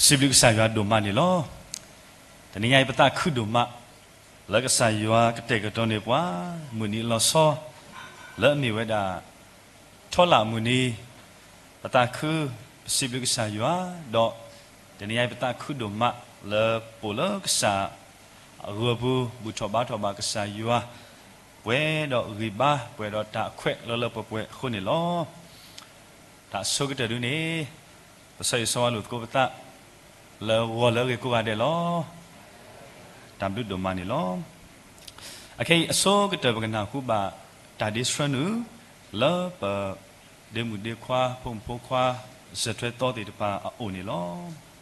စံးဘျုးကစၢ်ယွၤဒိၣ်မးန့ၣ်လီၤ. တနံၤညါအံၤ ပသးခုဒိၣ်မး လၢကစၢ်ယွၤကတဲာ်ကတီၤန့ၢ်ပှၤ မုၢ်နံၤအလီၤဆီ လၢအမ့ၢ်ဝဲဒၣ် ထီလၢ်အမုၢ်နံၤ, ပသးခု ပစံးဘျုးကစၢ်ယွၤ, ဒီးတနံၤညါအံၤ ပသးခုဒိၣ်မး လၢပအိၣ်လၢကစၢ်အဂီၤပူၤ ဘူၣ်ထီၣ်ဘါထီၣ်ဘၣ်ကစၢ်ယွၤ, ပှဲၤဒီးဂံၢ်ဘါ ပှဲၤဒီးတၢ်အခွဲးလၢလၢပှဲၤပှဲၤအဃိန့ၣ်လီၤ. တၢ်ဆိကတၢၢ်ဒုန့ၣ် ပဆၢဂ့ၤဆၢဝါလိာ်သကိးပသး လၢဂီၤလၢအဂ့ၤကိးဂၤဒဲးလီၤ. တၢ်ဘျုးဒိၣ်မးန့ၣ်လီၤ. အခဲအံၤအဆိကတၢၢ် ပကနၢ်ဟူဘၣ်တၢ်ဒ့ဆှၢနုာ် လၢပဒ့မုၣ်ဒ့ခွါ ဖိမုၣ်ဖိခွါ စၢၤထွဲသီသ့ၣ်တဖၣ်အအိၣ်န့ၣ်လီၤ. တၢ်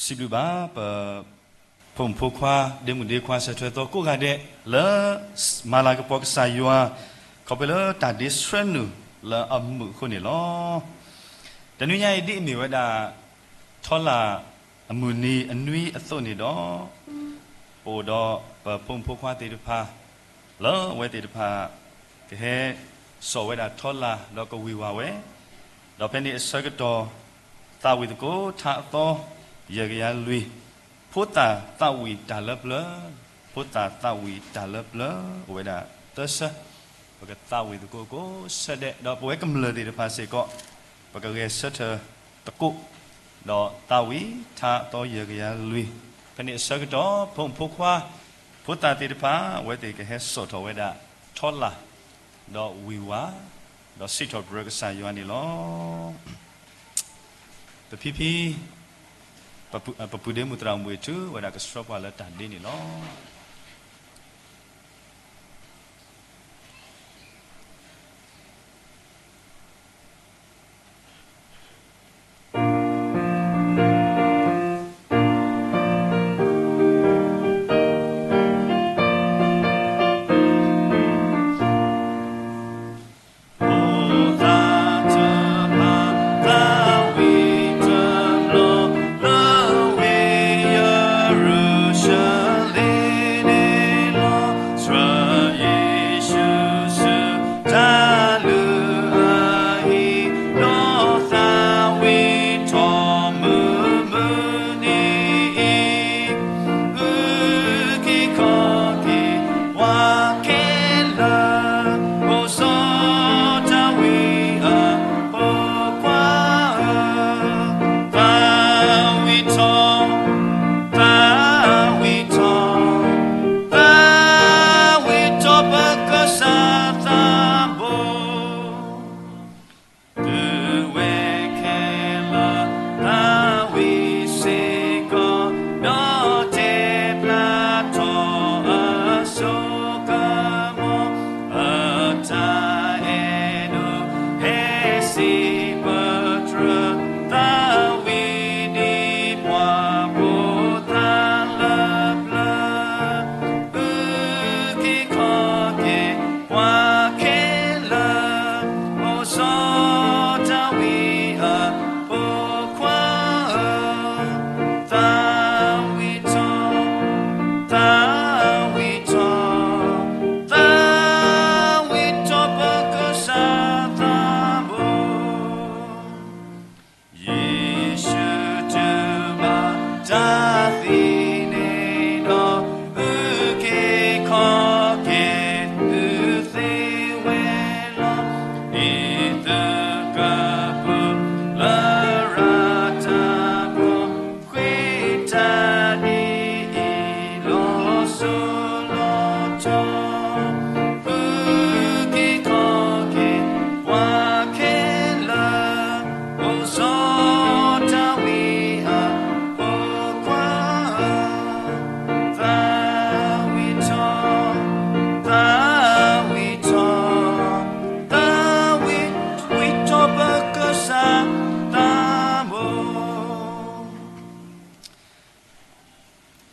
စံးဘျုးဘၣ်ပ ဖိမုၣ်ဖိခွါ ဒ့မုၣ်ဒ့ခွါ ဆၢထွဲသီကိးဂၤဒဲး လၢမၤလၤကပီၤကစၢ်ယွၤ ခီဖျိလၢတၢ်ဒ့ဆှၢနုာ်လၢအမုာ်အဃိန့ၣ်လီၤ. တနွံညါအံၤ ဒ်အမ့ၢ်ဝဲဒၣ် ထီလၣ်အမုၢ်နံၤအနွံအသိးန့ၣ်ဒီး ပအိၣ်ဒီးပဖိမုၣ်ဖိခွါသ့ၣ်တဖၣ် လၢအဝဲသ့ၣ်တဖၣ် ကဟဲစိာ်ဝဲဒၣ်ထီလၣ်ဒီးကဝံၢ်ဝၤဝဲ, ဒီးဖဲန့ၣ်အဆၢကတီၢ် သးဝံၣ်သကိးထါအသီ ယဲၢ်ကယၤလွံၢ်, ဖိသၣ်သးဝံၣ်တၢ်လၢပျၢၤ, ဖိသၣ်သးဝံၣ်တၢ်လၢပျၢၤ အိၣ်ဝဲဒၣ်သၢဆၢ, ပကသးဝံၣ်သကိးကိးဆၢဒဲး ဒီးပဝဲကမျၢၢ်သ့ၣ်တဖၣ်စ့ၢ်ကီး ပကဂဲၤဆၢထၢၣ်သကိး ဒီးသးဝံၣ်ထါအသီယဲၢ်ကယၤလွံၢ်, ဖဲန့ၣ်အဆၢကတီၢ် ဖိမုၣ်ဖိခွါ ဖိသၣ်သ့ၣ်တဖၣ် အဝဲသ့ၣ်ကဟဲစိာ်ထီၣ်ဝဲဒၣ်ထီလၣ် ဒီးဝံၢ်ဝၤ ဒီးစံးထီၣ်ပတြၢၤကစၢ်ယွၤန့ၣ်လီၤ. ပဖံဖံ ပပုၢ်ဒ့မုၣ်သရၣ်မုၣ်ဝ့ၢ်ထူ ဝဲဒၣ်ကဆှၢပှၤလၢတၢ်ဒ့န့ၣ်လီၤ.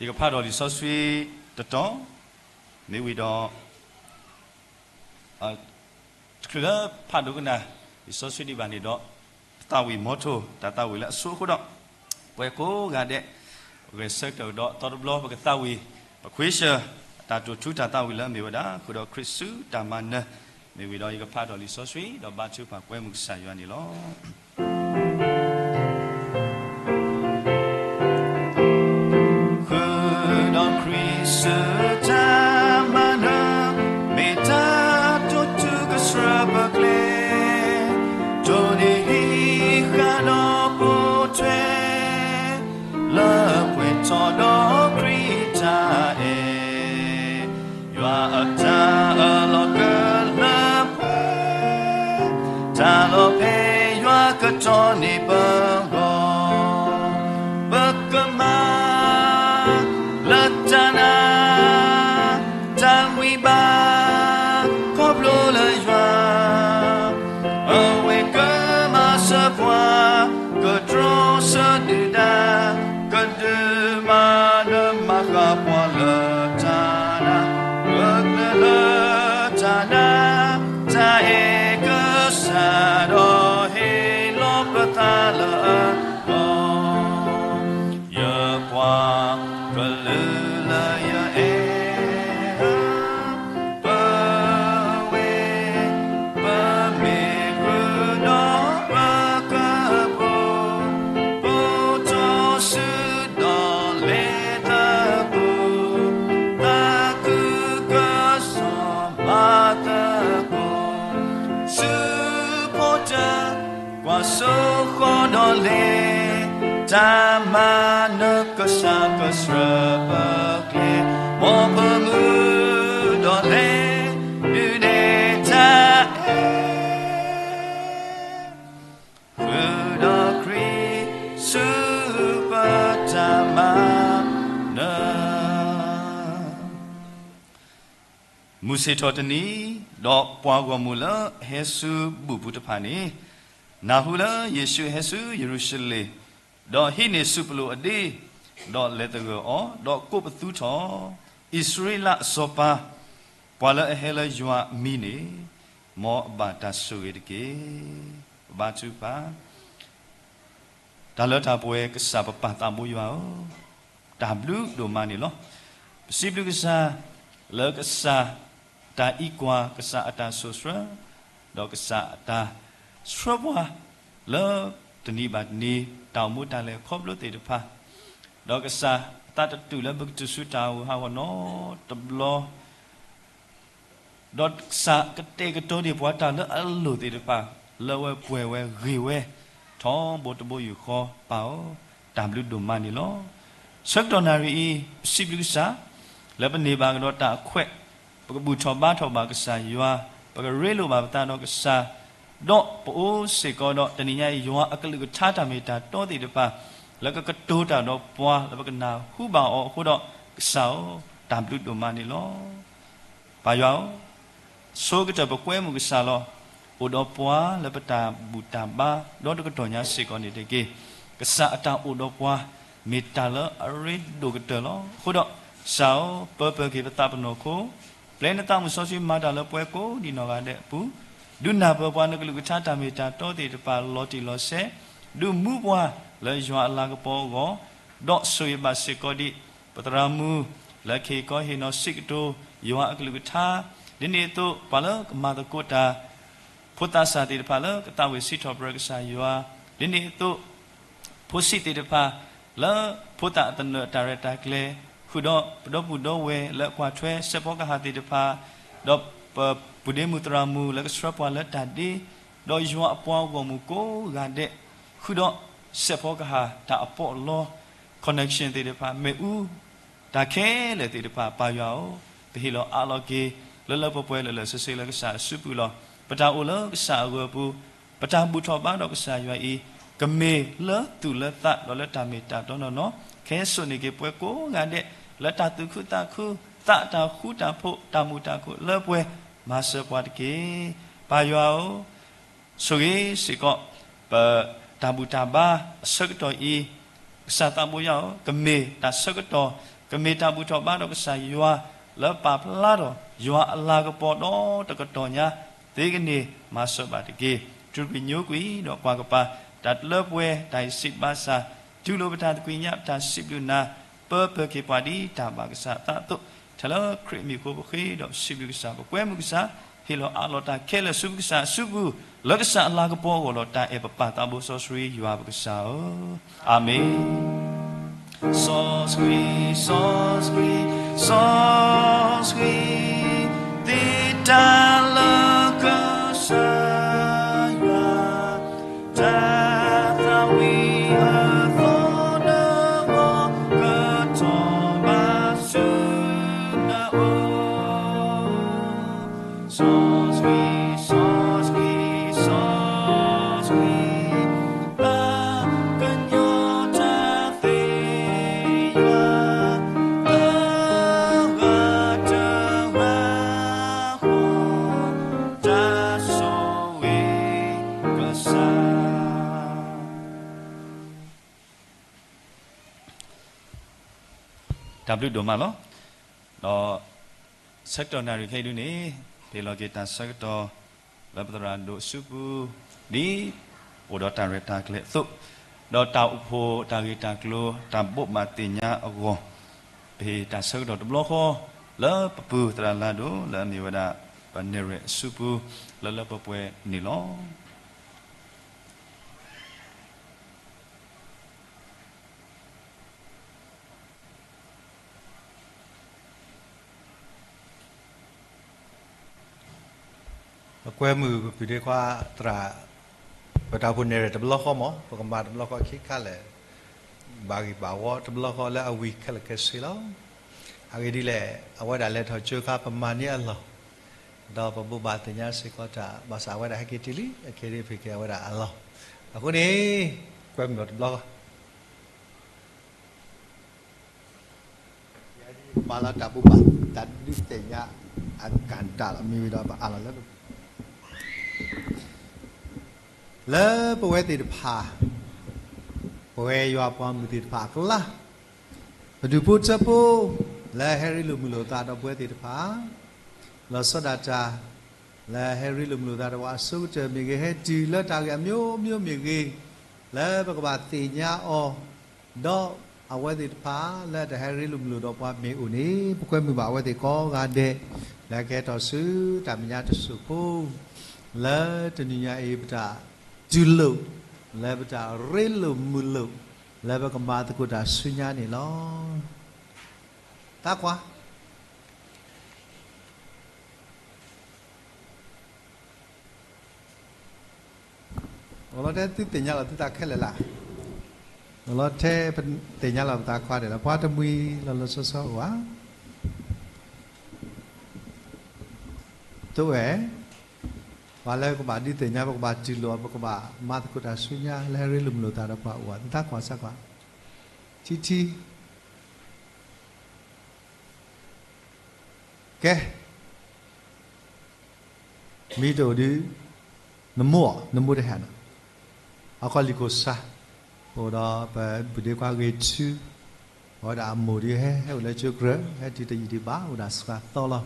ယကဖးဒီးလံာ်စီဆှံတတီၤ, မ့ၢ်ဝံၤဒီး တချုးလၢဖးဒိကနၣ်လံာ်စီဆှံဒံးဘၣ်န့ၣ်ဒီး ပသးဝံၣ်မီထိၣ် တၢ်သးဝံၣ်လၢအဆိအဃိဒီး ပှၤကိးဂၤဒဲး ပဂဲၤဆၢကတီၢ်ကဒီးသီတဘျီ ပကသးဝံၣ် ပခွ့ဆၢၣ် တၢ်တိာ်ထူတၢ်သးဝံၣ်လၢအမ့ၢ်ဝဲဒၣ် ဃုာ်ဒီးခရံာ်စုတၢ်မၤနၢၤ, မ့ၢ်ဝံၤဒီးယကဖးဒီးလံာ်စီဆှံ ဒီးဘါထုကဖၣ်ကွဲမုာ်ကစၢ်ယွၤန့ၣ်လီၤ. ဃုာ်ဒီးခရံာ်စုတၢ်မၤနၢၤ မ့ၢ်တၢ်တိာ်ထူကဆှၢပကျဲ, တိၢ်န့ၢ်ဟံးဃာ်ဒီးပိာ်ထွဲ လၢပှဲၤထီၣ်ဒီးခရံာ်တၢ်အဲၣ်, ယွၤအတၢ်အၢၣ်လီၤကလၢပှဲၤ, တၢ်လီၤဖဲယွၤကတီၢ်န့ၢ်ပဂီၢ်, ပကမၤ လၢတၢ်နာ် တၢ်ဂံၢ်ဘါ ခီဖျိလၢယွၤ အဝဲကမၤစၢၤပှၤ ကတြီဆၢဒုၣ်ဒါ က လၢယအဲၣ် ပဝဲ ပမ့ၢ်ဃုာ်ဒီးပကပိာ်, ပိာ်ထီၣ်စုဒီးလဲၤသကိး, သးခုကစီၣ်မၤသကိး, ဆူဖိတၢ် ကွၢ်စိဃီဒီးလဲၤ, တၢ်မၤနၢၤကစၢ်ကစၢၢ်ပကျဲ, မ်ပမုာ်ဒီးလဲၤ ဒုးနဲၣ်တၢ်အဲၣ် ဃုာ်ဒီးခရံာ်ဆူပတၢ်မၤနၢၤ မုၢ်ဆ့ၣ်ထီၣ်တနံၤ, ဒီးပှၤဂီၢ်မုၢ်လၢအဟဲဆူဘူၣ်ပူၤတဖၣ်န့ၣ်, နၢ်ဟူလၢယ့ၣ်ၡူးဟဲဆူယရူၤၡလ့ၣ်, ဒီးဟံးန့ၢ်စူၣ်ပလိၣ်အဒ့, ဒီးလဲၤသဂၢၢ်အီၤ, ဒီးကိးပသူထီၣ်, အံၣ်စရ့လးအစီၤပၤ, ပှၤလၢအဟဲလၢယွၤအမံၤန့ၣ်, မ်အဘၣ်တၢ်ဆိၣ်ဂ့ၤတက့ၢ်. ပဘါထုကဖၣ် တၢ်လၢတၢ်ပှဲၤကစၢ်ပပၢ်သးဘိယွၤဧၢ, တၢ်ဘျုးဒိၣ်မးန့ၣ်လီၤ. ပစံးဘျုးကစၢ်လၢကစၢ်အတၢ်အံးကွၢ်, ကစၢ်အတၢ်ဆိၣ်ဆှၢ, ဒီးကစၢ်အတၢ်ဆှၢပှၤလၢတနံၤဘၣ်တနံၤ တၢ်အိၣ်မူတၢ်လဲၤခီဖျိသ့ၣ်တဖၣ်, ဒီးကစၢ်အသးတတူာ်လၢပကတုၤဆူတၢ်အိၣ်ဟးဂီၤနီတဘျီ ဒီးကစၢ်ကတဲာ်ကတီၤန့ၢ်ပှၤတၢ်လၢအလိၣ်သ့ၣ်တဖၣ်, လၢဝဲပှဲၤဝဲဂ့ၤဝဲ, ထီဘိတဘိယူၢ်ဃီပၢ်ဧၢ, တၢ်ဘျုးဒိၣ်မးန့ၣ်လီၤ. ဆၢကတီၢ်နၣ်ရံၣ်အံၤ ပစံးဘျုးကစၢ်, လၢပန့ၢ်ဘၣ်ကဒီးတၢ်အခွဲး, ပကဘူၣ်ထီၣ်ဘါထီၣ်ဘၣ်ကစၢ်ယွၤ, ပကရ့လိာ်ဘၣ်ပသးဒီးကစၢ်, ဒီးပအိၣ်စ့ၢ်ကီးဒီးတနံၤညါအံၤ ယွၤအကလုၢ်ကထါတၢ်မ့ၢ်တၢ်တီသ့ၣ်တဖၣ်, လၢကကတိၤတၢ်ဒီးပှၤလၢပကနၢ်ဟူဘၣ်အီၤအဃိဒီးကစၢ်ဧၢ, တၢ်ဘျုးဒိၣ်မးန့ၣ်လီၤ. ပၢ်ယွၤဧၢ, ဆိကတၢၢ်ပကွဲမုာ်ကစၢ်လီၤ. အိၣ်ဒီးပှၤလၢပတၢ်ဘူၣ်တၢ်ဘါ ဒီတကတီၢ်ညါစ့ၢ်ကီးန့ၣ်တက့ၢ်. ကစၢ်အတၢ်အိၣ်ဒီးပှၤ မ့ၢ်တၢ်လၢအရ့ဒိၣ်ကတၢၢ်လီၤ. အဃိဒီးကစၢ်ဧၢ, ပၢပၢၢ်က့ၤပသးပနီၢ်ခိ, ပျဲနသးမုၢ်စီဆှံမၤတၢ်လၢပှၤကိးဒံးနီၢ်ဂၤဒဲးအပူၤ, ဒုးနၢ်ပၢၢ်ပှၤနကလုၢ်ကထါတၢ်မ့ၢ်တၢ်တီသ့ၣ်တဖၣ်လီၤတံၢ်လီၤဆဲး, ဒုးမူပှၤလၢယွၤအလၤကပီၤအဂီၢ်, ဒီးဆိၣ်ဂ့ၤဘၣ်စ့ၢ်ကီးဒံး ပသရၣ်မုၣ်လၢကဟ့ၣ်ခီဟ့ၣ်နီၤစံးကတိၤ ယွၤအကလုၢ်ကထါ, ဒ်န့ၣ်အသိး ပှၤလၢကမၤသကိးတၢ် ဖိသၣ်ဆၣ်သ့ၣ်တဖၣ်လၢကသးဝံၣ်စံးထီၣ်ပတြၢၤကစၢ်ယွၤ, ဒ်န့ၣ်အသိး ဖိဆံးသ့ၣ်တဖၣ် လၢဖိသၣ်အသနၢၣ်အတၢ်ရဲၣ်တၢ်ကျဲၤ, ဃုာ်ဒီးပဒီပုၢ်ဒီဝဲၢ်လၢအကွၢ်ထွဲစဲးဖီကဟၣ်သ့ၣ်တဖၣ်, ဒီးပပုၢ်ဒ့မုၣ်သရၣ်မုၣ်လၢကဆှၢပှၤလၢတၢ်ဒ့, ဒီးယွၤအပှၤဂီၢ်မုၢ်ကိးဂၤဒဲး, ဃုာ်ဒီးစဲးဖီကဟၣ်တၢ်အပီးအလီ connection သ့ၣ်တဖၣ် မ့ၣ်အူ တၢ်ခဲလၢာ်သ့ၣ်တဖၣ် ပၢ်ယွၤဧၢ, ပဟ့ၣ်လီၤအးလီၤက့ၤ လၢလၢပှဲၤပှဲၤလၢာ်လၢာ်ဆ့ဆ့လၢကစၢ်အစုပူၤလီၤ. ပတၢ်အိၣ်လၢကစၢ်အဂီၢ်အပူၤ, ပတၢ်ဘူၣ်ထီၣ်ဘါဒီးကစၢ်ယွၤအံၤ, ကမ့ၢ်လၢသူၣ်လၢသးဒီးလၢတၢ်မ့ၢ်တၢ်တီနီၢ်နီၢ်, ခဲစိာ်န့ၢ်က့ၤပှၤကိးဂၤဒဲး လၢတၢ်သူၣ်ခုသးခု, သးတၢ်ဃူတၢ်ဖိး, တၢ်မုာ်တၢ်ခုၣ်လၢပှဲၤ, မၤစၢၤပှၤတက့ၢ်. ပၢ်ယွၤဧၢ, ဆိၣ်ဂ့ၤစ့ၢ်ကီး ပတၢ်ဘူၣ်တၢ်ဘါအဆၢကတီၢ်အံၤ, ကစၢ်သးဘိယွၤဧၢ, ကမ့ၢ်တၢ်ဆၢကတီၢ်, ကမ့ၢ်တၢ်ဘူၣ်ထီၣ်ဘါဒီးကစၢ်ယွၤ လၢပာ်ဖျါထီၣ်ယွၤအလၤကပီၤဒီတကတီၢ်ညါ, သ့ကန့ၢ်မၤစၢၤဘၣ်တက့ၢ်. တြူာ်ကွံာ်ညိကွံာ်ဒီးကွၢ်ကပၤ တၢ်လၢပှဲၤတၢ်အံၤစံးဘၣ်ဆၣ်, တူၢ်လိာ်ပတၢ်သကွံာ်ညါ ပတၢ်စံးဘျုးနၤ, ပၢပၢၢ်က့ၤပှၤဒ်တၢ်ဘၣ်ကစၢ်အသးအသိး, ထဲလၢခရံာ်အမံၤအဃိပဃ့ဒီးစံးဘျုးကစၢ်, ပကွဲမုာ်ကစၢ်, ဟ့ၣ်လီၤအးလီၤတၢ်ခဲလၢာ်ဆူပကစၢ်အစုပူၤ, လၢကစၢ်အလၤကပီၤအဂီၢ်ဒီးတၢ်အဲၣ်ပပၢ်သးဘိစီဆှံယွၤပကစၢ်ဧၢ, အၤမ့ၣ်. စီဆှံ, စီဆှံ, စီဆှံ, သ့တၢ်လၢကစၢ်ယွၤ, တၢ်သးဝံၣ်အသီတဂီၤ ကထီၣ်ဘၣ်ဆူနအိၣ် စီဆှံ, စီဆှံ, စီဆှံ, ပကညီတၢ်သ့ယွၤ, တဂၤတဂၤဃီ, တၢ်ဆိၣ်ဂ့ၤကစၢ် တၢ်ဘျုးဒိၣ်မးလီၤ. ဒီးဆၢကတီၢ်နၣ်ရံၣ်ခဲအံၤဒုန့ၣ်, ဟ့ၣ်လီၤက့ၤတၢ်ဆၢကတီၢ် လၢပသရၣ်ဒိၣ်အစုပူၤ, ဒ်အိၣ်ဒီးတၢ်ရဲၣ်တၢ်ကျဲၤအသိး, ဒီးတၢ်အိၣ်ဖှိၣ်တၢ်ဂ့ၢ်တၢ်ကျိၤ တၢ်ဘိးဘၣ်သ့ၣ်ညါအဂီၢ်, ပဟ့ၣ်တၢ်ဆၢကတီၢ်တဘျီဃီ လၢပပုၢ်သရၣ်လၢဒိၣ် လၢအမ့ၢ်ဝဲဒၣ် ပနဲၣ်ရွဲၣ်အစုပူၤ လၢလၢပှဲၤပှဲၤန့ၣ်လီၤ. ပကွဲမုာ်ပပုၢ်ဒ့ခွါသရၣ် ပတၢ်အိၣ်ဖှိၣ်နဲၣ်ရွဲၣ်တဘျီဃီမး ပကမၤတဘျီဃီခံခါလဲၣ် ဘၣ်ဂံၢ်ဘၣ်ဝီတဘျီဃီလၢအဝံၤခဲလၢာ်ခဲဆ့လီၤ. အဂ့ၢ်ဒ်လဲၣ် အဝဲဒၣ်လဲၤထီၣ်ကၠိခါ ပမၤန့ၢ်အလီၢ် ဒီးပဘိးဘၣ်သ့ၣ်ညါစ့ၢ်ကီးတၢ် ဘၣ်ဆၣ်အဝဲဒၣ်ဟဲက့ၤတုၤလံ အခဲဒ်ဖံးက့ၤအဝဲဒၣ်အလီၢ် အဃိန့ၣ် ကွဲမုာ်အီၤတဘျီဃီ ပာ်လီၤတၢ်ဘိးဘၣ် တၢ်ဒုးသ့ၣ်ညါအကၣ်တၢ်လီၤ မ့ၢ်ဝံၤဒီးပအၢၣ်လီၤလၢ လၢပဝဲသ့ၣ်တဖၣ် ပဝဲယွၤပှၤမုၣ်သ့ၣ်တဖၣ်အကျါ ပဒူၣ်ဖိထၢဖိ လၢဟဲရ့လိာ်မုာ်လိာ်သးဒီးပဝဲသ့ၣ်တဖၣ် လီၤဆီဒၣ်တၢ် လၢဟဲရ့လိာ်မုာ်လိာ်သးဒီးပှၤအဆိကတၢၢ်မ့ၢ်ဂ့ၤ ဟဲတုၤလၢတၢ်ဂ့ၢ်အမျိုးမျိုးမ့ၢ်ဂ့ၤ လၢပကဘၣ်သ့ၣ်ညါအီၤ ဒီးအဝဲသ့ၣ်တဖၣ်လၢတဟဲရ့လိာ်မုာ်လိာ်ဒီးပှၤမ့ၢ်အိၣ်န့ၣ် ပကွဲမုာ်ဘၣ်အဝဲသ့ၣ်ကိးဂၤဒဲး လၢကဟဲထီၣ်ဆူတၢ်မဲာ်ညါတစိၢ်ဖိ လၢတနံၤညါအံၤ ပတၢ်တူၢ်လိာ် လၢပတၢ်ရ့လိာ်မုာ်လိာ် လၢပကမၤသကိးတၢ်ဆူညါန့ၣ်လီၤ. သးကွၢ် အိၣ်လီၤထဲသုသ့ၣ်ညါလီၤသုသးခဲလၢာ်လၢ်, အိၣ်လီၤထဲပသ့ၣ်ညါလီၤပသးခွါဒဲးလီၤ. ပှၤတမှံၤလီၤလီၤဆီဆီအိၣ်ဧါ. တအိၣ်ဧါ. ပှၤလၢကဘၣ်ဒုးသ့ၣ်ညါ ပကဘၣ်တူၢ်လိာ် ပကဘၣ်မၤသကိးတၢ်ဆူညါ လၢဟဲရ့လိာ်မုာ်လိာ်သးဒီးပှၤအိၣ်ဧါ. သုသးကွၢ်စးကွၢ်. ထံထံ ကဲ မ့ၢ်တအိၣ်ဒီး နမိၢ်အီၤ နမိၢ်တဟဲနီၤ, အခီၣ်လံၢ်ခိၣ်ဆါ, အိၣ်ဒီးပပုၢ်ဒ့ခွါဂ့ၤထူ, အဝဲဒၣ်အမိၢ်ဒီးဟဲ ဟဲအိၣ်လၢကၠိကြၢး ဟဲတုၤတယံာ်ဒံးဘၣ် အိၣ်ဒၣ်စှၤသီလီၤ.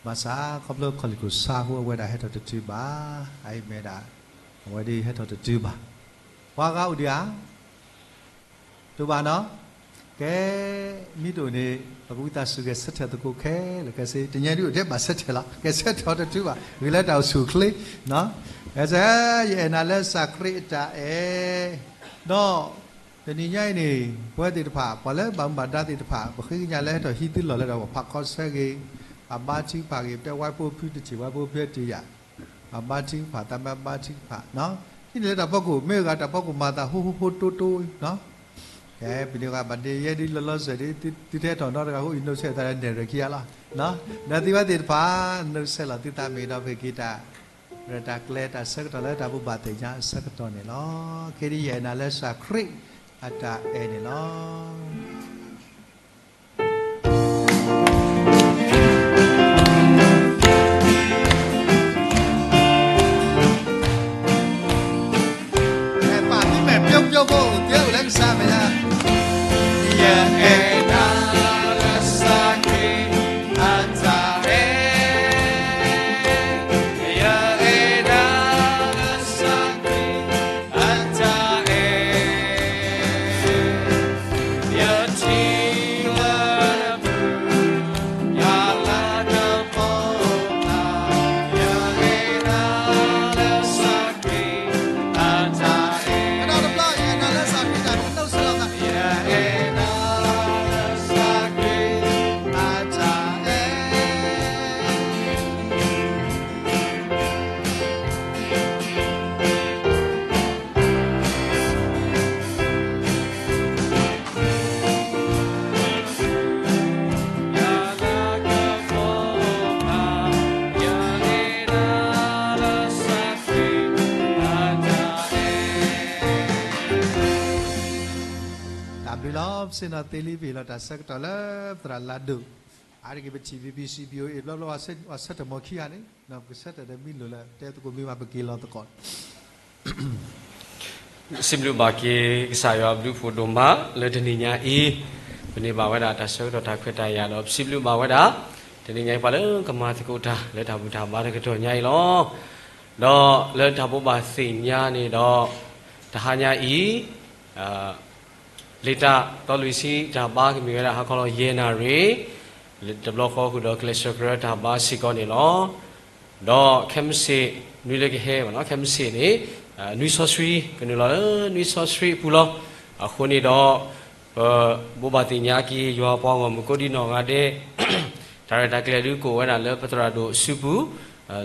ဘၣ်ဆၣ်ခီဖျိခီၣ်လံၢ်ခိၣ်ဆါအဃိ အဝဲဒၣ်ဟဲထီၣ်တတုၤဘၣ်. အအံၤမ့ၢ်ဒၣ် အဝဲဒၣ်ဟဲထီၣ်တတုၤဘၣ်. ပှၤဂၤအိၣ်ဒံးဧါ. တအိၣ်ဘၣ်နီၤ. ကဲ မ့ၢ်တအိၣ်န့ၣ် ပကဝံသးစူၤဂဲၤဆၢထၢၣ်သကိးခဲလၢာ်ခဲဆ့, တနံၤဒုးအိၣ်ထဲဘၣ်ဆၢထၢၣ်လီၤ. ကဲဆၢထၢၣ်အီၤတတုၤဘၣ် ဂ့ၤလၢတၢ်အိၣ်ဆူၣ်အိၣ်ချ့. ကဲ ယအဲၣ်နၤလၢစၢ်ခရံာ်အတၢ်အဲၣ်, ဒီးတနံၤညါအံၤန့ၣ် ပဝဲသ့ၣ်တဖၣ် ပှၤလၢဘၣ်မူဘၣ်ဒါသ့ၣ်တဖၣ် ပဃ့ကညးလၢဟဲထီၣ်ဟံးသုလီၢ်လၢဒီးပဖးခီဆၢဂ့ၤ, ပှၤဘါထုကဖၣ်ဂ့ၤ, ပတဲဝဲဖိဖုတထံၣ် ဝဲဖိဖုတထံၣ်ယၤ ပှၤဘါထုကဖၣ် သးမ့ၢ်ဘါထုကဖၣ်, ဟံးန့ၢ်လၢတၢ်ဖီခိၣ် မ့ၢ်အဂၤတၢ်ဖီခိၣ်မၤသးဟိဟိဟိတိတိ, ကဲ ပန့ၢ်ဂၤဘၣ်ဒ့ယဲဒ်လီၤလီၤစဲၤဒ် သုထဲထီၣ်နီတဂၤ ဟိအံၤ နီၢ်ဆဲးသးဒီးနဲၣ်ရွဲၣ်ခံဂၤလီၤ. ဒီးသုဝဲသ့ၣ်တဖၣ် နီၢ်ဆဲးလီၤသုသးမ့ၢ်ဒီး ပဟ့ၣ်က့ၤတၢ်ရဲၣ်တၢ်ကျဲၤတၢ်ဆၢကတီၢ်လၢတၢ်ဘိးဘၣ်သ့ၣ်ညါအဆၢကတီၢ်န့ၣ်လီၤ. ခဲဒ်ယအဲၣ်နၤလၢစၢ်ခရံာ်အတၢ်အဲၣ်န့ၣ်လီၤ. ပာ်သုမဲာ်ပျိပျိဖိ ကဲအိၣ်လၢကစၢ်မဲာ်ညါ, ယအဲၣ်နၤလၢစၢ်ခရံာ်အတၢ်အဲၣ်, ယအဲၣ်နၤလၢစၢ်ခရံာ် အတၢ်အဲၣ်, ယထံၣ်လၢနပူၤ ယလၤကပီၤနၤ, ယအဲၣ်နၤလၢစၢ်ခရံာ်အတၢ်အဲၣ်, ကဒီးတဘျီ ယအဲၣ်နၤလၢစၢ်ခရံာ်အတၢ်အဲၣ်, ယအဲၣ်နၤလၢစၢ်ခရံာ် အတၢ်အဲၣ်. တၢ်ဘျုးလီၤ. ပဆ့ၣ်နီၤသ့လံ ပဟ့ၣ်လီၤတၢ်ဆၢကတီၢ်လၢပသရၣ်လၢဒိၣ်, အါတက့ၢ်ပ TVBC VOA ဘျီဘျီ ပှၤဆၢထၢၣ်မီၤခံဂၤန့ၣ် ပကဆၢထၢၣ်ဒီးမံလိာ်လၢ တဲသကိးမံဘၣ် ပက့ၤလီၤသကိး စံးဘျုးဘၣ်က့ၤကစၢ်ယွၤဘျုးဖှိၣ်ဒိၣ်မးလၢတနံၤညါအံၤ, ပန့ၢ်ဘၣ်ဝဲဒၣ်တၢ်ဆၢကတီၢ်တၢ်ခွဲးတၢ်ယာ်ဒီး ပစံးဘျုးဘၣ်ဝဲဒၣ် တနံၤညါအံၤ ပှၤလၢကမၤသကိးတၢ်လၢတၢ်ဘူၣ်တၢ်ဘါတကတီၢ်ညါအံၤလီၤ. ဒီးလၢတၢ်ဘိးဘၣ်သ့ၣ်ညါန့ၣ်ဒီး တဟါညါအံၤ အ လ့ၣ်တၢ်တီလွံၢ်ဆံတၢ်ဘါကမ့ၢ်ဝဲဒၣ်ဟါခီလီၤယဲၢ်နၣ်ရံၣ်, တဘျီဃီဃုာ်ဒီးကျဲးစၢးကရၢတၢ်ဘါစ့ၢ်ကီးန့ၣ်လီၤ. ဒီးခဲမုၢ်ဆ့ၣ် နွံလၢကဟဲဘၣ်နီၤ, ခဲမုၢ်ဆ့ၣ်န့ၣ် နွံစီဆှံ ကနုာ်လီၤလၢနွံစီဆှံအပူၤလီၤ. အဃိန့ၣ်ဒီး ပဘိးဘၣ်သ့ၣ်ညါက့ၤယွၤပှၤဂီၢ်မုၢ်ကိးဒံနီၢ်ဂၤဒဲး တၢ်ရဲၣ်တၢ်ကျဲၤဒုးကအိၣ်ဝဲဒၣ်လၢပသရၣ်ဒိၣ်အစုပူၤ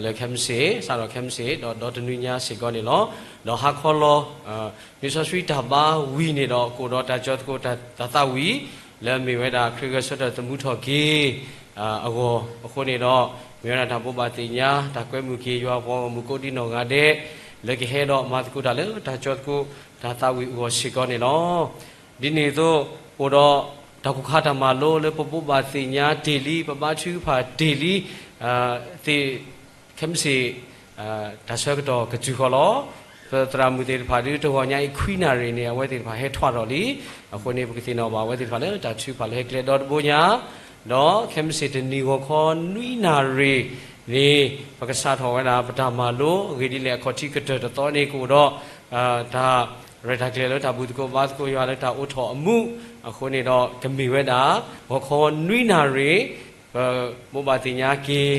လၢခဲမုၢ်ဆ့ၣ် စးထီၣ်ခဲမုၢ်ဆ့ၣ် ဒီးဒီတနွံညါစ့ၢ်ကီးန့ၣ်လီၤ. ဒီးဟါခီလီၤ နွံစီဆှံတၢ်ဘါဝံၤန့ၣ်ဒီး ကအိၣ်ဒီးတၢ်ကၠီသကိးတၢ်သးဝံၣ် လၢအမ့ၢ်ဝဲဒၣ်ခရံာ်ဂဲၤဆၢထၢၣ်သမူထီၣ်က့ၤ အဂီၢ်အဃိန့ၣ်ဒီး မ့ၢ်ဝဲဒၣ်တၢ်ဘိးဘၣ်သ့ၣ်ညါ တၢ်ကွဲမုာ်က့ၤယွၤပှၤဂီၢ်မုၢ်ကိးဒံနီၢ်ဂၤဒဲး လၢကဟဲဒီးမၤသကိးတၢ်လၢတၢ်ကၠီသကိးတၢ်သးဝံၣ်အဂီၢ်စ့ၢ်ကီးန့ၣ်လီၤ. ဒ်န့ၣ်အသိး အိၣ်ဒီးတၢ်ကိၢ်ခါတၢ်မၤလိလၢပဘိးဘၣ်သ့ၣ်ညါတ့ၢ်လံ ပဘါထုကဖၣ်တ့ၢ်လံ သ့ၣ် ခဲမုၢ်ဆ့ၣ် တၢ်ဆၢကတီၢ်ကတုၤဃီလီၤ. ပသရၣ်မုၣ်သ့ၣ်တဖၣ်ဒုးတဂီၤညါအံၤခွံနၣ်ရံၣ်န့ၣ် အဝဲသ့ၣ်တဖၣ်ဟဲထွဲထီၣ်လံ. အဃိန့ၣ် ပကသ့ၣ်နီၣ်ဘၣ်အဝဲသ့ၣ်တဖၣ်လၢတၢ်ထုကဖၣ်လၢဟဲကျဲဒီတဘိညါ ဒီးခဲမုၢ်ဆ့ၣ်တနံၤဂီၤခီနွံနၣ်ရံၣ်န့ၣ် ပကစးထီၣ်ဝဲဒၣ်ပတၢ်မၤလိ အဂ့ၢ်ဒ်လဲၣ်အခီၣ်ထံးကတၢၢ်တသီန့ၣ် ကအိၣ်ဒီး တၢ်ရဲၣ်တၢ်ကျဲၤလၢတၢ်ဘူၣ်သကိးဘါသကိးယွၤလၢတၢ်အိးထီၣ်အမူး အဃိန့ၣ်ဒီးကမ့ၢ်ဝဲဒၣ် ဂီၤခီနွံနၣ်ရံၣ် ပဘိးဘၣ်သ့ၣ်ညါက့ၤ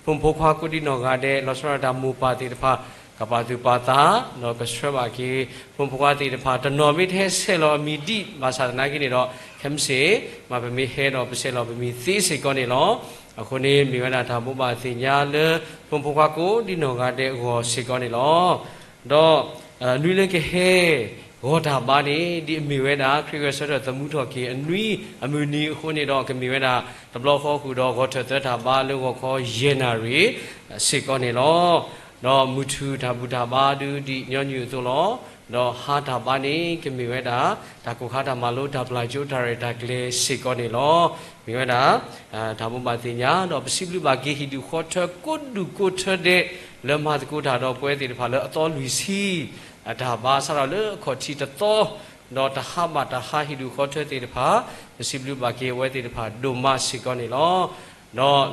ဖိမုၣ်ဖိခွါကိးဒံနီၢ်ဂၤဒဲး လီၤဆီဒၣ်တၢ်မိၢ်ပၢ်သ့ၣ်တဖၣ် ကပာ်သူၣ်ပာ်သး ဒီးကဆှၢဘၣ်က့ၤ ဖိမုၣ်ဖိခွါသ့ၣ်တဖၣ် တနီၤမ့ၢ်တဟဲဆဲးလီၤအမံၤဒံး ဘၣ်ဆၣ်သနာ်က့န့ၣ်ဒီး ခဲမုၢ်ဆ့ၣ် မ့ၢ်ပမ့ၢ်ဟဲဒီးပဆဲးလီၤပမံၤသ့စ့ၢ်ကီးန့ၣ်လီၤ. အဃိန့ၣ် မ့ၢ်ဝဲဒၣ်တၢ်ဘိးဘၣ်သ့ၣ်ညါလၢ ဖိမုၣ်ဖိခွါကိးဒံနီၢ်ဂၤဒဲးအဂီၢ်စ့ၢ်ကီးန့ၣ်လီၤ. ဒီး နွံလၢကဟဲ ဂီၤတၢ်ဘါန့ၣ် ဒ်အမ့ၢ်ဝဲဒၣ် ခရံာ်ဂဲၤဆၢထၢၣ်သမူထီၣ်က့ၤအနွံအမုၢ်နံၤအဃိန့ၣ်ဒီး ကမ့ၢ်ဝဲဒၣ် တဘျီဃီဃုာ်ဒီးဂီၤထၢၣ်သၢတၢ်ဘါလၢဂီၤခီယဲၢ်နၣ်ရံၣ် စ့ၢ်ကီးန့ၣ်လီၤ. ဒီးမုၢ်ထူၣ်တၢ်ဘူၣ်တၢ်ဘါဒုးဒ်ညီနုၢ်အသိးလီၤ. ဒီးဟါတၢ်ဘါန့ၣ် ကမ့ၢ်ဝဲဒၣ် တၢ်ကိၢ်ခါတၢ်မၤလိတၢ်ပျၢ်ကၠိတၢ်ရဲၣ်တၢ်ကျဲၤစ့ၢ်ကီးန့ၣ်လီၤ. မ့ၢ်ဝဲဒၣ် တၢ်ဘိးဘၣ်သ့ၣ်ညါ ဒီးပစံးဘျုးဘၣ်က့ၤဟံၣ်ဒူၣ်ဃီထၢကိးဒူၣ်ကိးထၢဒဲး လၢမၤသကိးတၢ်ဒီးပဝဲသ့ၣ်တဖၣ်လၢအသီလွံၢ်ဆံ အတၢ်ဘါစးထီၣ်လၢအခီၣ်ထံးတသီ ဒီးတဟါဘၣ်တဟါဟံၣ်ဒူၣ်ဃီထၢသ့ၣ်တဖၣ် ပစံးဘျုးဘၣ်က့ၤအဝဲသ့ၣ်တဖၣ်ဒိၣ်မးစ့ၢ်ကီးန့ၣ်လီၤ. ဒီး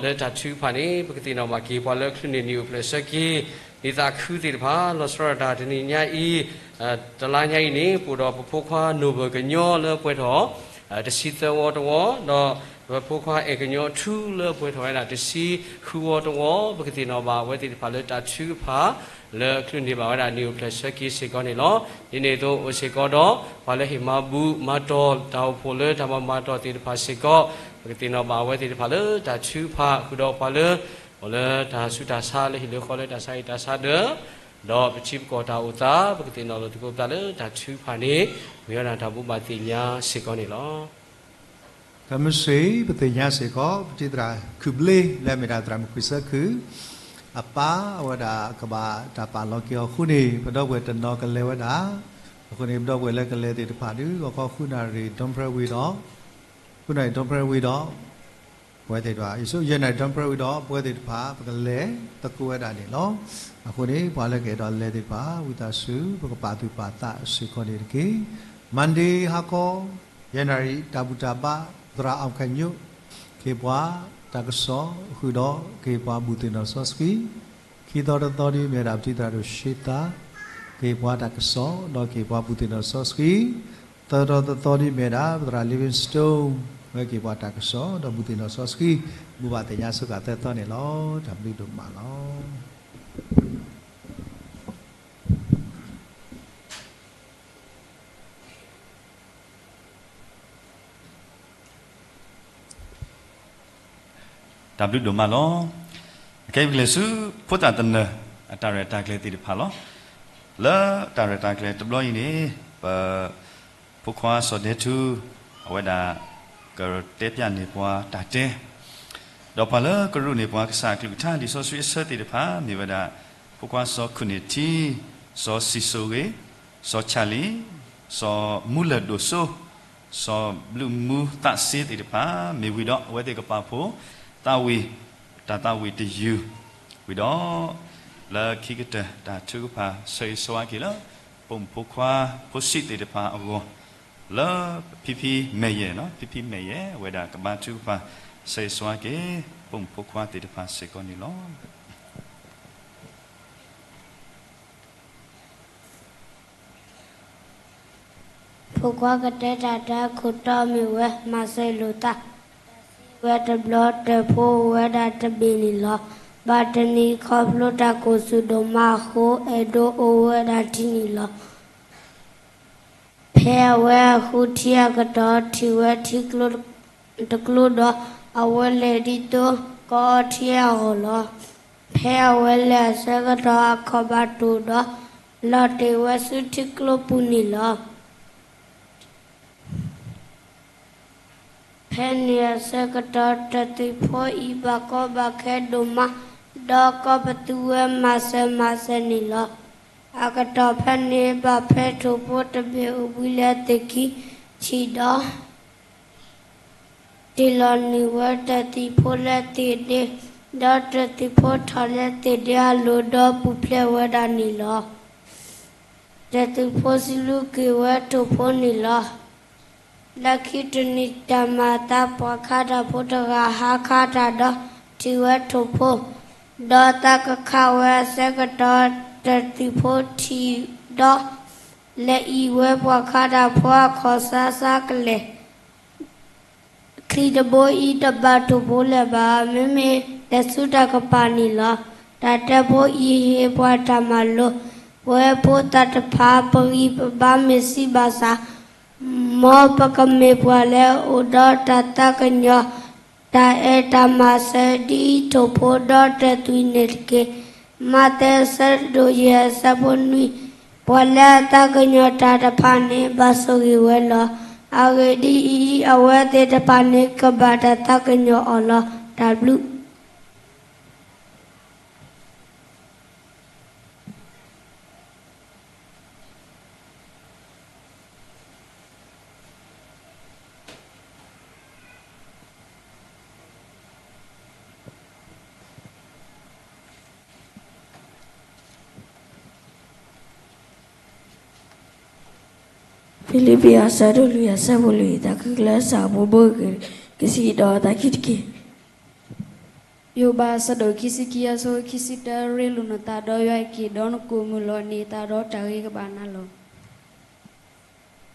လၢတၢ်ထုကဖၣ်န့ၣ် ပကသ့ၣ်နီၣ်ဘၣ်က့ၤပှၤလၢအချုးန့ၢ်နံၣ်အိၣ်ဖျဲၣ်ဆၢက့ၤ နံၣ်သးခုသ့ၣ်တဖၣ် လီၤဆီဒၣ်တၢ်တနံၤညါအံၤ တလါညါအံၤန့ၣ် ပအိၣ်ဒီးပဖိခွါနိၣ်ဘၢၣ်ကညီလၢပှဲၤထီၣ် တဆံသၢဝီတဝီ ဒီးပဖိခွါအဲၣ်ကညီထူလၢပှဲၤထီၣ်ဝဲဒၣ်တဆံဃုဝီတဝီ ပကသ့ၣ်နီၣ်ဘၣ်အဝဲသ့ၣ်တဖၣ်လၢတၢ်ထုကဖၣ် လၢအချုးန့ၢ်ဘၣ်ဝဲဒၣ်နံၣ်အိၣ်ဖျဲၣ်ဆၢက့ၤစ့ၢ်ကီးန့ၣ်လီၤ. ဒ်န့ၣ်အသိးအိၣ်စ့ၢ်ကီးဒီး ပှၤလၢဟ့ၣ်မၤဘူၣ်မၤတီၢ်တၢ်အိၣ်ဖှိၣ်လၢတၢ်မၤမၤတီၢ်သ့ၣ်တဖၣ်စ့ၢ်ကီး ပကသ့ၣ်နီၣ်ဘၣ်အဝဲသ့ၣ်တဖၣ်လၢတၢ်ထုကဖၣ် ဃုာ်ဒီးပှၤလၢ အိၣ်လၢတၢ်ဆူးတၢ်ဆါလၢဟံၣ်လၢဃီလၢတၢ်ဆါဟံၣ်တၢ်ဆါဒၢး ဒီးပထံပကီၢ်တၢ်အိၣ်သး ပကသ့ၣ်နီၣ်လီၤသကိးပသးလၢတၢ်ထုကဖၣ်န့ၣ် မ့ၢ်ဝဲဒၣ်တၢ်ဘိးဘၣ်သ့ၣ်ညါစ့ၢ်ကီးန့ၣ်လီၤ. ခဲမုၢ်ဆ့ၣ် ပသ့ၣ်ညါစ့ၢ်ကီး ပထံၣ်သရၣ်ခုၣ်ဘျ့ လၢအမ့ၢ်ဒၣ်သရၣ်မုၣ်ခွံဆၢခုၣ် အပၢ်အဝဲဒၣ်ကဘၣ်တၢ်ပာ်လီၤက့ၤအီၤအဃိန့ၣ် ပဒီပုၢ်ဝဲၢ်တနီၤကလဲၤဝဲဒၣ်, အဃိန့ၣ် ပဒီပုၢ်ဝဲၢ်လၢကလဲၤသ့ၣ်တဖၣ်ဒုး ဂီၤခီဃုနၣ်ရံၣ် ဒိၣ်ဖျၢၣ်ဝံၤဒီး ဃုနၣ်ရံၣ် ဒိၣ်ဖျၢၣ်ဝံၤဒီး ပဝဲသ့ၣ်တဖၣ် ယဆိ ယဲၢ်နၣ်ရံၣ် ဒိၣ်ဖျၢၣ်ဝံၤဒီး ပဝဲသ့ၣ်တဖၣ် ပကလဲၤသကိးဝဲဒၣ်န့ၣ်လီၤ. အဃိန့ၣ် ပှၤလၢကအဲၣ်ဒိးလဲၤသ့ၣ်တဖၣ် ဝံသးစူၤ ပကပာ်သူၣ်ပာ်သးစ့ၢ်ကီးန့ၣ်တက့ၢ်. Monday ဟါခီ ယဲၢ်နၣ်ရံၣ် တၢ်ဘူၣ်တၢ်ဘါ သရၣ်အီၣ်ခၣ်ညိ ကဟ့ၣ်ပှၤတၢ်ကစီၣ် ဃုာ်ဒီးကဟ့ၣ်ပှၤဘူၣ်သ့ၣ်နီၣ်စီဆှံ, ခံသီတသီဒ်မ့ၢ်ဝဲဒၣ် ပထံၣ်သရၣ်ဒိၣ်ရှ့သး ကဟ့ၣ်ပှၤတၢ်ကစီၣ် ဒီးကဟ့ၣ်ပှၤဘူၣ်သ့ၣ်နီၣ်စီဆှံ, သၢသီတသီဒ်မ့ၢ်ဝဲဒၣ် ပသရၣ် Livingstone ဝဲကဟ့ၣ်ပှၤတၢ်ကစီၣ် ဒီးဘူၣ်သ့ၣ်နီၣ်စီဆှံ, ဘိးဘၣ်သ့ၣ်ညါစ့ၢ်ကီးသၢသီန့ၣ်လီၤ. တၢ်ဘျုးဒိၣ်မးလီၤ. တၢ်ဘျုးဒိၣ်မးလီၤ. အခဲအံၤပကလဲၤဆူ ဖိသၣ်သနၢၣ် အတၢ်ရဲၣ်တၢ်ကျဲၤသ့ၣ်တဖၣ်လီၤ. လၢတၢ်ရဲၣ်တၢ်ကျဲၤတဘျီအံၤန့ၣ် ပ ဖိခွါစီၤဒဲထူ အဝဲဒၣ် ကတဲပၠးန့ၢ်ပှၤတၢ်တဲ ဒီးပှၤလၢကရူၢ်န့ၢ်ပှၤကစၢ်အကလုၢ်ကထါလံာ်စီဆှံအဆၢသ့ၣ်တဖၣ် မ့ၢ်ဝဲဒၣ် ဖိခွါစီၤခုၣ်န့ၢ်ထံ, စီၤစံၣ်စိၤဂ့ၤ, စီၤဆၣ်လံ, စီၤမူလၢၢ်ဒိၣ်စိ, စီၤဘျုးမူသးစ့သ့ၣ်တဖၣ် မ့ၢ်ဝံၤဒီး အဝဲသ့ၣ်ကပာ်ဖှိၣ်သးဝံၣ် တၢ်သးဝံၣ်တယုၢ် ဝံၤဒီး လၢခံကတၢၢ်တၢ်ထုကဖၣ်ဆၢဂ့ၤဆၢဝါက့ၤလၢ ပိာ်မုၣ်ဖိခွါဖိဆံးသ့ၣ်တဖၣ်အဂီၢ် လၢဖံဖံမဲာ်ယဲၢ်, ဖံဖံမဲာ်ယဲၢ် အဝဲဒၣ်ကဘါထုကဖၣ်ဆၢဂ့ၤဆၢဝါက့ၤ ပိာ်မုၣ်ဖိခွါသ့ၣ်တဖၣ်စ့ၢ်ကီးန့ၣ်လီၤ. ဖိခွါကတဲတၢ်တၢ်အခိၣ်တီမ့ၢ်ဝဲ မၤစၢၤလိာ်သး, တၢ်စံးဝဲတဘျီ တၢၢ်ဖိအိၣ်ဝဲဒၣ်တဘ့ၣ်န့ၣ်လီၤ. ဘၣ်တနံၤခီဖျိတၢ်ကိၢ်ဆူၣ်ဒိၣ်မးအဃိ အဲၣ်ဒိးအိၣ်ဝဲဒၣ်ထံန့ၣ်လီၤ. ဖဲအဝဲအဃုထံအကတီၢ် ထံၣ်ဝဲထံကျိတကျိဒီး အဝဲလဲၤဒ်သိးကအီထံအဂီၢ်လီၤ. ဖဲအဝဲလဲၤအဆၢကတီၢ် အခီၣ်ဘၣ်တိၢ်ဒီး လီၤတဲာ်ဝဲဆူထံကျိပူၤန့ၣ်လီၤ. ဖဲန့ၣ်အဆၢကတီၢ် တၢၢ်သွံၣ်ဖိအံၤဘၣ်ကီဘၣ်ခဲဒိၣ်မး, ဒီးကိးပသူဝဲမၤစၢၤမၤစၢၤန့ၣ်လီၤ. အကတီၢ်ဖဲန့ၣ် ဘၣ်ဖဲထိၣ်ဖိတဘ့ၣ်အိၣ်ဘှံးလၢသ့ၣ်ခံဆံးဒီး တ့ၢ်လီၤနုာ်ဝဲတၢၢ်သွံၣ်ဖိလၢသ့ၣ်ဒ့, ဒီးတၢၢ်သွံၣ်ဖိထီၣ်လၢသ့ၣ်ဒ့အလိၤဒီးပူၤဖျဲးဝဲဒၣ်န့ၣ်လီၤ. တၢၢ်သွံၣ်ဖိစံးဘျုးက့ၤဝဲထိၣ်ဖိန့ၣ်လီၤ. လၢခံတနံၤတၢ်မၤအသး ပှၤခးတၢ်ဖိတဂၤဟးခးတၢ်ဒီးထံၣ်ဝဲထိၣ်ဖိ, ဒီးသးကခးဝဲအဆၢကတီၢ် တၢၢ်သွံၣ်ဖိထံၣ်ဒီး လဲၤအံၤဝဲပှၤခးတၢ်ဖိအခီၣ်ဆါဆါကလဲာ် ချံတဘိအံၤတဘၣ်ထိၣ်ဖိလၢၤဘၣ်, မ့မ့ၢ်လဲၤဆူတၢ်ကပၤန့ၣ်လီၤ. တၢ်တဲဖိအံၤဟ့ၣ်ပှၤတၢ်မၤလိာ်, ပဝဲဖိသၣ်တဖၣ် ပဂံၢ်ပဘါမ့ၢ်စံးဘၣ်ဆၣ်, မ်ပကမ့ၢ်ပှၤလၢအအိၣ်ဒီးတၢ်သးကညီၤ, တၢ်အဲၣ်တၢ်မၤစၢၤဒ်ထိၣ်ဖိဒီးတၢၢ်သွံၣ်န့ၣ်တက့ၢ်. မးသဲအဆၢဒိၣ်ယဲၢ်အဆၢဖိနွံ, ပှၤလၢအသးကညီၤတၢ်တဖၣ်န့ၣ် ဘၣ်ဆိၣ်ဂ့ၤဝဲလီၤ. အဂ့ၢ်ဒ်အံၤ, အဝဲသ့ၣ်တဖၣ်န့ၣ် ကဘၣ်တၢ်သးကညီၤအီၤလီၤ. တၢ်ဘျုး. ဖံလံးပံၤ အဆၢဒိၣ်လွံၢ် အဆၢဖိလွံၢ်, သးခုကလၢကစၢ်အဘိဘိ ကစံးဒီးသးခံတက့ၢ်. ယိၤဘး အဆၢဒိၣ်ခံဆံခံ အဆၢဖိခံဆံတၢ, ရ့လိာ်နသးဒီးယွၤအံၤတက့ၢ်, ဒီးနကိၢ်မုၢ်လီၤန့ၢ်သးဒီးတၢ်ဂ့ၤကဘၣ်နၤလီၤ.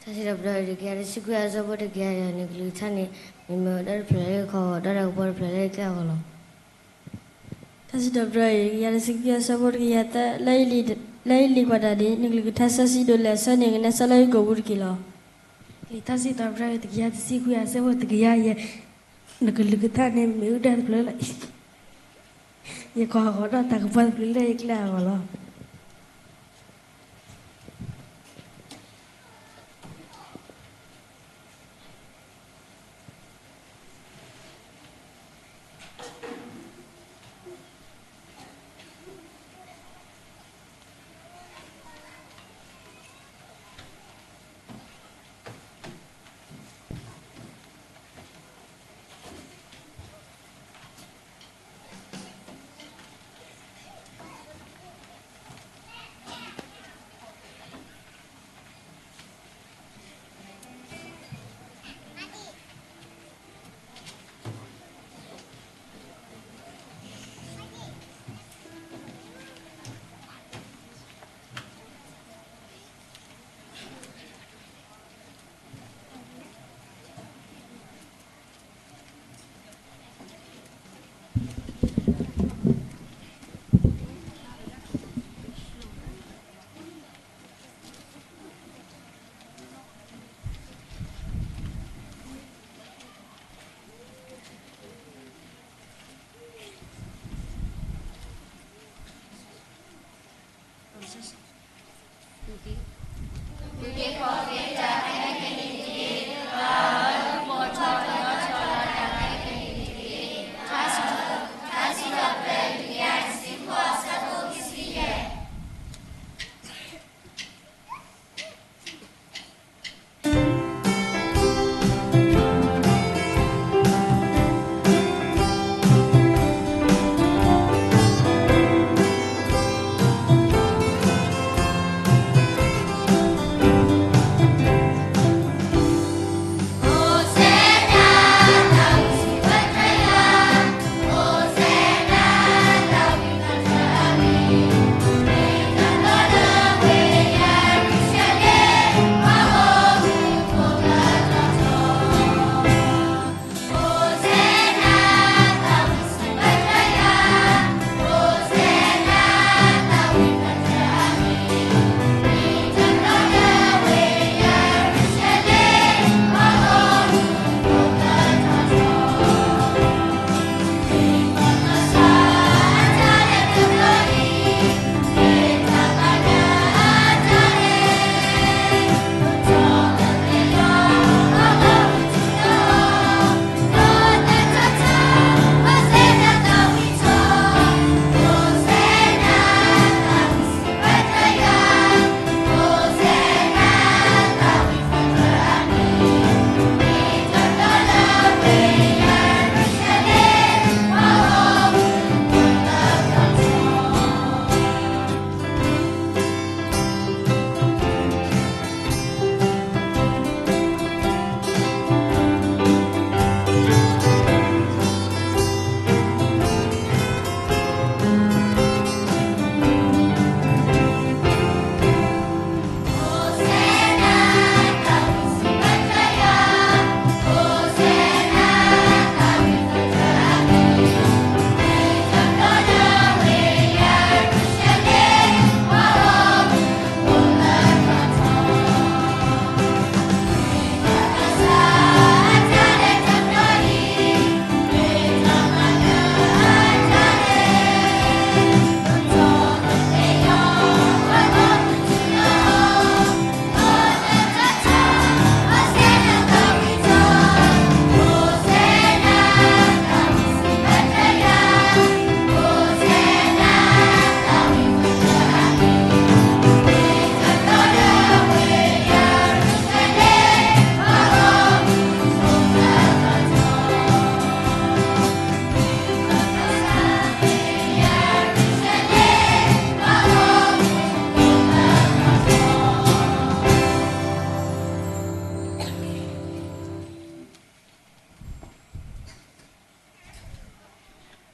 ထါစံးထီၣ်ပတြၢၤ တကယၤတဆံခွံ အဆၢဖိတကယၤယဲၢ်, နကလုၢ်ကထါန့ၣ် မ့ၢ်မ့ၢ်အိၣ်ဒီးတဖျၢၣ်လၢယခီၣ်အဂီၢ်, ဒီးတၢ်ကပီၤတဖျၢၣ်လၢယကျဲအဂီၢ်လီၤ. ထါစံးထီၣ်ပတြၢၤ တကယၤတဆံခွံ အဆၢဖိတကယၤသၢ, လၢယလံၤကွၢ်တၢ်ဒ် နကလုၢ်ကထါစီဆှံဒိၣ်လဲၣ်အဆၢန့ၣ် ကနဲစီလၢယကိာ်ပူၤတက့ၢ်လီၤ. လံာ်ထါစံးထီၣ်ပတြၢၤ တကယၤတဆံခွံ အဆၢဖိတကယၤယဲၢ်, နကလုၢ်ကထါန့ၣ် မ့ၢ်အိၣ်ဒီးတဖျၢၣ်လၢယခီၣ်အဂီၢ် ဒီးတၢ်ကပီၤတဖျၢၣ်လၢယကျဲအဂီၢ်လီၤ.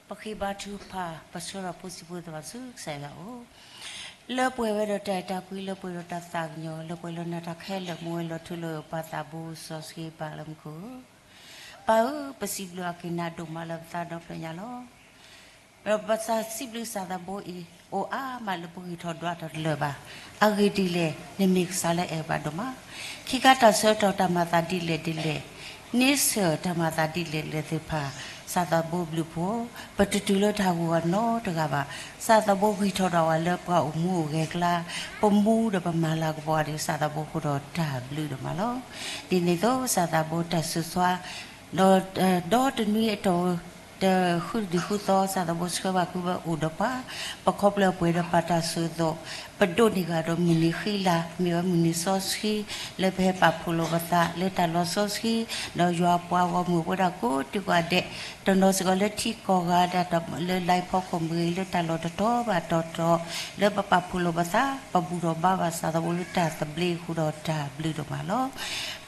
ပဃ့ဘါထုကဖၣ် ပဆှၢဒီးဖိဆံးဖိသ့ၣ်တဖၣ်ဆူကစၢ်ယွၤအအိၣ်, လၢပှဲၤဝဲဒီးတၢ်အဲၣ်တၢ်ကွံ လၢပှဲၤဒီးတၢ်သးကညီၤ လၢပှဲၤလၢနတၢ်ခဲလၢာ် မူဝဲလီၤထူလၢပၢ်သးဘိစီဆှံပၢ်လၢမူခိၣ်ဧၢ, ပၢ်ဧၢ, ပစံးဘျုးအက့ၤနၤဒိၣ်မးလၢပသးဒီဖျၢၣ်ညါလီၤ. ဒီးပစံးဘျုးစးသးဘိအံၤ အိၣ်အါမးလၢပဂံၢ်ထီၣ်ဒွးထီၣ်တလၢာ်ဘၣ်. အဂ့ၢ်ဒ်လဲၣ်, နမ့ၢ်ကစၢ်လၢအဲၣ်ဘၣ်ဒိၣ်မး, ခံခါတၢ်ဆၢကတီၢ်တၢ်မၤသးဒ်လဲၣ်ဒ်လဲၣ်, န့ဆၢၣ်တၢ်မၤသးဒ်လဲၣ်လဲၣ်သ့ၣ်တဖၣ်, စးသးဘိဘျုးဖှိၣ်, ပတတုၤလၢတၢ်ဟးဂူာ်အီၤနီတဂၤဘၣ်. စးသးဘိဂံၢ်ထီၣ်ဒီးဝဲလၢပှၤအိၣ်မူအိၣ်ဂဲၤကျါ, ပမူဒီးပမၤလၤကပီၤဒီး စးသးဘိဃုာ်ဒီးတၢ်ဘျုးဒိၣ်မးလီၤ. ဒ်န့ၣ်အသိး စးသးဘိတၢ်စူၤသွါ ဒီး ဒီတနွံအတီၢ် တဃုဒုးဃုသီ စးသးဘိဆှၢဘၣ်ဃုာ်ဝဲအိၣ်ဒီးပှၤ, ပခီဖျိပှဲၤဒီးပတၢ်စိၤအသိး, ပဒိးန့ၢ်ဂၤဒီးမုၢ်နံၤဃံလၤ မ့ၢ်ဝဲမုၢ်နံၤစီဆှံ လၢပဟဲပာ်ဖှိၣ်လိာ်ပသးလၢတၢ်လီၤစီဆှံ, ဒီးယွၤပှၤဂီၢ်မုၢ်ဝဲဒၣ်ကိးဒံကိးဂၤဒဲး, တနီၤစ့ၢ်ကီးလၢထံကီၢ်ဂၤဒၣ် လၢလါဖီခိၣ်မ့ၢ်ဂ့ၤ လၢတၢ်လီၢ်တတီၤဘၣ်တတီၤ, လၢပပာ်ဖှိၣ်လိာ်ပသး ပဘူၣ်ထီၣ်ဘါဘၣ်စးသးဘိလၢတၢ်သဘျ့အဃိဒီးတၢ်ဘျုးဒိၣ်မးလီၤ.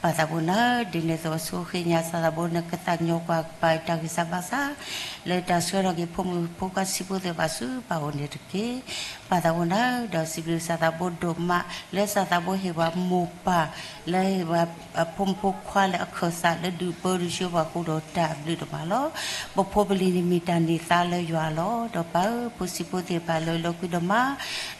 ပၢ်သးဘိနၤဧၢ, ဒ်န့ၣ်အသိးအဆိဃ့ညါစးသးဘိ နကသးကညီၤကွၢ်ကပၤတၢ်ဂံၢ်စၢ်ဘါစၢ် လၢတၢ်ဆှၢထီၣ်က့ၤဖိမုၣ်ဖိခွါဆံးဖိသ့ၣ်တဖၣ်ဆူပၢ်အအိၣ်န့ၣ်တက့ၢ်. ပၢ်သးဘိနၤဧၢ, ဒီးစံးဘျုးစးသးဘိဒိၣ်မး လၢစးသးဘိဟ့ၣ်ပှၤမိၢ်ပၢ် လၢဟ့ၣ်ပှၤဖိမုၣ်ဖိခွါလၢအခၢၣ်စးလၢဒုးပၢဒုးဆှၢပှၤဃိဒီးတၢ်ဘျုးဒိၣ်မးလီၤ. ပဖိပလံၤန့ၣ်မ့ၢ်တၢ်န့ၢ်သါလၢယွၤလီၤ. ဒီးပၢ်ဧၢ, ဖိဆံးဖိသ့ၣ်တဖၣ်လၢလီၤကွံဒိၣ်မး,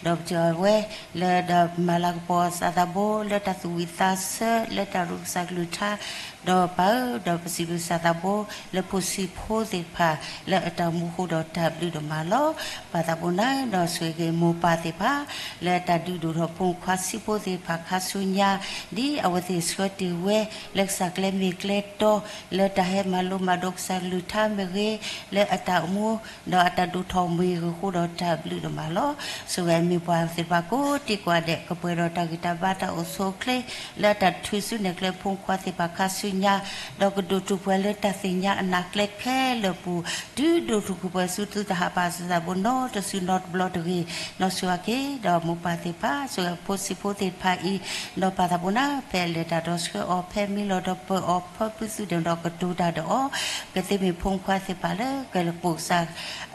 ဒီးပစၢၤဝဲ လၢဒီးမၤလၤကပီၤစးသးဘိ လၢတၢ်သူၣ်ဝံၣ်သးဆၢ လၢတၢ်ရူးကစၢ်ကလုၢ်ကထါ, ဒီးပၢ်ဧၢ, ဒီးပစံးဘျုးစးသးဘိ လၢဖိဆံးဖိသ့ၣ်တဖၣ် လၢအတၢ်မူဃိဒီးတၢ်ဘျုးဒိၣ်မးလီၤ. ပၢ်သးဘိနၤဧၢ, ဒီးဆိၣ်ဂ့ၤက့ၤမိၢ်ပၢ်သ့ၣ်တဖၣ် လၢအတၢ်ဒုးဒိၣ်ထီၣ်ဖိမုၣ်ခွါဆံးဖိသ့ၣ်တဖၣ်ခါဆူညါ, ဒ်အဝဲသ့ၣ်ဆှၢတ့ၢ်ဝဲ လၢကစၢ်ကျဲမ့ၢ်ကျဲတီ လၢတၢ်ဟဲမၤလိမၤဒိးကစၢ်ကလုၢ်ကထါမ့ၢ်ဂ့ၤ, လၢအတၢ်အိၣ်မူ ဒီးအတၢ်ဒိၣ်ထီၣ်မ့ၢ်ဂ့ၤအဃိဒီးတၢ်ဘျုးဒိၣ်မးလီၤ. ဆိၣ်ဂ့ၤအမ့ၢ်ပှၤသ့ၣ်တဖၣ်ကိးဒံကိးဂၤဒဲး ကပှဲၤဒီးတၢ်ဂံၢ်တၢ်ဘါတၢ်အိၣ်ဆူၣ်အိၣ်ချ့ လၢအတၢ်ထုးစုနဲၣ်ကျဲဖိမုၣ်ခွါသ့ၣ်တဖၣ်ခါဆူညါ, ဒီးကဒိၣ်တုာ်ပှဲၤလၢတၢ်သ့ၣ်ညါအနၢ်ကျဲခဲလၢာ်ပူၤ, တုၤဒိၣ်ထီၣ်ကပှဲၤဆူသုတဟးပာ်စးသးဘိနီတစုနီတဘျီတဂ့ၤ, နီၢ်ဆိၣ်ဂ့ၤက့ၤဒီးမိၢ်ပၢ်သ့ၣ်တဖၣ်, ဆိၣ်ဂ့ၤဖိဆံးဖိသ့ၣ်တဖၣ်အံၤ, ဒီးပၢ်သးဘိနၤဧၢ, ဖဲလဲၤတၢ်ဒီးဆှၢအီၤ ဖဲမံလီၤဒီးပၢၤအီၤ ဖၢဖုသုဒီးကတိၤတၢ်ဒီးအီၤ, ကသ့မ့ၢ်ဖိမုၣ်ခွါသ့ၣ်တဖၣ်လၢကလဲၤပိာ်ကစၢ်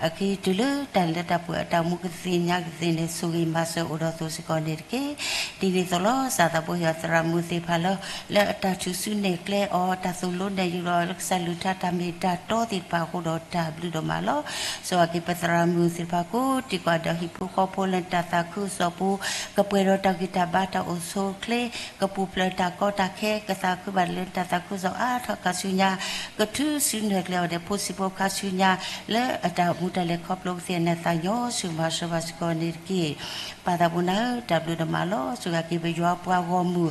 အခံတုၤလၢတၢ်လၢတၢ်ပှဲၤအတၢ်အိၣ်မူကသ့ၣ်ညါကသ့န့ၣ် ဆိၣ်ဂ့ၤမၤစၢၤအိၣ်ဒီးအသိးစ့ၢ်ကီးန့ၣ်တက့ၢ်. ဒ်န့ၣ်အသိးလီၤ. စးသးဘိဟ့ၣ်အီၤသရၣ်မုၣ်သ့ၣ်တဖၣ်လၢ လၢအတၢ်ထုးစုနဲၣ်ကျဲအီၤ တၢ်သိၣ်လိနဲၣ်ယုာ်လီၤလၢကစၢ်ကလုၢ်ကထါတၢ်မ့ၢ်တၢ်တီသ့ၣ်တဖၣ်အဃိဒီးတၢ်ဘျုးဒိၣ်မးလီၤ. ဆိၣ်ဂ့ၤက့ၤပသရၣ်မုၣ်သ့ၣ်တဖၣ်ကိးဒံကိးဂၤဒဲး ဟံၣ်ဖိဃီဖိလၢတၢ်သးခုကစီၣ်ပူၤ ကပှဲၤဒီးတၢ်ဂံၢ်တၢ်ဘါတၢ်အိၣ်ဆူၣ်အိၣ်ချ့ ကပူၤဖျဲးတၢ်ကီတၢ်ခဲ ကသးခုဘၣ်လၢတၢ်သးခုကစီၣ်အါထီၣ်ခါဆူညါ, ကထုးစုနဲၣ်ကျဲအီၤဒီးဖိဆံးဖိခါဆူညါ လၢအတၢ်အိၣ်မူတၢ်လဲၤခီဖျိကသ့အနၢ်သးညီ ဆိၣ်ဂ့ၤမၤစၢၤဘၣ်စ့ၢ်ကီးန့ၣ်တက့ၢ်. ပၢ်သးဘိနၤဧၢ, တၢ်ဘျုးဒိၣ်မးလီၤ. ဆိၣ်ဂ့ၤက့ၤပယွၤပှၤဂီၢ်မုၢ် လၢပတုၤနံၤညါအံၤ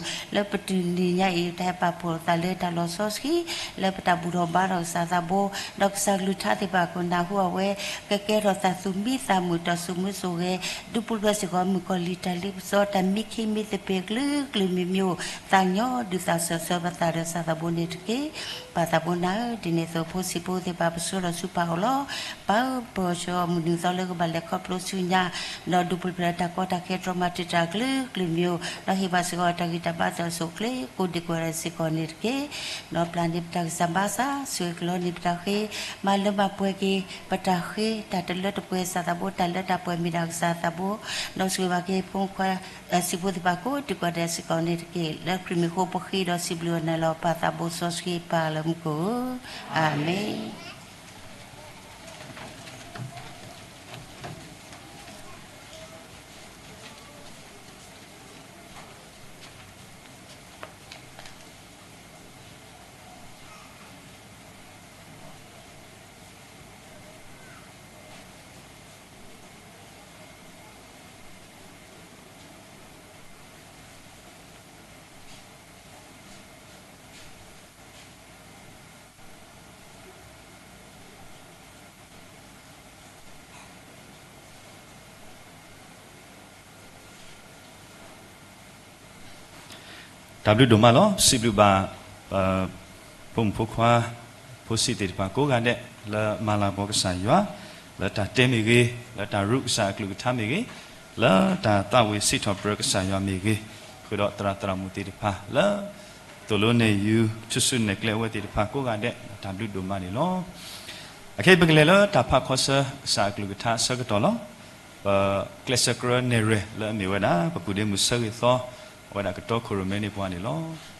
တၢ်ဟဲပာ်ဖှိၣ်သးလၢတၢ်လီၤစီဆှံ လၢပတၢ်ဘူၣ်ထီၣ်ဘါထီၣ်ကစၢ်သးဘိ ဒီးကစၢ်ကလုၢ်ကထါသ့ၣ်တဖၣ်ကနၢ်ဟူအဝဲ ကကဲထီၣ်သးသူၣ်မံသးမုာ် တၢ်စိာ်မူစိာ်ဂဲၤ ဒူပူၤဖျဲးစ့ၢ်ကီးမုၣ်ကီၤလံၢ်တၢ်လ့ပစီ တၢ်မံခ့မံသပ့ၤကလုာ်ကလုာ်မံၤမံၤ သးညီဒုးသးစၢၤဆၢပသးဒီးစၢ်သးဘိန့ၣ်တက့ၢ်. ပၢ်သးဘိနၤဧၢ, ဒ်န့ၣ်အသိးဖိဆံးဖိသ့ၣ်တဖၣ်ပဆှၢလီၤဆူပၢ်အအိၣ်လီၤ. ပၢ်ဧၢ, ပၢ်ဆှၢအီၤမုၢ်နံၤသီလၢကဘၣ်လဲၤခီဖျိဆူညါ ဒီးဒူပူၤဖျဲးတၢ်ကီတၢ်ခဲတြီမၤတံာ်တာ်ကလုာ်ကလုာ်မံၤဧိၤ ဒီးဟ့ၣ်ဘၣ်စ့ၢ်ကီးတၢ်ဂံၢ်တၢ်ဘါတၢ်အိၣ်ဆူၣ်အိၣ်ချ့ ကိးဒံကိးဂၤဒဲးစ့ၢ်ကီးန့ၣ်တက့ၢ်. ဒီးပျၢ်န့ၢ်ပတၢ်ဂံၢ်စၢ်ဘါစၢ် ဆိၣ်ဂ့ၤကလီန့ၢ်ပတၢ်ဃ့ မၤလၢမၤပှဲၤက့ၤ ပတၢ်ဃ့ တၢ်တလၢတပှဲၤစၢ်သးဘိ တၢ်လၢတၢ်ပှဲၤမ့ၢ်ဒၣ်ကစၢ်သးဘိ ဒီးဆိၣ်ဂ့ၤဘၣ်က့ၤဖိမုၣ်ခွါ ဆံးဖိသ့ၣ်တဖၣ်ကိးဒံကိးဂၤဒဲးစ့ၢ်ကီးန့ၣ်တက့ၢ်. လၢခရံာ်မံၤအဃိပဃ့ဒီးစံးဘျုးအီၤနၤလီၤ. ပၢ်သးဘိစီဆှံပၢ်လၢမူခိၣ်ဧၢ, အၤမ့ၣ်. တၢ်ဘျုးဒိၣ်မးလီၤ. စံးဘျုးဘၣ် ပဖိမုၣ်ဖိခွါ ဖိဆံးသ့ၣ်တဖၣ်ကိးဂၤဒဲး လၢမၤလၤကပီၤကစၢ်ယွၤ လၢတၢ်တဲမ့ၢ်ဂ့ၤ, လၢတၢ်ရူးကစၢ်အကလုၢ်ကထါမ့ၢ်ဂ့ၤ, လၢတၢ်သးဝံၣ်စံးထီၣ်ပတြၢၤကစၢ်ယွၤမ့ၢ်ဂ့ၤ, ဃုာ်ဒီးသရၣ်သရၣ်မုၣ်သ့ၣ်တဖၣ် လၢသိၣ်လိနဲၣ်ယုာ် ထုးစုနဲၣ်ကျဲအဝဲသ့ၣ်တဖၣ်ကိးဂၤဒဲး တၢ်ဘျုးဒိၣ်မးန့ၣ်လီၤ. အခဲအံၤပကလဲၤလၢတၢ်ဖးခီဆၢကစၢ်အကလုၢ်ကထါအဆၢကတီၢ်လီၤ. ပကျဲးစၢးကြၢးနဲၣ်ရွဲၣ်လၢအမ့ၢ်ဝဲဒၣ် ပကူၣ်ဒ့မုၣ်ဆၢဂ့ၤသီ အဝဲဒၣ်ကတီခိၣ်ရိၣ်မဲန့ၢ်ပှၤန့ၣ်လီၤ.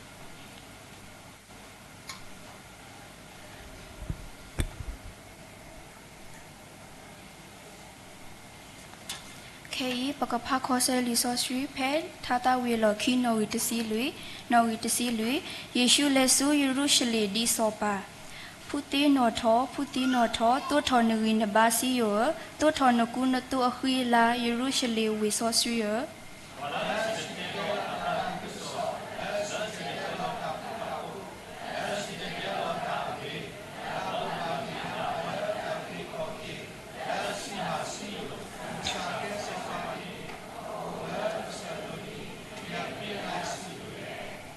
ခဲအံၤ ပကဖးခီဆၢလံာ်စီဆှံဖဲ ထါသးဝံၣ်အလီၢ်ခံ နီၣ်ဂံၢ်တဆံလွံၢ်, နီၣ်ဂံၢ်တဆံလွံၢ်, ယ့ၣ်ၡူးလဲၤဆူယရူၤၡလ့ၣ်ဒ်စီၤပၤ ဖုသ့နီၣ်ထီၣ်, ဖုသ့နီၣ်ထီၣ်, သိးထီၣ်နဂံၢ်နဘါစံယိၣ်ဧၢ, သိးထီၣ်နကူနသိအဃံအလၤ ယရူၤၡလ့ၣ်ဝ့ၢ်စီဆှံဧၢ.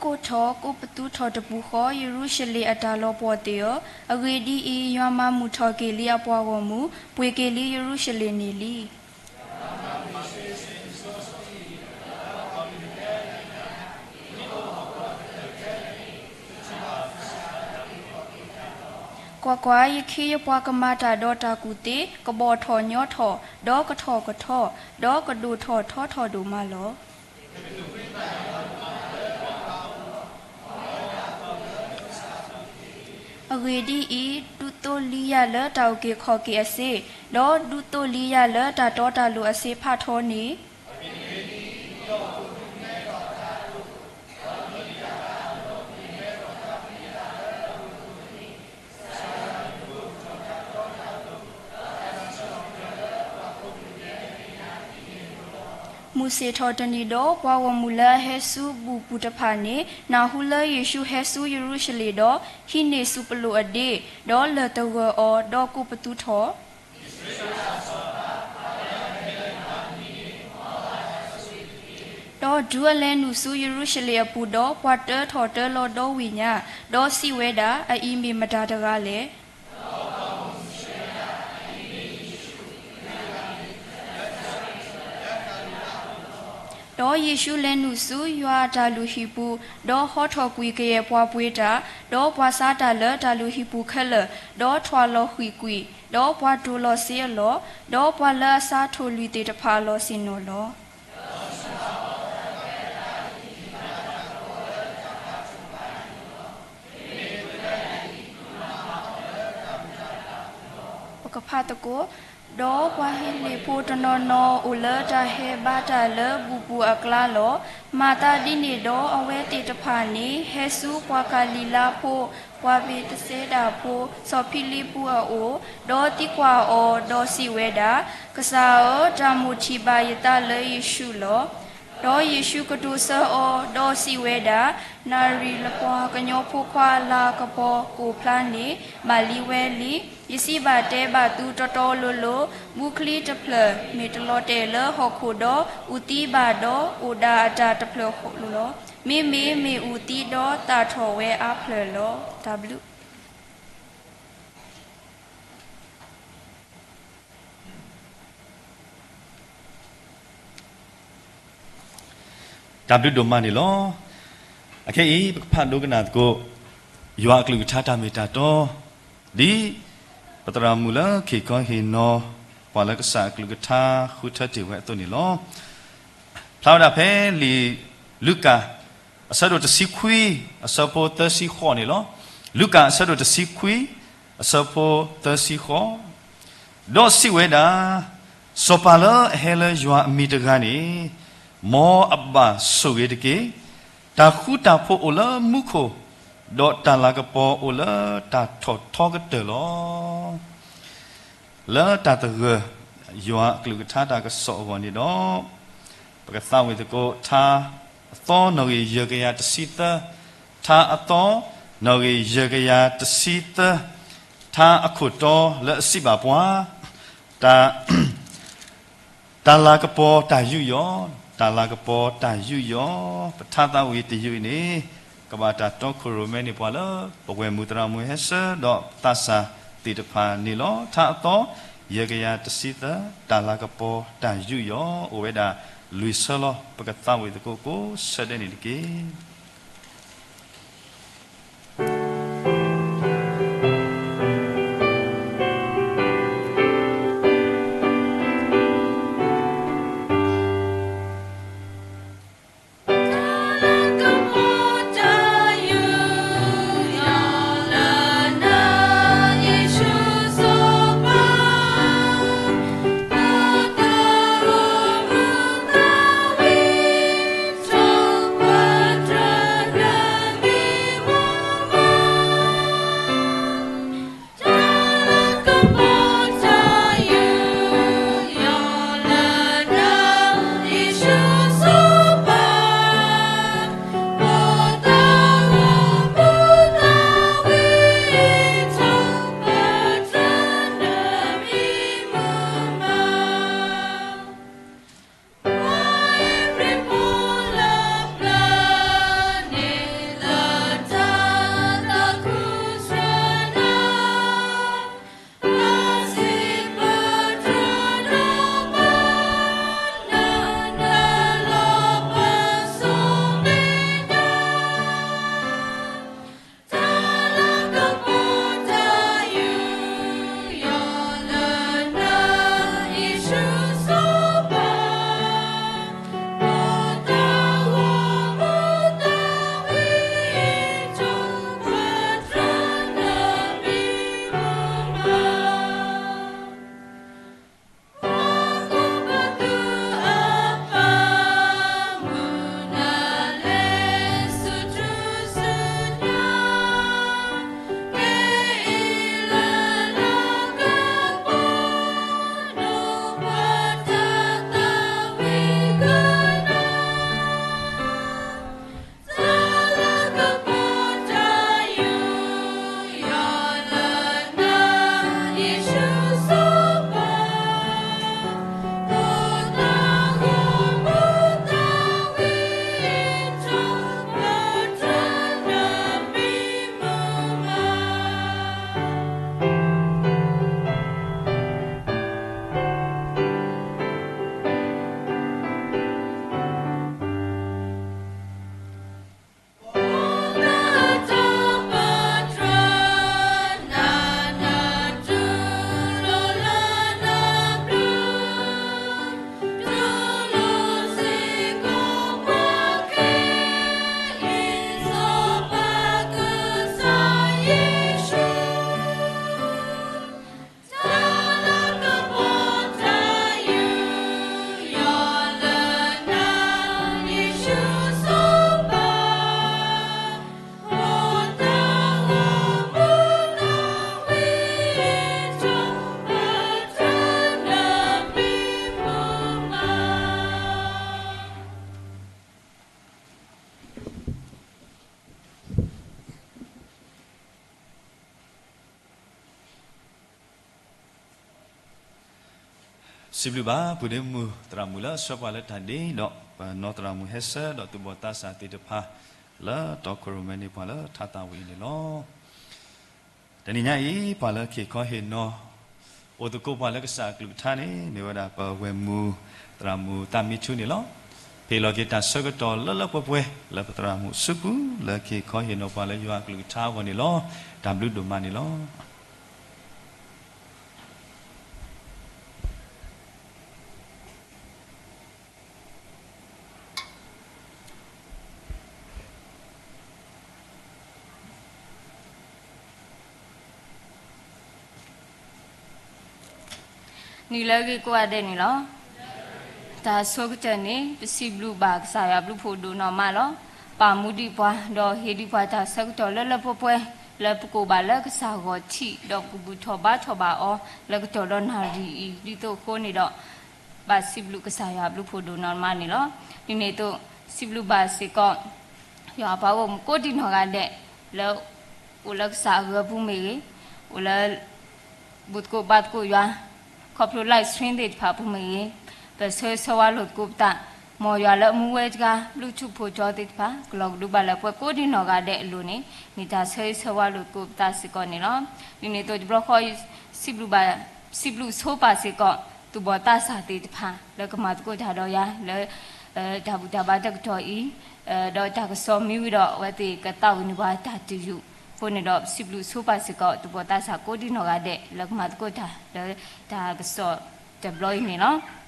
ကိးထီၣ်ကိးပသူထီၣ်တပူၤဃီ ယရူၤၡလ့ၣ်အတၢ်လီၤပှီၢ်သ့ၣ်ဧၢ, အဂ့ၢ်ဒ်အံၤ, ယွၤမၤမုာ်ထီၣ်က့ၤလံအပှၤဂီၢ်မုၢ်, ပှ့ၤက့ၤလံယရူၤၡလ့ၣ်န့ၣ်လံ. ကွၢ်ကွၢ်, ယခ့ယပှၤကမၤတၢ်ဒီးတၢ်ကူၣ်သ့, ကဘီၣ်ထီၣ်ညီထီၣ်, ဒီးကထီၣ်ကထီ, ဒီးကဒိၣ်ထီၣ်ထီထီၣ်ဒိၣ်မးလီၤ. အဂ့ၢ်ဒ်အံၤ, ဒူးသိးလံယၤလၢတၢ်အုၣ်က့ၤခီၣ်က့ၤအစ့, ဒီးဒူးသိးလံယၤလၢတၢ်တီတၢ်လိၤအစ့ဖးထီန့ၣ် မုၢ်ဆ့ၣ်ထီၣ်တနံၤဒီး ပှၤဂီၢ်မုၢ်လၢအဟဲဆူဘူၣ်ပူၤတဖၣ်န့ၣ် နၢ်ဟူလၢယ့ၣ်ၡူးဟဲဆူယရူၤၡလ့ၣ်ဒီး ဟံးန့ၢ်စူးပလိာ်အဒ့, ဒီးလၢၢ်သဂၢၢ်အီၤ, ဒီးကိးပသူထီၣ် ဒီးတုၤအလဲၤနုာ်ဆူယရူၤၡလ့ၣ်အပူၤဒီး ပှၤတၢထီၣ်တၢလီၤဒီဝ့ၢ်ညါ, ဒီးစံးဝဲဒၣ်, အအံၤမ့ၢ်မတၤတဂၤလဲၣ်. ဒီးယ့ၣ်ၡူးလဲၤနုာ်ဆူယွၤအတၢ်လုၢ်ဟံၣ်ပူၤ, ဒီးဟီထီၣ်ကွံာ်ကယဲၢ်ပှၤပှ့ၤတၢ်, ဒီးပှၤဆါတၢ်လၢတၢ်လုၢ်ဟံၣ်ပူၤခဲလၢာ်, ဒီးထွၣ်လီၤဃံၣ်ကွံာ်, ဒီးပှၤတိၢ်လီၤစ့အလီၢ်, ဒီးပှၤလၢအဆါထိၣ်လွံၢ်သ့ၣ်တဖၣ်အလီၢ်ဆ့ၣ်နီၤလီၤ. ပကဖးသကိး, ဒီးပှၤဟ့လ့ၣ်ဖိတနီၤနီၤအိၣ်လၢတၢ်ဟဲဘါတၢ်လၢဘူၣ်ပူၤအကျါလီၤ. မၤသးဒ်န့ၣ်ဒီး အဝဲသ့ၣ်တဖၣ်န့ၣ် ဟဲဆူပှၤကၤလံၤလါဖိ, ပှၤဘ့းသစဲဒၤဖိ, စီၤဖံလံးပူးအအိၣ်, ဒီးသံကွၢ်အီၤ, ဒီးစံးဝဲဒၣ်, ကစၢ်ဧၢ, တၢ်မိၣ်ထံၣ်ဘၣ်ယသးလၢယ့ၣ်ၡူးလီၤ. ဒီးယ့ၣ်ၡူးကတိၤဆၢအီၤ, ဒီးစံးဝဲဒၣ်, နၣ်ရံၣ်လပှၤကညီဖိခွါအလၤကပီၤကိၣ်ဖျါန့ၣ် ဘၣ်လံဝဲလံ. ယစံးဘၣ်တဲဘၣ်သုတီတီလိၤလိၤ, ဘုချံတဖျၢၣ် မ့ၢ်တလီၤတဲာ်လၢဟီၣ်ခိၣ်ဒီး အုၣ်သံဘၣ်ဒီးအိၣ်ဒၣ်အတၢ်တဖျၢၣ်ဃီလီၤ. မ့မ့ၢ်မ့ၢ်အုၣ်သံဒီးသၣ်ထီၣ်ဝဲအါဖျၢၣ်လီၤ. တၢ်ဘျုး တၢ်ဘျုးဒိၣ်မးန့ၣ်လီၤ. အခဲအံၤ ပကဖးဒိကနၣ်သကိး ယွၤအကလုၢ်ကထါတၢ်မ့ၢ်တၢ်တီ, ဒ်ပသရၣ်မုၣ်လၢခံခီဟ့ၣ်နီၤ ပှၤလၢကစၢ်အကလုၢ်ကထါဃုထၢတ့ၢ်ဝဲအသိးန့ၣ်လီၤ. ဖျါဝဲဒၣ်ဖဲလံာ်လူၤကၣ် အဆၢဒိၣ်တဆံခွံ အဆၢဖိသၢဆံဃိးန့ၣ်လီၤ. လူၤကၣ်အဆၢဒိၣ်တဆံခွံ အဆၢဖိသၢဆံဃိး, ဒီးစံးဝဲဒၣ်, စီၤပၤလၢအဟဲလၢယွၤအမံၤတဂၤန့ၣ်, မ်အဘၣ်ဆိၣ်ဂ့ၤတက့ၢ်. တၢ်ဃူတၢ်ဖိးအိၣ်လၢမူခိၣ်, ဒီးတၢ်လၤကပီၤအိၣ်လၢတၢ်ထီၣ်ထီကတၢၢ်လီၤ. လၢတၢ်သဂၢၢ် ယွၤအကလုၢ်ကထါတၢ်ကစီၣ်အဂီၢ်န့ၣ်ဒီး, ပကသးဝံၣ်သကိး ထါအသီ နီၣ်ဂံၢ်ယဲၢ်ကယၤတဆံသၢ, ထါအသီ နီၣ်ဂံၢ်ယဲၢ်ကယၤတဆံသၢ, ထါအခိၣ်တီလၢအစံးဘၣ်ပှၤ, တၢ် တၢ်လၤကပီၤတၢ်ယူးယီၣ်, တၢ်လၤကပီၤတၢ်ယူးယီၣ်, ပထါသးဝံၣ်တယုၢ်အံၤန့ၣ် ကဘၣ်တၢ်တီခိၣ်ရိၣ်မဲန့ၢ်ပှၤလၢ ပဝဲၢ်မုၣ်သရၣ်မုၣ်ဟဲဆၢ ဒီးသးစၢ်သ့ၣ်တဖၣ်န့ၣ်လီၤ. ထါအသီ ယဲၢ်ကယၤတဆံသၢ, တၢ်လၤကပီၤတၢ်ယူးယီၣ်, အိၣ်ဝဲဒၣ်လွံၢ်ဆၢလီၤ. ပကသးဝံၣ်သကိးကိးဆၢဒဲးန့ၣ်တက့ၢ်. စံးဘျုးဘၣ် ပုၢ်ဒ့မုၣ်သရၣ်မုၣ်လၢအဆှၢပှၤလၢတၢ်ဒ့ဒီး ပနီၢ်သရၣ်မုၣ်ဟဲဆၢဒီးသူၣ်ဘီၣ်သးစၢ်သ့ၣ်တဖၣ် လၢတီခိၣ်ရိၣ်မဲန့ၢ်ပှၤလၢထါသၣ်ဝံၤအံၤန့ၣ်လီၤ. တနံၤညါအံၤ ပှၤလၢဟ့ၣ်ခီဟ့ၣ်နီၤ အိၣ်သကိးပှၤလၢကစၢ်အကလုၢ်ကထါန့ၣ် မ့ၢ်ဝဲဒၣ်ပဝဲၢ်မုၢ်သရၣ်မုၣ်သးမံဆူန့ၣ်လီၤ. ဟ့ၣ်လီၤက့ၤတၢ်ဆၢကတီၢ်လၢလၢပှဲၤပှဲၤ လၢပသရၣ်မုၣ်အစုပူၤ လၢကဟ့ၣ်ခီဟ့ၣ်နီၤပှၤလၢယွၤအကလုၢ်ကထါအဂီၢ်န့ၣ်လီၤ. တၢ်ဘျုးဒိၣ်မးန့ၣ်လီၤ. နံၤလၢအဂ့ၤကိးဂၤဒဲးန့ၣ်လီၤ. တၢ်ဆိကတၢၢ်န့ၣ် ပစံးဘျုးဘၣ်ကစၢ်ယွၤဘျုးဖှိၣ်ဒိၣ်နီၢ်မးလီၤ. ပာ်မူဒံးပှၤ ဒီးဟ့ၣ်ဒံးပှၤတၢ်ဆၢကတီၢ်လၢလၢပှဲၤပှဲၤ လၢပကိးဘၣ်လၢကစၢ်ဂီၢ်ထံး ဒီးပကဘူၣ်ထီၣ်ဘါထီၣ်ဘၣ်အီၤ လၢကတီၢ်ဒီးနၣ်ရံၣ်အံၤ ဒ်သိးအဃိန့ၣ်ဒီး ဘၣ်စံးဘျုးကစၢ်ယွၤဘျုးဖှိၣ်ဒိၣ်နီၢ်မးန့ၣ်လီၤ. ဒ်န့ၣ်အသိး စံးဘျုးဘၣ်စ့ၢ်ကီး ယွၤအပှၤဂီၢ်မုၢ်ကိးဒံးနီၢ်ဂၤဒဲး လၢအိၣ်လၢကစၢ်အဂၢၢ်ပူၤမ့ၢ်ဂ့ၤ, အိၣ်လၢ ဘူၣ်သကိးဘါသကိးယွၤ ခီဖျိ live stream သ့ၣ်တဖၣ်အပူၤမ့ၢ်ဂ့ၤ, ပဆၢဂ့ၤဆၢဝါလိာ်သကိးပသး, မ်ယွၤလၢအမူဝဲတဂၤ ဘျုးထူးဖှိၣ်တီသ့ၣ်တဖၣ် ကလီၤကဒုဘၣ်လၢပှဲၤကိးဒံးနီၢ်ဂၤဒဲးအလိၤန့ၣ် မ့ၢ်တၢ်ဆၢဂ့ၤဆၢဝါလိာ်သကိးပသးစ့ၢ်ကီးန့ၣ်လီၤ. ဒ်န့ၣ်အသိးတဘျီဃီ စံးဘျုးဘၣ် စံးဘျုးဆိပာ်စ့ၢ်ကီး သူၣ်ဘီၣ်သးစၢ်သ့ၣ်တဖၣ် လၢကမၤသကိးတၢ်ဒီးယၤ လၢ တၢ်ဘူၣ်တၢ်ဘါတကတီၢ်အံၤ, ဒီးတၢ်ကစီၣ်မံဝံၤဒီး အဝဲသ့ၣ်ကသးဝံၣ်န့ၢ်ပှၤတၢ်တယုၢ်အဃိန့ၣ်ဒီး ပစံးဘျုးဆိပာ်စ့ၢ်ကီး သူၣ်ဘီၣ်သးစၢ်ကိးဒံးနီၢ်ဂၤဒဲး လၢကမၤသကိးတၢ်လၢတၢ်ကစီၣ်တဘျီအံၤန့ၣ်လီၤ.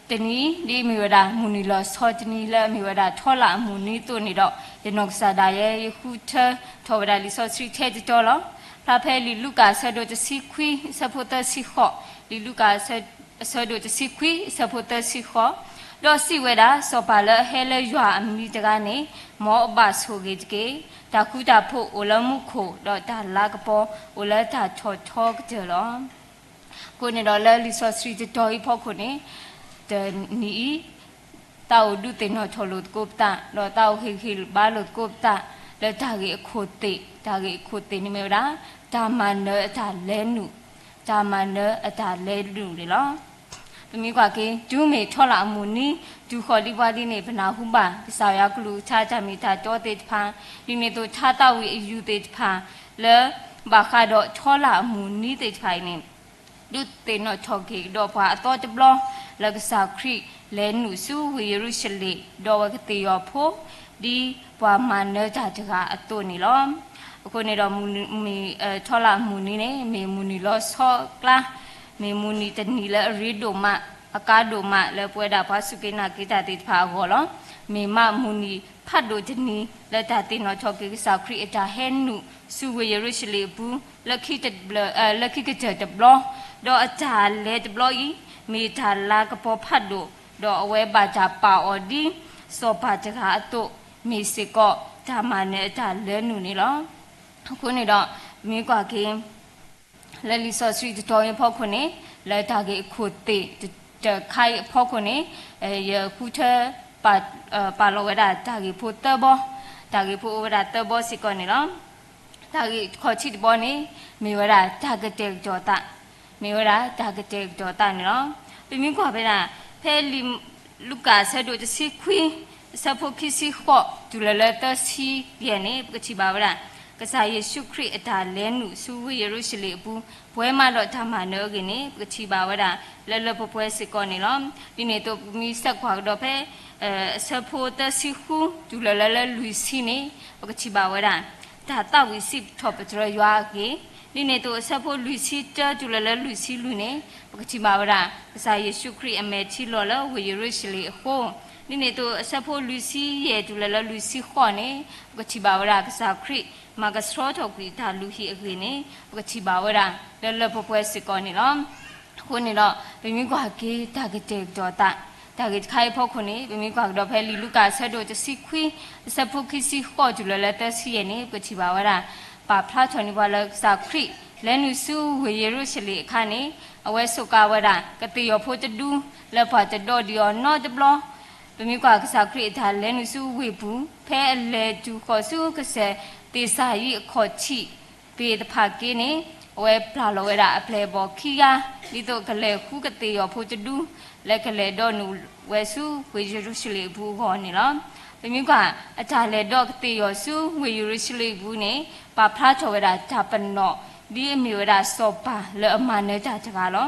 တနံၤ ဒ်အမ့ၢ်ဝဲဒၣ် မုၢ်နံၤလီၤဆီတနံၤလၢအမ့ၢ်ဝဲဒၣ်ထီလၣ်အမုၢ်နံၤအသိးန့ၣ်ဒီး ယနီၢ်ကစၢ်ဒၣ်ယဲ ယဃုထၢထီၣ်ဝဲဒၣ်လံာ်စီဆှံထဲတတီၤလီၤ. ဖျါဖဲလံာ်လူၤကၣ်အဆၢဒိၣ်တဆံခွံ အဆၢဖိသၢဆံဃိး, လံာ်လူၤကၣ်အဆၢဒိၣ်တဆံခွံ အဆၢဖိသၢဆံဃိး, ဒီးစံးဝဲဒၣ် စီၤပၤလၢအဟဲလၢယွၤအမံၤတဂၤန့ၣ် မ်အဘၣ်ဆိၣ်ဂ့ၤတက့ၢ်. တၢ်ဃူတၢ်ဖိးအိၣ်လၢမူခိၣ် ဒီးတၢ်လၤကပီၤအိၣ်လၢတၢ်ထီၣ်ထီကတၢၢ်လီၤ. အဃိန့ၣ်ဒီးလၢလံာ်စီဆှံတတီၤအံၤအဖီခိၣ်န့ၣ် တနံၤအံၤ သးအိၣ်ဒုးသ့ၣ်နီၣ်ထီၣ်လိာ်သကိးပသး ဒီးသးအိၣ်ဟ့ၣ်ဂံၢ်ဟ့ၣ်ဘါလိာ်သကိးပသး လၢတၢ်ဂ့ၢ်အခိၣ်သ့ၣ်, တၢ်ဂ့ၢ်အခိၣ်သ့ၣ်န့ၣ်မ့ၢ်ဝဲဒၣ် တၢ်မၤနၢၤအတၢ်လဲၤနုာ်, တၢ်မၤနၢၤအတၢ်လဲၤနုာ်န့ၣ်လီၤ. ပမ့ၢ်ကွၢ်က့ၤ တုၤမ့ၢ်ထီလၣ်အမုၢ်နံၤ တုၤဃီၤလံပှၤလံန့ၣ် ပနၢ်ဟူဘၣ် ကစၢ်ယွၤကလုၢ်ကထါတၢ်မ့ၢ်တၢ်တီသ့ၣ်တဖၣ်, ဒ်န့ၣ်အသိးထါသးဝံၣ်အယူၤသ့ၣ်တဖၣ် လၢဘၣ်ဃးဒီးထီလၣ်အမုၢ်နံၤသ့ၣ်တဖၣ်အံၤန့ၣ် ဒုးသ့ၣ်နီၣ်ထီၣ်က့ၤကဒီးပှၤအသီတဘျီ လၢကစၢ်ခရံာ်လဲၤနုာ်ဆူဝ့ၢ်ယရူၤၡလ့ၣ် ဒီးအဝဲကသ့ၣ်ယီၤဖိ ဒ်ပှၤမၤနၢၤတၢ်တဂၤအသိးန့ၣ်လီၤ. အဃိန့ၣ်ဒီး မုၢ်နံၤ မ့ၢ် ထီလၣ်အမုၢ်နံၤန့ၣ် မ့ၢ်မုၢ်နံၤလီၤဆီအကျါ, မ့ၢ်မုၢ်နံၤတနံၤလၢအရ့ဒိၣ်မး အကါဒိၣ်မး လၢပဝဲဒၣ်ပှၤစူၢ်က့ၤနာ်က့ၤတၢ်သ့ၣ်တဖၣ်အဂီၢ်လီၤ. မ့ၢ်မးမုၢ်နံၤဖးဒိၣ်တနံၤ လၢတၢ်သ့ၣ်နီၣ်ထီၣ်က့ၤကစၢ်ခရံာ်အတၢ်ဟဲနုာ်ဆူဝ့ၢ်ယရူၤၡလ့ၣ်အပူၤ လၢခံတဘျီ လၢခံကတၢၢ်တဘျီ, ဒီးအတၢ်လဲၤတဘျီအံၤ မ့ၢ်တၢ်လၤကပီၤဖးဒိၣ်, ဒီးအဝဲဘၣ်တၢ်ပာ်အီၤဒ် စီၤပၤတဂၤအသိး, မ့ၢ်စ့ၢ်ကီးတၢ်မၤနၢၤအတၢ်လဲၤနုာ်န့ၣ်လီၤ. အဃိန့ၣ်ဒီး ပမ့ၢ်ကွၢ်က့ၤ လၢလံာ်စီဆှံတတီၤအံၤအဖီခိၣ်န့ၣ် လၢတၢ်ဂ့ၢ်အခိၣ်သ့ၣ်တခါအံၤအဖီခိၣ်န့ၣ် ယဃုထၢ ပာ်လီၤဝဲဒၣ်တၢ်ဂ့ၢ်ဖိသၢဘီ, တၢ်ဂ့ၢ်ဖိအိၣ်ဝဲဒၣ်သၢဘီစ့ၢ်ကီးန့ၣ်လီၤ. တၢ်ဂ့ၢ်ခီၣ်ထံးတဘီန့ၣ် မ့ၢ်ဝဲဒၣ်တၢ်ကတဲာ်ကတီၤသး, မ့ၢ်ဝဲဒၣ်တၢ်ကတဲာ်ကတီၤသးန့ၣ်လီၤ. ပမ့ၢ်ကွၢ်ဖဲဒၣ် ဖဲလံာ်လူၤကၣ်အဆၢဒိၣ်တဆံခွံ အဆၢဖိခံဆံဃိး တုၤလၢလၢသၢဆံယဲၢ်န့ၣ် ပကထံၣ်ဘၣ်ဝဲဒၣ် ကစၢ်ယ့ၣ်ၡူးခရံာ်အတၢ်လဲၤနုာ်ဆူဝ့ၢ်ယရူၤၡလ့ၣ်အပူၤ ပှဲၤမးဒီးတၢ်မၤနၢၤအဂ့ၢ်န့ၣ် ပကထံၣ်ဘၣ်ဝဲဒၣ် လၢလၢပှဲၤပှဲၤစ့ၢ်ကီးန့ၣ်လီၤ. ဒ်န့ၣ်အသိး ပမ့ၢ်ဆဲးကွၢ်ကဒီးဖဲ အဆၢဖိသၢဆံဃု တုၤလၢလၢလွံၢ်ဆံန့ၣ် ပကထံၣ်ဘၣ်ဝဲဒၣ် တၢ်သးဝံၣ်စံးထီၣ်ပတြၢၤယွၤအဂ့ၢ်, ဒ်န့ၣ်အသိး အဆၢဖိလွံၢ်ဆံတၢ တုၤလၢလၢလွံၢ်ဆံလွံၢ်န့ၣ် ပကထံၣ်ဘၣ်ဝဲဒၣ် ကစၢ်ယ့ၣ်ၡူးခရံာ်အမဲာ်ထံလီၤလၢဝ့ၢ်ယရူၤၡလ့ၣ်အဃိ, ဒ်န့ၣ်အသိး အဆၢဖိလွံၢ်ဆံယဲၢ် တုၤလၢလၢလွံၢ်ဆံဃိးန့ၣ် ပကထံၣ်ဘၣ်ဝဲဒၣ် ကစၢ်ခရံာ် မၤကဆှီထီၣ်ကွံာ်တၢ်လုၢ်ဟံၣ်အဂ့ၢ်န့ၣ် ပကထံၣ်ဘၣ်ဝဲဒၣ် လၢလၢပှဲၤပှဲၤစ့ၢ်ကီးန့ၣ်လီၤ. အဃိန့ၣ်ဒီး ပမ့ၢ်ကွၢ်က့ၤတၢ်ကတဲာ်ကတီၤသး တၢ်ဂ့ၢ်တခါအံၤအဖီခိၣ်န့ၣ် ပမ့ၢ်ကွၢ်ကဒီးဖဲလံာ်လူၤကၣ်အဆၢဒိၣ်တဆံခွံ အဆၢဖိခံဆံဃိး တုၤလၢလၢသၢဆံယဲၢ်န့ၣ် ပကထံၣ်ဘၣ်ဝဲဒၣ် ပာ်ဖျါထီၣ်န့ၢ်ပှၤလၢကစၢ်ခရံာ် လဲၤနုာ်ဆူဝ့ၢ်ယရူၤၡလ့ၣ်အခါန့ၣ် အဝဲစူးကါဝဲဒၣ် ကသ့ၣ်ယီၤဖိတဒူ လၢပှၤတဒီဒံးအီၤနီတဘျီ ပမ့ၢ်ကွၢ်ကစၢ်ခရံာ်အတၢ်လဲၤနုာ်ဆူဝ့ၢ်ပူၤ ဖဲအလဲၤတုၤဃီၤဆူကစၢၢ်သ့ၣ်စၤယံးအခီၣ်ထံးသ့ၣ်တဖၣ်က့န့ၣ် အဝဲပျၢ်လီၤဝဲဒၣ်အပျဲၢ်အဘီၣ်ခံဂၤ ဒ်သိးကလဲၤဃုကသ့ၣ်ယီၤဖိတဒူ လၢကလဲၤဒီးနုာ်ဝဲဆူဝ့ၢ်ယရူၤၡလ့ၣ်အပူၤအဂီၢ်န့ၣ်လီၤ. ပမ့ၢ်ကွၢ် အတၢ်လဲၤဒီးကသ့ၣ်ယီၤဆူဝ့ၢ်ယရူၤၡလ့ၣ်အပူၤန့ၣ် ပာ်ဖျါထီၣ်ဝဲဒၣ်တၢ်ပနီၣ် ဒ်အမ့ၢ်ဝဲဒၣ်စီၤပၤလၢအမၤနၢၤတၢ်တဂၤလီၤ.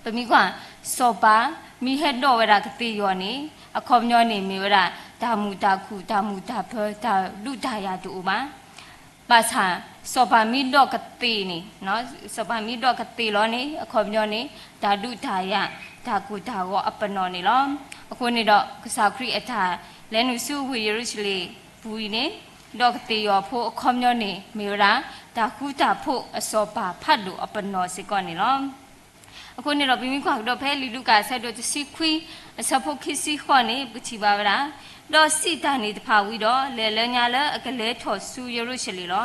ပမ့ၢ်ကွၢ် စီၤပၤမ့ၢ်ဟဲဒီးဝဲဒၣ်ကသ့ၣ်ယီၤန့ၣ် အခီပညီန့ၣ်မ့ၢ်ဝဲဒၣ် တၢ်မုာ်တၢ်ခုၣ် တၢ်မုာ်တၢ်ပၢၤ တၢ်ဒုးတၢ်ယၤတအိၣ်ဘၣ်. ဘၣ်ဆၣ် စီၤပၤမ့ၢ်ဒီးကသ့ၣ်န့ၣ် စီၤပၤမ့ၢ်ဒီးကသ့ၣ်လီၤန့ၣ် အခီပညီန့ၣ် တၢ်ဒုးတၢ်ယၤ တၢ်ကိၢ်တၢ်ဂီၤအပနီၣ်န့ၣ်လီၤ. အဃိန့ၣ်ဒီး ကစၢ်ခရံာ်အတၢ်လဲၤနုာ်ဆူဝ့ၢ်ယရူၤၡလ့ၣ်ပူၤအံၤန့ၣ် ဒီးကသ့ၣ်ယီၤဖိအခီပညီန့ၣ် မ့ၢ်ဝဲဒၣ် တၢ်ဃူတၢ်ဖိးအစီၤပၤဖးဒိၣ်အပနီၣ်စ့ၢ်ကီးန့ၣ်လီၤ. အဃိန့ၣ်ဒီး ပမ့ၢ်ကွၢ်ကဒီးဖဲလံာ်လူၤကၣ်အဆၢဒိၣ်တဆံခွံ အဆၢဖိခံဆံဃိးန့ၣ် ပထံၣ်ဘၣ်ဝဲဒၣ်, ဒီးစံးတၢ်န့ၣ်တဖၣ်ဝံၤဒီး လဲၤလၢညါလၢအကလဲၤထီၣ်ဆူယရူၤၡလ့ၣ်လီၤ.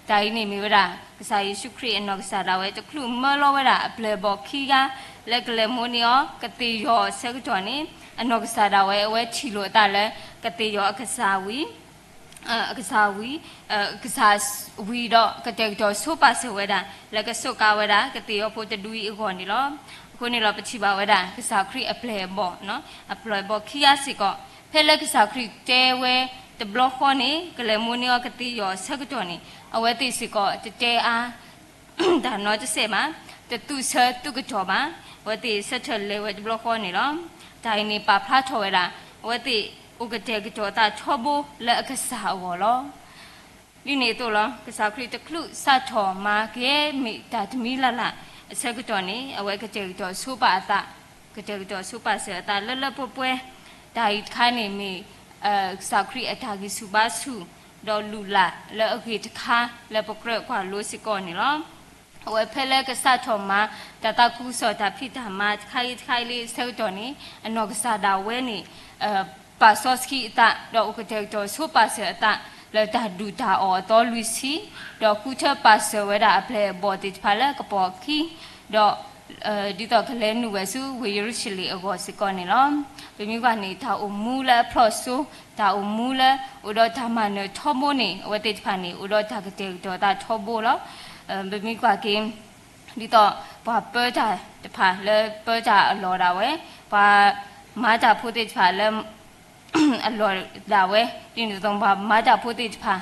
တၢ်အံၤန့ၣ်မ့ၢ်ဝဲဒၣ် ကစၢ်ယ့ၣ်ၡူးခရံာ်အနီၢ်ကစၢ်ဒၣ်ဝဲ တချုးမၢလီၤဝဲဒၣ်အပျဲၢ်အဘီၣ်ခံဂၤ လၢကလဲၤမိၣ်န့ၢ်အီၤ ကသ့ၣ်ယီၤအဆၢကတီၢ်န့ၣ် အနီၢ်ကစၢ်ဒၣ်ဝဲ အဝဲထံၣ်လိာ်အသးလၢ ကသ့ၣ်ယီၤအကစၢ်ဝံၤ အကစၢ်ဝံၤ ကစၢ်ဝံၤဒီး ကတဲာ်ကတီၤဆိပာ်စၢၤဝဲဒၣ် လၢကစူးကါဝဲဒၣ် ကသ့ၣ်ယီၤဖိတဒူအံၤအဂီၢ်န့ၣ်လီၤ. အဃိန့ၣ်ဒီး ပထံၣ်ဘၣ်ဝဲဒၣ် ကစၢ်ခရံာ်အပျဲၢ်အဘီၣ်, အပျဲၢ်အဘီၣ်ခံဂၤစ့ၢ်ကီး ဖဲလၢကစၢ်ခရံာ်တဲဝဲတဘျီဃီန့ၣ် ကလဲၤမိၣ်န့ၢ်အီၤကသ့ၣ်ယီၤအဆၢကတီၢ်န့ၣ် အဝဲသ့ၣ်စ့ၢ်ကီး တတဲအါ တၢ်နီတစဲးဘၣ်, တသူၣ်ဆၢသူၣ်ကတီၢ်ဘၣ်, အဝဲသ့ၣ်ဆၢထၢၣ်လဲၤဝဲတဘျီဃီန့ၣ်လီၤ. တၢ်အံၤန့ၣ် ပာ်ဖျါထီၣ်ဝဲဒၣ် အဝဲသ့ၣ်အိၣ်ကတဲာ်ကတီၤအသးထီဘိလၢအကစၢ်အဂီၢ်လီၤ. ဒ်န့ၣ်အသိးလီၤ. ကစၢ်ခရံာ်တချုးစးထီၣ်မၤကယဲၢ်မ့ၢ်တၢ်တမံၤလၢ်လၢ်အဆၢကတီၢ်န့ၣ် အဝဲကတဲာ်ကတီၤဆိပာ်အသး, ကတဲာ်ကတီၤဆိပာ်စၢၤအသးလၢလၢပှဲၤပှဲၤ, တၢ်အံၤတခါန့ၣ်မ့ၢ် ကစၢ်ခရံာ်အတၢ်ဂံၢ်ဆူၣ်ဘါဆူၣ် ဒီးလုၢ်လၢ်လၢအဂ့ၢ်တခါလၢပကြၢးကွၢ်လိစ့ၢ်ကီးန့ၣ်လီၤ. အဝဲဖဲလၢကစးထီၣ်မၤ တၢ်သးခုကစီၣ်တၢ်ဖံးတၢ်မၤတခါအံၤတခါအံၤလၢအဆၢကတီၢ်န့ၣ် အနီၢ်ကစၢ်ဒၣ်ဝဲန့ၣ် ပာ်စီဆှံအသး ဒီးအိၣ်ကတဲာ်ကတီၤဆိပာ်စၢၤအသး လၢတၢ်ဒုၣ်တၢ်အီၣ်အသီလွံၢ်ဆံ, ဒီးဃုထၢပာ်စၢၤဝဲဒၣ်အပျဲၢ်အဘီၣ်သ့ၣ်တဖၣ်လၢကပိာ်အခံ, ဒီး ဒ်သိးကလဲၤနုာ်ဝဲဆူဝ့ၢ်ယရူၤၡလ့ၣ်အဂီၢ်စ့ၢ်ကီးန့ၣ်လီၤ. ပမ့ၢ်ကွၢ်န့ၣ် တၢ်အိၣ်မူလၢအဖျီၣ်စိ, တၢ်အိၣ်မူလၢအိၣ်ဒီးတၢ်မၤနၢၤထီဘိန့ၣ် အဝဲသ့ၣ်တဖၣ်န့ၣ် အိၣ်ဒီးတၢ်ကတဲာ်ကတီၤသးထီဘိလီၤ. ပမ့ၢ်ကွၢ်က့ၤ ဒ်သိးပှၤပၢတၢ်တဖၣ်လၢပၢတၢ်အလီၢ်ဒၣ်ဝဲ, ပှၤမၤတၢ်ဖိသ့ၣ်တဖၣ်လၢ အလီၢ်ဒၣ်ဝဲ, ဒ်န့ၣ်အသိးပှၤမၤတၢ်ဖိသ့ၣ်တဖၣ်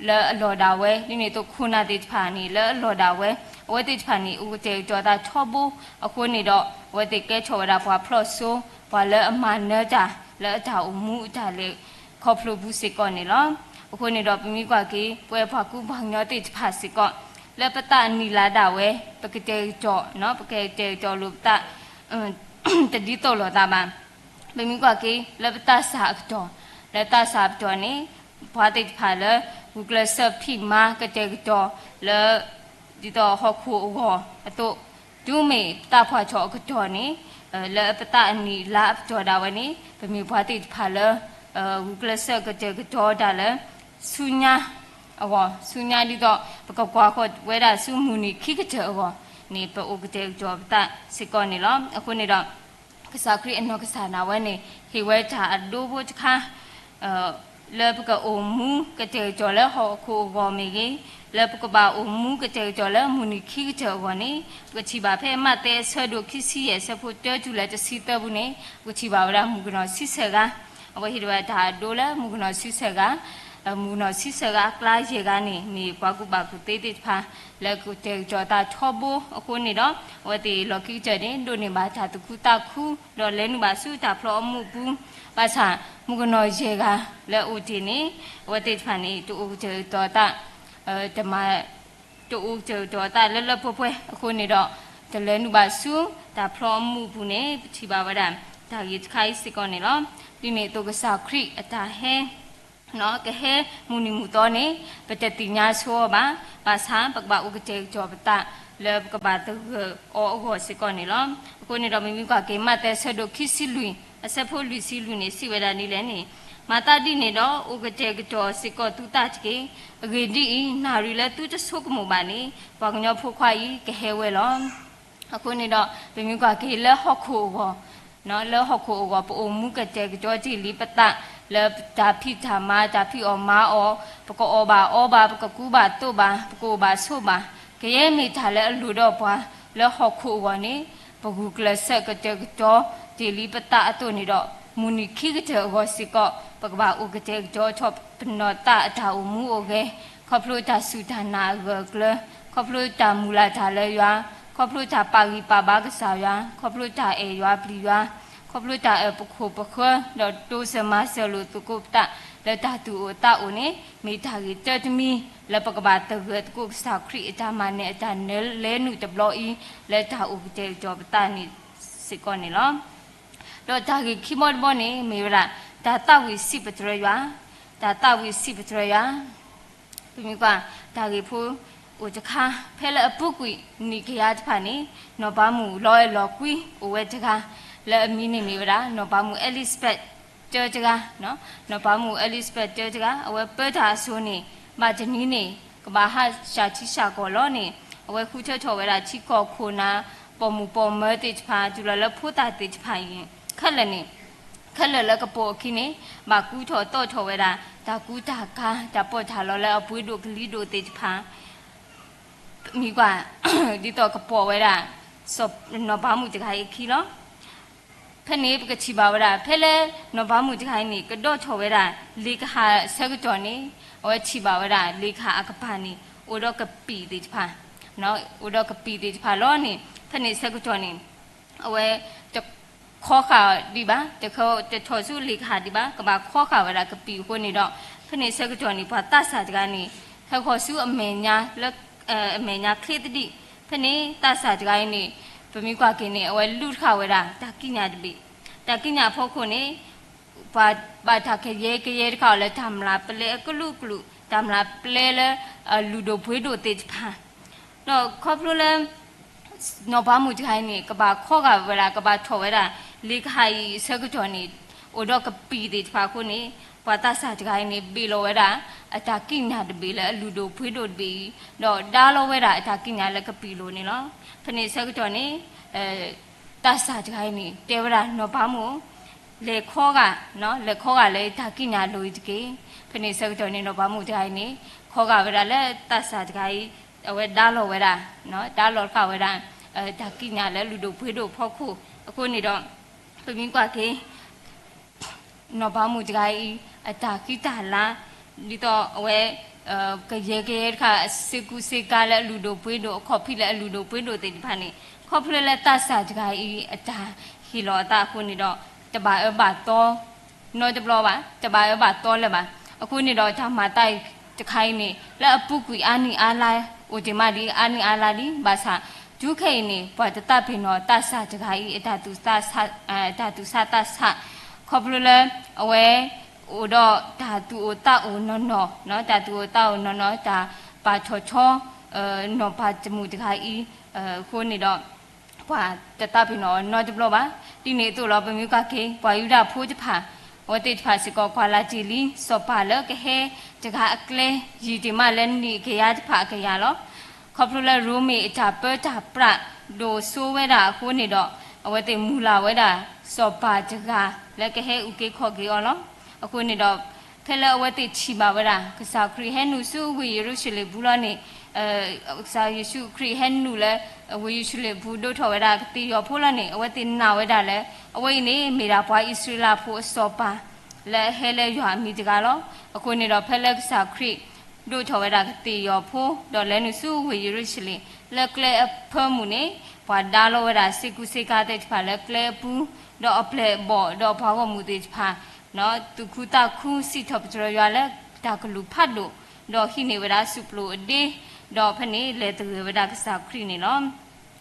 လၢအလီၢ်ဒၣ်ဝဲ, ဒ်န့ၣ်အသိးခိၣ်နၢ်သ့ၣ်တဖၣ်န့ၣ် လၢအလီၢ်ဒၣ်ဝဲ, အဝဲသ့ၣ်တဖၣ်န့ၣ် အိၣ်ကတဲာ်ကတီၤသးထီဘိအဃိန့ၣ်ဒီး အဝဲသ့ၣ်ကဲထီၣ်ဝဲဒၣ်ပှၤဖျီၣ်စိ, ပှၤလၢအမၤနၢၤတၢ်လၢအတၢ်အိၣ်မူအတၢ်လဲၤခီဖျိပူၤစ့ၢ်ကီးန့ၣ်လီၤ. အဃိန့ၣ်ဒီးပမ့ၢ်ကွၢ်က့ၤ ပဝဲပှၤကူပှၤကညီသ့ၣ်တဖၣ်စ့ၢ်ကီး လၢပသးအနံၣ်လါဒၣ်ဝဲ ပကတဲာ်ကတီၤ, ပကတဲာ်ကတီၤလိာ်ပသး တဒ်သိးလိာ်သးဘၣ်. ပမ့ၢ်ကွၢ်က့ၤ လၢပသးစၢ်အကတီၢ်, လၢသးစၢ်အကတီၢ်န့ၣ် ပှၤသ့ၣ်တဖၣ်လၢ ဂုာ်ကျဲးစၢးဖံးမၤကတဲာ်ကတီၤလၢ ဒ်သိးဟီၣ်ခိၣ်အဂီၢ်အသိး, တုၤမ့ၢ်ပသးပှၢ်ထီၣ်အကတီၢ်န့ၣ် လၢပသးအနံၣ်လါအကတီၢ်ဒၣ်ဝဲန့ၣ် ပမ့ၢ်ပှၤသ့ၣ်တဖၣ်လၢ ဂုာ်ကျဲးစၢးကတဲာ်ကတီၤတၢ်လၢ ဆူညါအဂီၢ်, ဆူညါဒ်သိး ပကကွၢ်ဃီၤဝဲဒၣ်ဆူမုၢ်နံၤခံကတၢၢ်အဂီၢ်န့ၣ် ပအိၣ်ကတဲာ်ကတီၤပသးစ့ၢ်ကီးန့ၣ်လီၤ. အဃိန့ၣ်ဒီး ကစၢ်ခရံာ်အနီၢ်ကစၢ်ဒၣ်ဝဲန့ၣ် ဟ့ၣ်ဝဲတၢ်အဒိဖိတခါ လၢပကအိၣ်မူကတဲာ်ကတီၤလၢဟီၣ်ခိၣ်အဂီၢ်မ့ၢ်ဂ့ၤ, လၢပကဘၣ်အိၣ်မူကတဲာ်ကတီၤလၢမုၢ်နံၤခံကတၢၢ်အဂီၢ်န့ၣ် ပကထံၣ်ဘၣ်ဖဲမးသဲအဆၢဒိၣ်ခံဆံယဲၢ် အဆၢဖိတၢတုၤလၢတဆံသၢပူၤန့ၣ် ပကထံၣ်ဘၣ်ဝဲဒၣ်မုၣ်ကနီၤဆံဆၢၣ်ဂၤ, အဝဲဟ့ၣ်ဝဲတၢ်အဒိလၢမုၣ်ကနီၤဆံဆၢၣ်ဂၤ, မုၣ်ကနီၤဆံဆၢၣ်ဂၤအကျါယဲၢ်ဂၤန့ၣ် မ့ၢ်ပှၤကူၣ်ဘၣ်ကူၣ်သ့သ့ၣ်တဖၣ် လၢကတဲာ်ကတီၤသးထီဘိအဃိန့ၣ်ဒီး အဝဲသ့ၣ်လီၢ်ခံကတၢၢ်န့ၣ် ဒိးန့ၢ်ဘၣ်တၢ်သူၣ်ခုသးခု ဒီးလဲၤနုာ်ဘၣ်ဆူတၢ်ဖျီအမူးအပူၤ, ဘၣ်ဆၣ် မုၣ်ကနီၤယဲၢ်ဂၤလၢအအိၣ်တ့ၢ်န့ၣ် အဝဲသ့ၣ်တဖၣ်န့ၣ် တအိၣ်ကတဲာ်ကတီၤသး တမၤ တအိၣ်ကတဲာ်ကတီၤအသးလၢလၢပှဲၤပှဲၤအဃိန့ၣ်ဒီး တလဲၤနုာ်ဘၣ်ဆူတၢ်ဖျီအမူးအပူၤန့ၣ် ပထံၣ်ဘၣ်ဝဲဒၣ် တၢ်ဂ့ၢ်တခါအံၤစ့ၢ်ကီးန့ၣ်လီၤ. ဒ်န့ၣ်အသိးကစၢ်ခရံာ်အတၢ်ဟဲ ကဟဲမုၢ်နံၤမုၢ်သီန့ၣ် ပတသ့ၣ်ညါဆိအီၤဘၣ်, ဘၣ်ဆၣ် ပကဘၣ်အိၣ်ကတဲာ်ကတီၤပသး လၢပကဘၣ်သဂၢၢ်အီၤအဂီၢ်စ့ၢ်ကီးန့ၣ်လီၤ. အဃိန့ၣ်ဒီး ပမ့ၢ်ကွၢ်က့ၤ မးသဲအဆၢဒိၣ်ခံဆံလွံၢ် အဆၢဖိလွံၢ်ဆံလွံၢ်န့ၣ် စံးဝဲဒၣ်ဒ်လဲၣ်န့ၣ်, မၤသးဒ်န့ၣ်ဒီး အိၣ်ကတဲာ်ကတီၤစ့ၢ်ကီးသုသးတက့ၢ်. အဂ့ၢ်ဒ်အံၤ, နၣ်ရံၣ်လၢသုတဆိကမိၣ်ဘၣ်န့ၣ် ပှၤကညီဖိခွါအံၤကဟဲဝဲလီၤ. အဃိန့ၣ်ဒီး ပမ့ၢ်ကွၢ်က့ၤလၢဟီၣ်ခိၣ်အဂီၢ်, လၢဟီၣ်ခိၣ်အဂီၢ် ပအိၣ်မူကတဲာ်ကတီၤတ့ၢ်လံပသး လၢတၢ်ဖံးတၢ်မၤ တၢ်ဖံးအီၣ်မၤအီၣ်, ပကအီၣ်ဘၣ်အီဘၣ်, ပကကူဘၣ်သိးဘၣ်, ပကအိၣ်ဘၣ်ဆိးဘၣ်, ကယဲၢ်မ့ၢ်တၢ်လၢအလိၣ်ဒီးပှၤ လၢဟီၣ်ခိၣ်အဂီၢ်န့ၣ် ပဂုာ်ကျဲးစၢးကတဲာ်ကတီၤတ့ၢ်လံပသးအသိးန့ၣ်ဒီး မုၢ်နံၤခံကတၢၢ်အဂီၢ်စ့ၢ်ကီး ပကဘၣ်အိၣ်ကတဲာ်ကတီၤထီၣ်ပနီၢ်သးအတၢ်အိၣ်မူအိၣ်ဂဲၤ, ခီဖျိတၢ်စူၢ်တၢ်နာ်အဂၢၢ်အကျၢၤ, ခီဖျိတၢ်မုၢ်လၢ်တၢ်လၢယွၤ, ခီဖျိတၢ်ပာ်ဂံၢ်ပာ်ဘါကစၢ်ယွၤ, ခီဖျိတၢ်အဲၣ်ယွၤပျံၤယွၤ, ခီဖျိတၢ်အၢၣ်ပခိၣ်ပဃၢၤ ဒီးတိစၢၤမၤစၢၤလိာ်သကိးပသး လၢတၢ်သူၣ်အိၣ်သးအိၣ်န့ၣ် မ့ၢ်တၢ်ဂ့ၢ်တၢတမံၤ လၢပကဘၣ်သဂၢၢ်သကိးကစၢ်ခရံာ်အတၢ်မၤနၢၤအတၢ်နၢၤလဲနုာ်တဘျီအံၤ လၢတၢ်အိၣ်ကတဲာ်ကတီၤပသးန့ၣ်စ့ၢ်ကီးန့ၣ်လီၤ. ဒီးတၢ်ဂ့ၢ်ခံဘီတဘီန့ၣ် မ့ၢ်ဝဲဒၣ် တၢ်သးဝံၣ်စံးပတြၢၤယွၤ, တၢ်သးဝံၣ်စံးပတြၢၤယွၤ ပမ့ၢ်ကွၢ် တၢ်ဂ့ၢ်ဖိအိၣ်တခါ ဖဲလၢအပူၤကွံာ်နံၣ်ကယၤတဖၣ်န့ၣ် နီၢ်ပၤမုၣ်လီၤအဲၣ်လီၤကွံအိၣ်ဝဲတဂၤ လၢအမံၤန့ၣ်မ့ၢ်ဝဲဒၣ် နီၢ်ပၤမုၣ် Elizabeth တၢတဂၤ, နီၢ်ပၤမုၣ် Elizabeth တၢတဂၤ အဝဲပၢတၢ်အစိၤန့ၣ် ဘၣ်တနံၤန့ၣ် ကဘၣ်ဟးစှၤထံစှၤကီၢ်လီၤန့ၣ် အဝဲဃုထၢထီၣ်ဝဲဒၣ်ထံကီၢ်ခိၣ်နၢ် ပိာ်မုၣ်ပိာ်မၢၤသ့ၣ်တဖၣ် တုၤလီၤလၢဖိသၣ်သ့ၣ်တဖၣ်အံၤ ခဲလၢာ်န့ၣ် ခဲလၢာ်လၢကပိာ်အခံန့ၣ် ဘၣ်ကူထီၣ်သီထီၣ်ဝဲဒၣ် တၢ်ကူတၢ်ကၤ တၢ်ပီးတၢ်လီလၢအပှ့ၤဒိၣ်ကလံၤဒိၣ်သ့ၣ်တဖၣ် မ့ၢ်ကွၢ် ဒ်သိးကပိာ်ဝဲဒၣ် နီၢ်ပၤမုၣ်တဂၤအံၤအခံလီၤ. ဖဲန့ၣ်ပကထံၣ်ဘၣ်ဝဲဒၣ် ဖဲလၢနီၢ်ပၤမုၣ်တဂၤအံၤန့ၣ် ကဒီးထီၣ်ဝဲဒၣ် လ့ကဟၣ်ဆၢကတီၢ်န့ၣ် အဝဲထံၣ်ဘၣ်ဝဲဒၣ် လ့ကဟၣ်အကပၤန့ၣ် အိၣ်ဒီးကပံာ်သ့ၣ်တဖၣ် အိၣ်ဒီးကပံာ်သ့ၣ်တဖၣ်လီၤန့ၣ် ဖဲန့ၣ်ဆၢကတီၢ်န့ၣ် အဝဲတခီဃာ်ဒံးဘၣ်, တခီတထီၣ်ဆူလ့ကဟၣ်ဒံးဘၣ်, ကဘၣ်ခီဃာ်ဝဲဒၣ်ကပံာ်အဃိန့ၣ်ဒီး ဖဲန့ၣ်ဆၢကတီၢ်န့ၣ် ပှၤသးစၢ်တဂၤန့ၣ် ဟဲဃီၤဆူအမဲာ်ညါလၢ အမဲာ်ညါချ့သဒံး, ဖဲန့ၣ်သးစၢ်တဂၤအံၤန့ၣ် ပမ့ၢ်ကွၢ်က့ၤန့ၣ် အဝဲလူၢ်တဃာ်ဝဲဒၣ်တၢ်ကံးညာ်တဘ့ၣ်, တၢ်ကံးညာ်အဖီခိၣ်န့ၣ် ပှၤဘၣ်တၢ်ကယဲကယဲတခါအီၤလၢတၢ်မျၢ်ပလဲအကလုာ်ကလုာ်, တၢ်မျၢ်ပလဲလၢ အလုၢ်ဒိၣ်ပှ့ၤဒိၣ်သ့ၣ်တဖၣ်, ဒီးခီဖျိလၢ နီၢ်ပၤမုၣ်တဂၤအံၤန့ၣ် ကဘၣ်ခီဂာ်ဝဲဒၣ် ကဘၣ်ထီၣ်ဝဲဒၣ် လ့ကဟၣ်အံၤအဆၢကတီၢ်န့ၣ် အိၣ်ဒီးကပံာ်သ့ၣ်တဖၣ်အဃိန့ၣ် ပှၤသးစၢ်တဂၤအံၤန့ၣ် ဘ့ၣ်လီၤဝဲဒၣ် အတၢ်ကံးညာ်တဘ့ၣ်လၢအလုၢ်ဒိၣ်ပှ့ၤဒိၣ်တဘ့ၣ်အံၤ, ဒီးဒါလီၤဝဲဒၣ်အတၢ်ကံးညာ်လၢကပံာ်လိၤန့ၣ်လီၤ. ဖဲန့ၣ်အဆၢကတီၢ်န့ၣ် သးစၢ်တဂၤအံၤန့ၣ် တဲဝဲဒၣ်နီၢ်ပၤမုၣ် လဲၤခီဂာ်, လဲၤခီဂာ်လၢတၢ်ကံးညာ်လိၤအံၤတက့ၢ်. ဖဲန့ၣ်အဆၢကတီၢ်န့ၣ် နီၢ်ပၤမုၣ်တဂၤအံၤန့ၣ် ခီဂာ်ဝဲဒၣ်လၢသးစၢ်တဂၤအံၤ အဝဲဒါလီၤဝဲဒၣ်, ဒါလီၤဃာ်ဝဲဒၣ် တၢ်ကံးညာ်လၢလုၢ်ဒိၣ်ပှ့ၤဒိၣ်ဖီခိၣ်အဃိန့ၣ်ဒီး ပမ့ၢ်ကွၢ်က့ၤ နီၢ်ပၤမုၣ်တဂၤအံၤ အတၢ်ဃံတၢ်လၤ ဒ်သိးအဝဲ ကယဲကယဲတခါ စ့ကူစ့ကၤလၢအလုၢ်ဒိၣ်ပှ့ၤဒိၣ် အခီၣ်ဖံးလၢအလုၢ်ဒိၣ်ပှ့ၤဒိၣ်သ့ၣ်တဖၣ်န့ၣ် ခီဖျိလၢသးစၢ်တဂၤအံၤ အတၢ်ဟ့ၣ်လီၤအသးအဃိန့ၣ်ဒီး တဘၣ်အၢဘၣ်သီ နီတဘျီဘၣ်, တဘၣ်အၢဘၣ်သီလၢၤဘၣ်. အဃိန့ၣ်ဒီး တၢ်မၤသးအံၤတခါအံၤန့ၣ် လၢအပူၤကွံာ်အါနံၣ်အါလါ အိၣ်တ့ၢ်မးလံ အါနံၣ်အါလါလံ ဘၣ်ဆၣ် တုၤခဲအံၤန့ၣ် ပှၤတသးပ့ၤနီၣ်သးစၢ်တဂၤအံၤ အတၢ်သူၣ်ဆးသးဆး ခီဖျိလၢ အဝဲ အိၣ်ဒီးတၢ်သူၣ်အိၣ်သးအိၣ်နီၢ်နီၢ်, တၢ်သူၣ်အိၣ်သးအိၣ်နီၢ်နီၢ် တၢ်ပာ်ထီၣ်ထီ နီၢ်ပၤတမုၣ်တဂၤအံၤ အဃိန့ၣ်ဒီး ပှၤတသးပ့ၤနီၣ်အီၤနီတဘျီဘၣ်. ဒ်န့ၣ်အသိးလီၤ ပမ့ၢ်ကွၢ်က့ၤ ပှၤယူဒၤဖိတဖၣ် အဝဲသ့ၣ်တဖၣ်စ့ၢ်ကီး ကွၢ်လၢ်တ့ၢ်လံ စီၤပၤလၢကဟဲတဂၤအကျဲ ယံာ်တ့ၢ်မးလၢနံၣ်ကယၤတဖၣ်အကယၤလီၤ. ခီဖျိလၢရိမ့ၤအတၢ်ပၢတၢ်ပြးဒိၣ်စိဝဲဒၣ်အဃိန့ၣ်ဒီး အဝဲသ့ၣ်မုၢ်လၢ်ဝဲဒၣ် စီၤပၤတဂၤလၢကဟဲအုၣ်က့ၤခီၣ်က့ၤအီၤလီၤ. အဃိန့ၣ်ဒီး ဖဲလၢအဝဲသ့ၣ်ထံၣ်ဘၣ်ဝဲဒၣ် ကစၢ်ခရံာ်ဟဲနုာ်ဆူဝ့ၢ်ယရူၤၡလ့ၣ်ပူၤလီၤန့ၣ် ကစၢ်ယ့ၣ်ၡူးခရံာ်ဟဲနုာ်လၢ ဝ့ၢ်ယရူၤၡလ့ၣ်ပူၤ ဒိးထီၣ်ဝဲဒၣ်ကသ့ၣ်ယီၤဖိလီၤန့ၣ် အဝဲသ့ၣ်နာ်ဝဲဒၣ်လၢ အဝဲအံၤန့ၣ် မ့ၢ်ဒၣ်ပှၤအံၣ်စရ့လးဖိအစီၤပၤ လၢအဟဲလၢယွၤအမံၤတဂၤလီၤ. အဃိန့ၣ်ဒီး ဖဲလၢကစၢ်ခရံာ် ဒိးထီၣ်ဝဲဒၣ်ကသ့ၣ်ယီၤဖိ ဒီးလဲၤနုာ်ဆူဝ့ၢ်ယရူၤၡလ့ၣ် လၢကျဲအဖၢမုၢ်န့ၣ် ပှၤဒါလီၤဝဲဒၣ် စ့ကူစ့ကၤသ့ၣ်တဖၣ်လၢကျဲအပူၤ, ဒီးအပျဲၢ်အဘီၣ် ဒီးပှၤဂီၢ်မုၢ်သ့ၣ်တဖၣ် သူၣ်ခုသးခု စံးထီၣ်ပတြၢၤယွၤလၢတၢ်ကလုၢ်ဖးဒိၣ်, ဒီးဟံးန့ၢ်ဝဲဒၣ်စူၣ်ပျိၣ်အဒ့, ဒီးဖဲန့ၣ်လဲၤသဂၢၢ်ဝဲဒၣ်ကစၢ်ခရံာ်န့ၣ်လီၤ.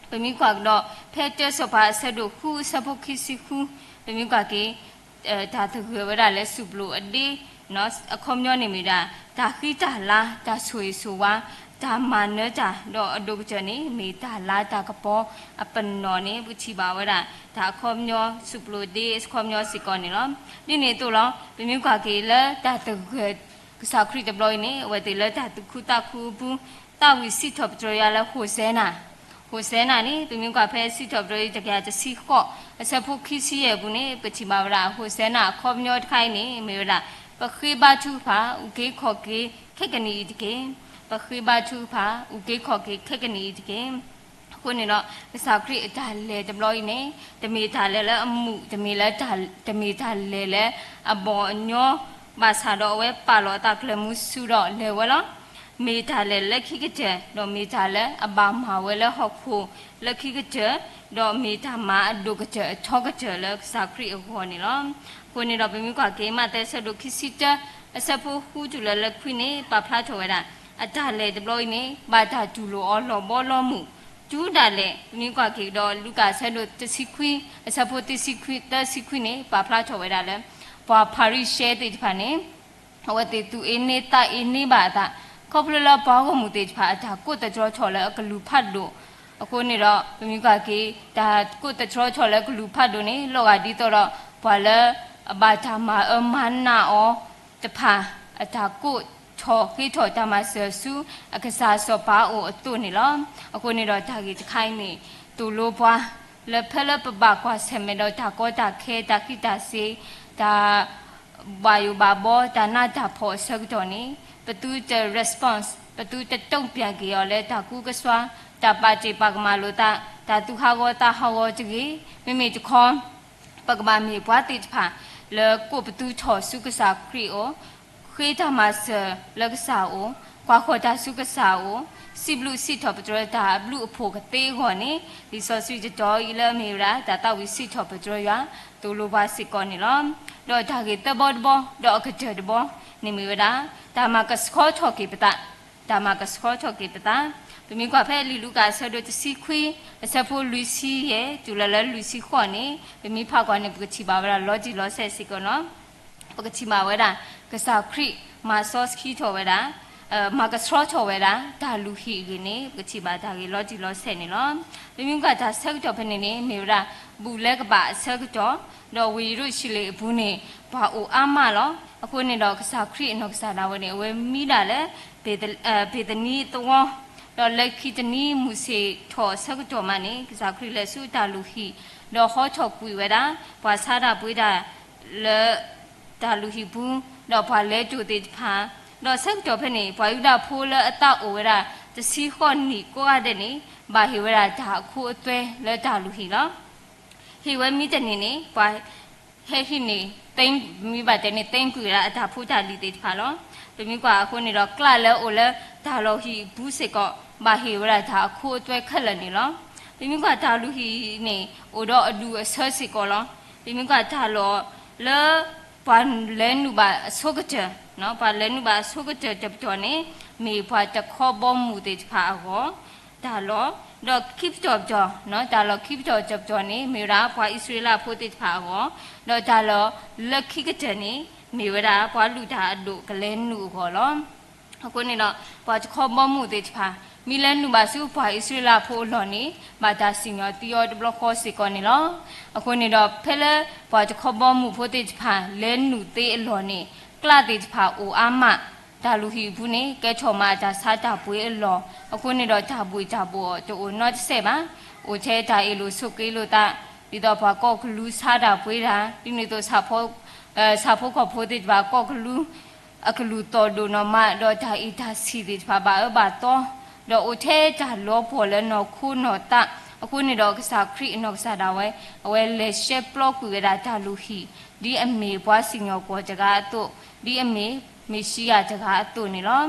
ပမ့ၢ်ကွၢ်ကဒီး ဖဲတၢစီၤပၤအဆၢဒိၣ်ဃု အဆၢဖိခံဆံဃု, ပမ့ၢ်ကွၢ်က့ၤ တၢ်သဂၢၢ်ဝဲဒၣ်လၢစူၣ်ပျိၣ်အဒ့ အခီပညီန့ၣ်မ့ၢ်ဒၣ် တၢ်ဃံတၢ်လၤ တၢ်ဆိၣ်ဂ့ၤဆိၣ်ဝါ တၢ်မၤနၢၤတၢ် ဒီးအဒိၣ်ကတၢၢ်န့ၣ် မ့ၢ်တၢ်လၤတၢ်ကပီၤအပနီၣ်န့ၣ် ပထံၣ်ဘၣ်ဝဲဒၣ် တၢ်အခီပညီ စူၣ်ပျိၣ်ဒ့အခီပညီစ့ၢ်ကီးန့ၣ်လီၤ. ဒ်န့ၣ်အသိးလီၤ ပမ့ၢ်ကွၢ်က့ၤလၢတၢ်သဂၢၢ် ကစၢ်ခရံာ်တဘျီအံၤန့ၣ် အဝဲသ့ၣ်လၢတၢ်သူၣ်ခုသးခုအပူၤ သးဝံၣ်စံးထီၣ်ပတြၢၤယွၤလၢ ဟိၣ်စဲနၤ, ဟိၣ်စဲနၤန့ၣ် ပမ့ၢ်ကွၢ်ဖဲစံးထီၣ်ပတြၢၤအံၤ တကယၤတဆံဃိး အဆၢဖိခံဆံယဲၢ်အပူၤန့ၣ် ပထံၣ်ဘၣ်ဝဲဒၣ် ဟိၣ်စဲနၤအခီပညီတခါအံၤန့ၣ် မ့ၢ်ဝဲဒၣ် ပဃ့ဘါထုကဖၣ် အုၣ်က့ၤခီၣ်က့ၤခဲကနံၣ်အံၤတက့ၢ်. ပဃ့ဘါထုကဖၣ် အုၣ်က့ၤခီၣ်က့ၤခဲကနံၣ်အံၤတက့ၢ်. အဃိန့ၣ်ဒီး ကစၢ်ခရံာ်အတၢ်လဲၤတဘျီအံၤန့ၣ် တမ့ၢ်တၢ်လဲၤလၢအမူး, တမ့ၢ်လၢ, တမ့ၢ်တၢ်လဲၤလၢအဘီၣ်အညီ, ဘၣ်ဆၣ်ဒီးအဝဲပာ်လီၤအသးကျၢၤမူဆူဒီးလဲၤဝဲလီၤ. မ့ၢ်တၢ်လဲၤလၢခံကတၢၢ်, ဒီးမ့ၢ်တၢ်လၢအဘၣ်မၤဝဲလၢဟီၣ်ခိၣ်လၢခံကတၢၢ်, ဒီးမ့ၢ်တၢ်မၤအဒိၣ်ကတၢၢ်အထီကတၢၢ်လၢကစၢ်ခရံာ်အဂီၢ်န့ၣ်လီၤ. အဃိန့ၣ်ဒီး ပမ့ၢ်ကွၢ်က့ၤ မးသဲအဆၢဒိၣ်ခံဆံတၢ အဆၢဖိဃုတုၤလၢလၢခွံန့ၣ် ပာ်ဖျါထီၣ်ဝဲဒၣ် အတၢ်လဲၤတဘျီအံၤန့ၣ် ဘၣ်တၢ်တူၢ်လိာ်အီၤလီၤဘီလီၤမုၢ်, တုၤဒၣ်လဲာ် ပမ့ၢ်ကွၢ်က့ၤကဒီး လူၤကၣ်အဆၢဒိၣ်တဆံခွံ အဆၢဖိတဆံခွံ, သၢဆံခွံန့ၣ် ပာ်ဖျါထီၣ်ဝဲဒၣ်လၢ ပှၤဖၤရံၤၡဲသ့ၣ်တဖၣ်န့ၣ် အဝဲသ့ၣ်သူၣ်အ့န့သးအ့န့ဘၣ်အသး ခီဖျိလၢပှၤဂီၢ်မုၢ်သ့ၣ်တဖၣ်အတၢ်ကိးသတြီထီၣ်လၢအကလုၢ်ဖးဒိၣ်. အဃိန့ၣ်ဒီး ပမ့ၢ်ကွၢ်က့ၤ တၢ်ကိးသတြီထီၣ်လၢကလုၢ်ဖးဒိၣ်န့ၣ် လီၤဂာ်ဒ်သိးဒီး ပှၤလၢအဘၣ်တၢ်မၤအၢမၤနးအီၤတဖၣ် အတၢ်ကိးထီၣ်ဃ့ထီၣ်တၢ်မၤစၢၤဆူအကစၢ်စီၤပၤအအိၣ်အသိးန့ၣ်လီၤ. အဃိန့ၣ်ဒီး တၢ်ဂ့ၢ်တခါအံၤန့ၣ် သိၣ်လိပှၤ လၢဖဲလၢပဘၣ်ကွၢ်ဆၢၣ်မဲာ်ဒီးတၢ်ကီတၢ်ခဲ တၢ်ဃံးတၢ်စ့ၤ တၢ် ဘၣ်ယိၣ်ဘၣ်ဘီ တၢ်နးတၢ်ဖှီၣ်အဆၢကတီၢ်န့ၣ် ပသုတ response, ပသုတတုံ့ပြန်က့ၤအီၤလၢတၢ်ကူတၢ်ကၤ, တၢ်ပာ်တ့ၢ်ပာ်ကမၣ်လိာ်သး, တၢ်သူၣ်ဟးဂီၤသးဟးဂီၤတဂ့ၤ. မ့မ့ၢ်တခီ ပကဘၣ်မ့ၢ်ပှၤသ့ၣ်တဖၣ် လၢကိးပသူထီၣ်ဆူကစၢ်ခရံာ်အအိၣ်, ဃ့တၢ်မၤစၢၤလၢကစၢ်အအိၣ်, ကွၢ်ဃီၤတၢ်ဆူကစၢ်အအိၣ်, စံးဘျုးစံးထီၣ်ပတြၢၤတၢ်အဘျုးအဖှိၣ်ကသ့အဂီၢ်န့ၣ် လံာ်စီဆှံတတီၤအံၤလၢအမ့ၢ်ဝဲဒၣ် တၢ်သးဝံၣ်စံးထီၣ်ပတြၢၤယွၤ သိၣ်လိပှၤစ့ၢ်ကီးန့ၣ်လီၤ. ဒီးတၢ်ဂ့ၢ်သၢဘီတဘီ ဒီးအကတၢၢ်တဘီန့ၣ်မ့ၢ်ဝဲဒၣ် တၢ်မၤကဆှီထီၣ်က့ၤပသး, တၢ်မၤကဆှီထီၣ်က့ၤပသး. ပမ့ၢ်ကွၢ်ဖဲလံာ်လူၤကၣ်အဆၢဒိၣ်တဆံခွံ အဆၢဖိလွံၢ်ဆံယဲၢ် တုၤလီၤလၢလွံၢ်ဆံဃိးန့ၣ် ပမ့ၢ်ဖးကွၢ်န့ၣ် ပကထံၣ်ဘၣ်ဝဲဒၣ်လီၤတံၢ်လီၤဆဲးစ့ၢ်ကီးနီၤ. ပကထံၣ်ဘၣ်ဝဲဒၣ် ကစၢ်ခရံာ်မၤစီဆှံထီၣ်ဝဲဒၣ် မၤကဆှီထီၣ်ဝဲဒၣ် တၢ်လုၢ်ဟံၣ်အဂ့ၢ်န့ၣ် ပကထံၣ်ဘၣ်တၢ်ဂ့ၢ်လီၤတံၢ်လီၤဆဲးန့ၣ်လီၤ. ပမ့ၢ်ကွၢ်တၢ်ဆၢကတီၢ်ဖဲန့ၣ်န့ၣ် မ့ၢ်ဝဲဒၣ် ဘူၣ်လဲကဘၣ်အဆၢကတီၢ်, ဒီးဝ့ၢ်ယရူၤၡလ့ၣ်အပူၤန့ၣ် ပှၤအိၣ်အါမးလီၤ. အဃိန့ၣ်ဒီး ကစၢ်ခရံာ်အနီၢ်ကစၢ်ဒၣ်ဝဲန့ၣ် အဝဲမံဒၣ်လၢ ဘ့ၤသနံသဝီ, ဒီးလၢခံတနံၤမုၢ်ဆ့ၣ်ထီၣ်အဆၢကတီၢ်မးန့ၣ် ကစၢ်ခရံာ်လဲၤဆူတၢ်လုၢ်ဟံၣ်, ဒီးဟီထီၣ်ကွံာ်ဝဲဒၣ် ပှၤဆါတၢ်ပှ့ၤတၢ် လၢတၢ်လုၢ်ဟံၣ်ပူၤ, ဒီးပှၤလဲၤတိၢ်သ့ၣ်တဖၣ်, ဒီးဆၢကတီၢ်ဖဲန့ၣ် ပှၤယူဒၤဖိလၢအသးအိၣ်ဝဲဒၣ် တဆံဃိးနံၣ်ကိးဂၤဒဲးန့ၣ် ဘၣ်ဟ့ၣ်ဝဲဒၣ်တၢ်အခိအသွဲလၢတၢ်လုၢ်ဟံၣ်လီၤ. ဟ့ၣ်ဝဲမ့ၢ်တန့ၢ်န့ၣ် ပှၤဟဲဟံးန့ၢ် မ့ၢ်ဘၣ်တဲန့ၣ် သ့ကွံာ်ဝဲဒၣ်အတၢ်ဖိတၢ်လံၤသ့ၣ်တဖၣ်လီၤ. ပမ့ၢ်ကွၢ်အဃိန့ၣ်ဒီး ကျးလၢအအိၣ်လၢတၢ်လုၢ်ဟံၣ်အပူၤစ့ၢ်ကီး ဘၣ်ဟ့ၣ်ဝဲဒၣ်တၢ်အခိအသွဲခဲလၢာ်န့ၣ်လီၤ. ပမ့ၢ်ကွၢ်တၢ်လုၢ်ဟံၣ်န့ၣ် အိၣ်ဒီးအဒူၣ်အဆၢစ့ၢ်ကီးလီၤ. ပမ့ၢ်ကွၢ်တၢ်လီၢ်လၢ ပှၤလဲၤနုာ်ဘၣ်အဆိကတၢၢ်, ပှၤလဲၤနုာ်ဘၣ်အဆိကတၢၢ်တပတီၢ်န့ၣ် မ့ၢ်ပှၤတခီဘီမုၢ်သ့ၣ်တဖၣ်အဂီၢ် တၢ်လီၢ်, ဒီးခံပတီၢ်ပတီၢ်, တၢ်လီၢ်ခံပတီၢ်တပတီၢ်န့ၣ် မ့ၢ်ဝဲဒၣ်ပှၤအံၣ်စရ့လးဖိသ့ၣ်တဖၣ်အဂီၢ်, ဒီးတၢ်လီၢ်လၢခံကတၢၢ်န့ၣ် မ့ၢ်ဝဲဒၣ်ပှၤလုၢ်တၢ်အဒိၣ်ကလဲၤနုာ်အဂီၢ်လီၤ. အဃိန့ၣ်ဒီး ပှၤတခီဘီမုၢ်သ့ၣ်တဖၣ် မ့ၢ်လဲၤနုာ်ဘၣ်ဆူပှၤအံၣ်စရ့လးဖိအလီၢ်န့ၣ် ဘၣ်တၢ်စံၣ်ညီၣ်သံအီၤတဘျီဃီစ့ၢ်ကီးန့ၣ်လီၤ. အဃိန့ၣ်ဒီး ဖဲလၢပှၤတခီဘီမုၢ်ဖိသ့ၣ်တဖၣ် လဲၤနုာ်သ့အလီၢ်န့ၣ် ကျးသ့ၣ်တဖၣ်အိၣ်အါမး, တၢ်လုၢ်ဟံၣ်အပူၤန့ၣ် ကဲထီၣ်မးအတၢ်ဆါတၢ်ပှ့ၤအလီၢ်, အဃိန့ၣ်ဒီး တၢ်ဘှ့ၣ်တၢ်ဘှီၣ်တအိၣ်နီတစဲးဘၣ်. အိၣ်ထဲတၢ်အ့ၣ်လိာ်ဆိးက့လိာ်သး, ဒ်သိးပှၤကိးကလူၤဆါတၢ်ပှ့ၤတၢ်, ဒ်န့ၣ်အသိး ဆၣ်ဖိကီၢ်ဖိသ့ၣ်တဖၣ်ကိးကလူၤ အကလူၤသီၣ်ဒိၣ်နီၢ်မး, ဒီးတၢ်အ့ၣ်တၢ်ဆံၣ်သ့ၣ်တဖၣ်ဘၣ်အၢဘၣ်သီ, ဒီးအိၣ်ထဲတၢ်လီၤပှီၢ်လၢနီၢ်ခိနီၢ်သး, အဃိန့ၣ်ဒီး ကစၢ်ခရံာ်အနီၢ်ကစၢ်ဒၣ်ဝဲ အဝဲလဲၤရှဲပျီကွံာ်ဝဲဒၣ်တၢ်လုၢ်ဟံၣ်, ဒ်အမ့ၢ်ပှၤစံၣ်ညီၣ်ကွီၢ်တဂၤအသိး, ဒ်အမ့ၢ်မ့ၣ်ၡံယၤတဂၤအသိးန့ၣ်လီၤ.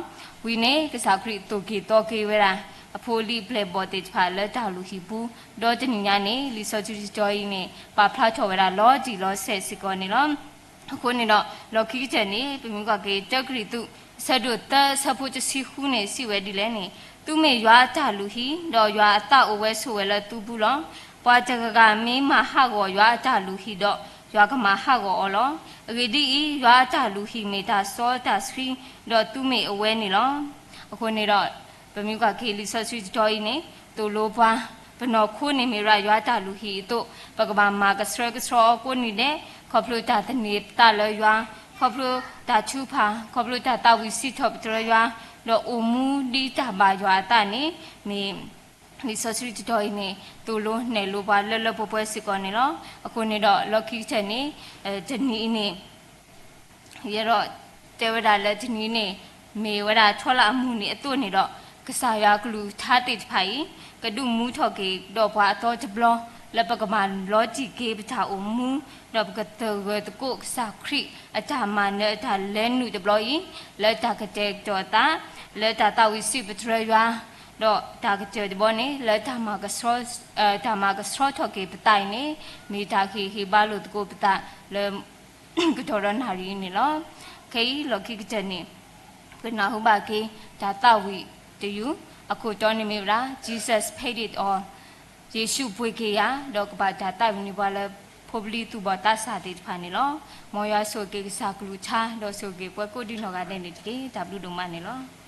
ဝံၤန့ၣ် ကစၢ်ခရံာ်သိၣ်က့ၤသီက့ၤဝဲဒၣ် အဖိအလံၤအပျဲၢ်အဘီၣ်သ့ၣ်တဖၣ်လၢတၢ်လုၢ်ဟံၣ်ပူၤ, ဒီးတနံၤညါန့ၣ် လံာ်စီဆှံတတီၤအံၤန့ၣ် ပာ်ဖျါထီၣ်ဝဲဒၣ်လီၤတံၢ်လီၤဆဲးစ့ၢ်ကီးန့ၣ်လီၤ. အဃိန့ၣ်ဒီး လီၢ်ခံကတၢၢ်န့ၣ် ပမ့ၢ်ကွၢ်က့ၤ တၢကရံၣ်သူး အဆၢဒိၣ်သၢ အဆၢဖိတဆံဃုန့ၣ် စံးဝဲဒ်လဲၣ်န့ၣ်, သုမ့ၢ်ယွၤအတၢ်လုၢ်ဟံၣ်, ဒီးယွၤအသးအိၣ်ဝဲဆိးဝဲလၢသုပူၤလီၤ. ပှၤတဂၤဂၤမ့ၢ်မၤဟးဂီၤယွၤအတၢ်လုၢ်ဟံၣ်ဒီး, ယွၤကမၤဟးဂီၤအီၤလီၤ. အဂ့ၢ်ဒ်အံၤ, ယွၤအတၢ်လုၢ်ဟံၣ်မ့ၢ်တၢ်စီတၢ်ဆှံ, ဒီးသုမ့ၢ်အဝဲန့ၣ်လီၤ. အဃိန့ၣ်ဒီး ပမ့ၢ်ကွၢ်က့ၤလံာ်စီဆှံတတီၤအံၤန့ၣ် သိၣ်လိပှၤ ပနီၢ်ခိန့ၣ်မ့ၢ်ဝဲဒၣ်ယွၤတၢ်လုၢ်ဟံၣ်အသိး, ပကဘၣ်မၤကဆှဲကဆှီအီၤကိးနံၤဒဲး, ခီဖျိတၢ်သန့ၤပသးလၢယွၤ, ခီဖျိတၢ်ထုကဖၣ်, ခီဖျိတၢ်သးဝံၣ်စံးထီၣ်ပတြၢၤယွၤ, ဒီးအိၣ်မူဒ်တၢ်ဘၣ်ယွၤအသးန့ၣ် မ့ၢ် လံာ်စီဆှံတတီၤအံၤန့ၣ် သိၣ်လိနဲၣ်လိပှၤလၢလၢပှဲၤပှဲၤစ့ၢ်ကီးန့ၣ်လီၤ. အဃိန့ၣ်ဒီး လီၢ်ခံကတၢၢ်န့ၣ် တနံၤအံၤန့ၣ် ယအဲၣ်ဒိးတဲဝဲဒၣ်လၢတနံၤန့ၣ် မ့ၢ်ဝဲဒၣ်ထီလၢအမုၢ်နံၤအသိးန့ၣ်ဒီး ကစၢ်ယွၤအကလုၢ်ကထါသ့ၣ်တဖၣ်အံၤ ကဒုးမူထီၣ်က့ၤဒီးပှၤအသီတဘျီ လၢပကမၤလီၤတံၢ်က့ၤပတၢ်အိၣ်မူ ဒီးပကသဂၢၢ်သကိးကစၢ်ခရံာ်အတၢ်မၤနၢၤအတၢ်လဲၤနုာ်တဘျီအံၤ လၢတၢ်ကတဲာ်ကတီၤအသး လၢတၢ်သးဝံၣ်စံးပတြၢၤယွၤ ဒီးတၢ်ကတၢၢ်တဘျီန့ၣ် လၢတၢ်မၤကဆှီ တၢ်မၤကဆှီထီၣ်က့ၤပသးအံၤန့ၣ် မ့ၢ်တၢ်ကဟ့ၣ်ဂံၢ်ဟ့ၣ်ဘါလိာ်သကိးပသးလၢ ကတီၢ်ဒီးနၣ်ရံၣ်အံၤန့ၣ်လီၤ. ခဲအံၤလီၢ်ခံကတၢၢ်န့ၣ် ပကနၢ်ဟူဘၣ်က့ၤ တၢ်သးဝံၣ်တယုၢ် အခိၣ်တီန့ၣ်မ့ၢ်ဝဲဒၣ် Jesus paid it all ယ့ၣ်ၡူးပှ့ၤက့ၤယၤ ဒီးကဘၣ်တၢ်သးဝံၣ်န့ၢ်ပှၤလၢ ဖိပလံၤသူၣ်ဘီၣ်သးစၢ်သ့ၣ်တဖၣ်န့ၣ်လီၤ. မ်ယွၤဆိၣ်ဂ့ၤက့ၤကစၢ်ကလုၢ်ကထါ ဒီးဆိၣ်ဂ့ၤက့ၤပှၤကိးဒံနီၢ်ဂၤဒဲးန့ၣ်တက့ၢ်. တၢ်ဘျုးဒိၣ်မးန့ၣ်လီၤ.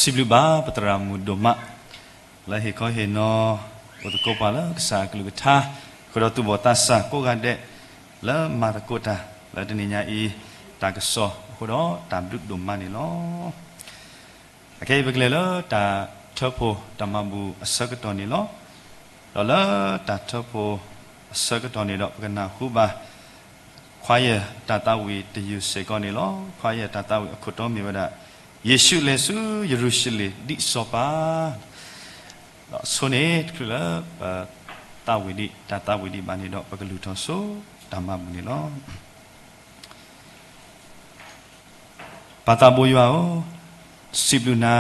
စံးဘျုးဘၣ်ပသရၣ်မုၣ်ဒိၣ်မး လၢဟ့ၣ်ခီဟ့ၣ်နီၤ အိၣ်သကိးပှၤလၢကစၢ်အကလုၢ်ကထါ ဃုာ်ဒီးသူၣ်ဘီၣ်သးစၢ်ကိးဂၤဒဲး လၢမၤသကိးတၢ် လၢတနံၤညါအံၤ တၢ်ကစီၣ်အဃိဒီးတၢ်ဘျုးဒိၣ်မးန့ၣ်လီၤ. အခဲအံၤပကလဲၤလၢတၢ်ထၢဖှိၣ်တၢ်မၤဘူၣ်အဆၢကတီၢ်န့ၣ်လီၤ. ဒီးလၢတၢ်ထၢဖှိၣ်အဆၢကတီၢ်န့ၣ်ဒီး ပကနၢ်ဟူဘၣ် choir တၢ်သးဝံၣ်တယုၢ်စ့ၢ်ကီးန့ၣ်လီၤ. choir တၢ်သးဝံၣ်အခိၣ်တီမ့ၢ်ဝဲဒၣ် ယ့ၣ်ၡူးလဲၤဆူယရူၤၡလ့ၣ်ဒ်စီၤပၤ ဒီးဆိန့ၣ်တချုးလၢပသးဝံၣ်ဒံး တၢ်သးဝံၣ်ဒံးဘၣ်န့ၣ်ဒီး ပကလူၤထီၣ်ဆိတၢ်မၤဘူၣ်န့ၣ်လီၤ. ပၢ်သးဘိယွၤဧၢ, စံးဘျုးနၤ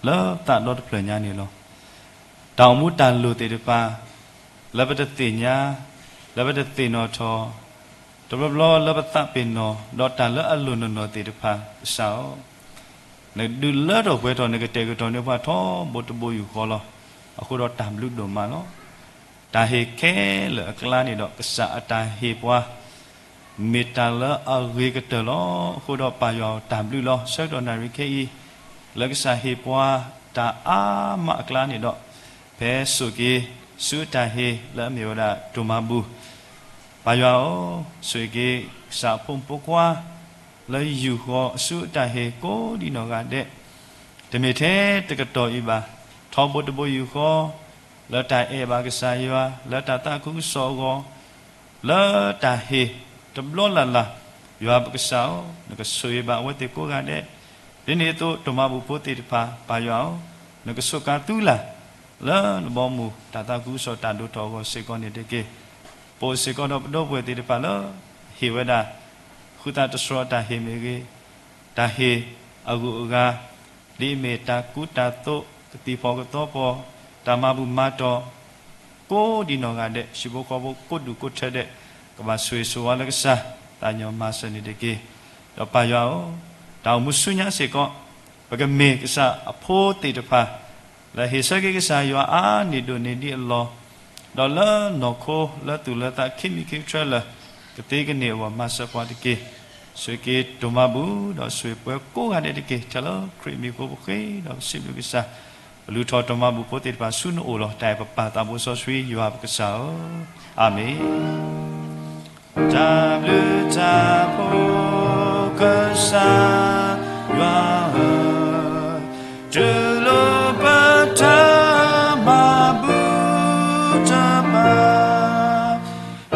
လၢသးဒီတဖျၢၣ်ညါန့ၣ်လီၤ. တၢ်အိၣ်မူတၢ်လိၣ်သ့ၣ်တဖၣ် လၢပတသ့ၣ်ညါ, လၢပတသ့ၣ်နီၣ်ထီၣ်, တဘျီဘျီလၢပသးပ့ၤနီၣ် ဒီးတၢ်လၢအလိၣ်နီၢ်နီၢ်သ့ၣ်တဖၣ် ကစၢ်ဧၢ, နဒုးလၢထီၣ်ပှဲၤထီၣ် နကတဲာ်ကတီၤန့ၢ်ပှၤထီဘိတဘိယူၢ်ဃီလီၤ. အဃိဒီးတၢ်ဘျုးဒိၣ်မးလီၤ. တၢ်ဟ့ၣ်ခဲလၢာ်အကျါန့ၣ်ဒီး ကစၢ်အတၢ်ဟ့ၣ်ပှၤ မ့ၢ်တၢ်လၢအဂ့ၤကတၢၢ်လီၤ. အဃိဒီးပၢ်ယွၤဧၢ, တၢ်ဘျုးလီၤ. ဆၢကတီၢ်နၣ်ရံၣ်ခဲအံၤ လၢကစၢ်ဟ့ၣ်ပှၤတၢ်အါမးအကျါန့ၣ်ဒီး ဖဲဆိၣ်ဂ့ၤက့ၤဆူအတၢ်ဟ့ၣ်လၢအမ့ၢ်ဝဲဒၣ်တိၢ်မၤဘူၣ်, ပၢ်ယွၤဧၢ, ဆိၣ်ဂ့ၤက့ၤကစၢ်အဖိမုၣ်ဖိခွါ လၢယူၢ်ဃီၤဆူအတၢ်ဟ့ၣ်ကိးဒံးနီၢ်ဂၤဒဲး, တမ့ၢ်ထဲတကတီၢ်အံၤဘၣ်, ထီဘိတဘိယူၢ်ဃီ လၢတၢ်အဲၣ်ဘၣ်ကစၢ်ယွၤ, လၢတၢ်သးခုကစီၣ်အဂီၢ်, လၢတၢ်ဟ့ၣ်တဘျီလၢ်လၢ်, ယွၤပကစၢ်ဧၢ, နကဆိၣ်ဂ့ၤဘၣ်အဝဲသ့ၣ်ကိးဂၤဒဲး, ဒ်န့ၣ်အသိးတိၢ်မၤဘူၣ်ဖိသ့ၣ်တဖၣ် ပၢ်ယွၤဧၢ, နကဆိၣ်ကါသုလၢ် လၢနဘီမုၢ်တၢ်သးခုကစီၣ်တၢ်ဒိၣ်ထီၣ်အဂီၢ်စ့ၢ်ကီးန့ၣ်တက့ၢ်. ပအိၣ်စ့ၢ်ကီးဒီးပဒီပုၢ်ဝဲၢ်သ့ၣ်တဖၣ်လၢ ဟ့ၣ်ဝဲဒၣ် ဃုသးတစှီၤတၢ်ဟ့ၣ်မ့ၢ်ဂ့ၤ, တၢ်ဟ့ၣ်အဂုၤအဂၤ, ဒ်အမ့ၢ်တၢ်ကူတၢ်သိး, ကသံၣ်ဖီၣ်ကသီဖီၣ်, တၢ်မၤဘူၣ်မၤတီၢ် ကိးဒံးနီၢ်ဂၤဒဲး, ဟံၣ်ဖိဃီဖိကိးဒူၣ်ကိးထၢဒဲး, ကဘၣ်ဆိၣ်ဂ့ၤဆိၣ်ဝါလၢကစၢ် သးညီမၤစၢၤန့ၣ်တက့ၢ်. ဒီးပၢ်ယွၤဧၢ, တၢ်အိၣ်မူဆူညါစ့ၢ်ကီး ပကမ့ၢ်ကစၢ်အဖိသ့ၣ်တဖၣ် လၢဟ့ၣ်ဆၢက့ၤကစၢ်ယွၤအါန့ၢ်ဒိၣ်န့ၢ်ဒံးအလီၢ်, ဒီးလၢနီၢ်ခိလၢသူၣ်လၢသးခံမံၤခံကတၢၢ်လၢ ကသ့ကန့ၢ်အဂီၢ်မၤစၢၤပှၤတက့ၢ်. ဆိၣ်ဂ့ၤက့ၤတိၢ်မၤဘူၣ် ဒီးဆိၣ်ဂ့ၤပှၤကိးဂၤဒဲးတက့ၢ်. ထဲလၢခရံာ်အမံၤအဃိပဃ့ဒီးပစံးဘျုးကစၢ်, ပလူၤထီၣ်တိၢ်မၤဘူၣ်ဖိသ့ၣ်တဖၣ်ဆူနအိၣ်လီၤ. တၢ်အဲၣ်ပပၢ်သးဘိစီဆှံယွၤပကစၢ်ဧၢ, အၤမ့ၣ်. တၢ်ဘျုးတၢ်ဖှိၣ်ကစၢ်ယွၤဧၢ, တူၢ်လိာ်ပတၢ်မၤဘူၣ်တဖၣ်,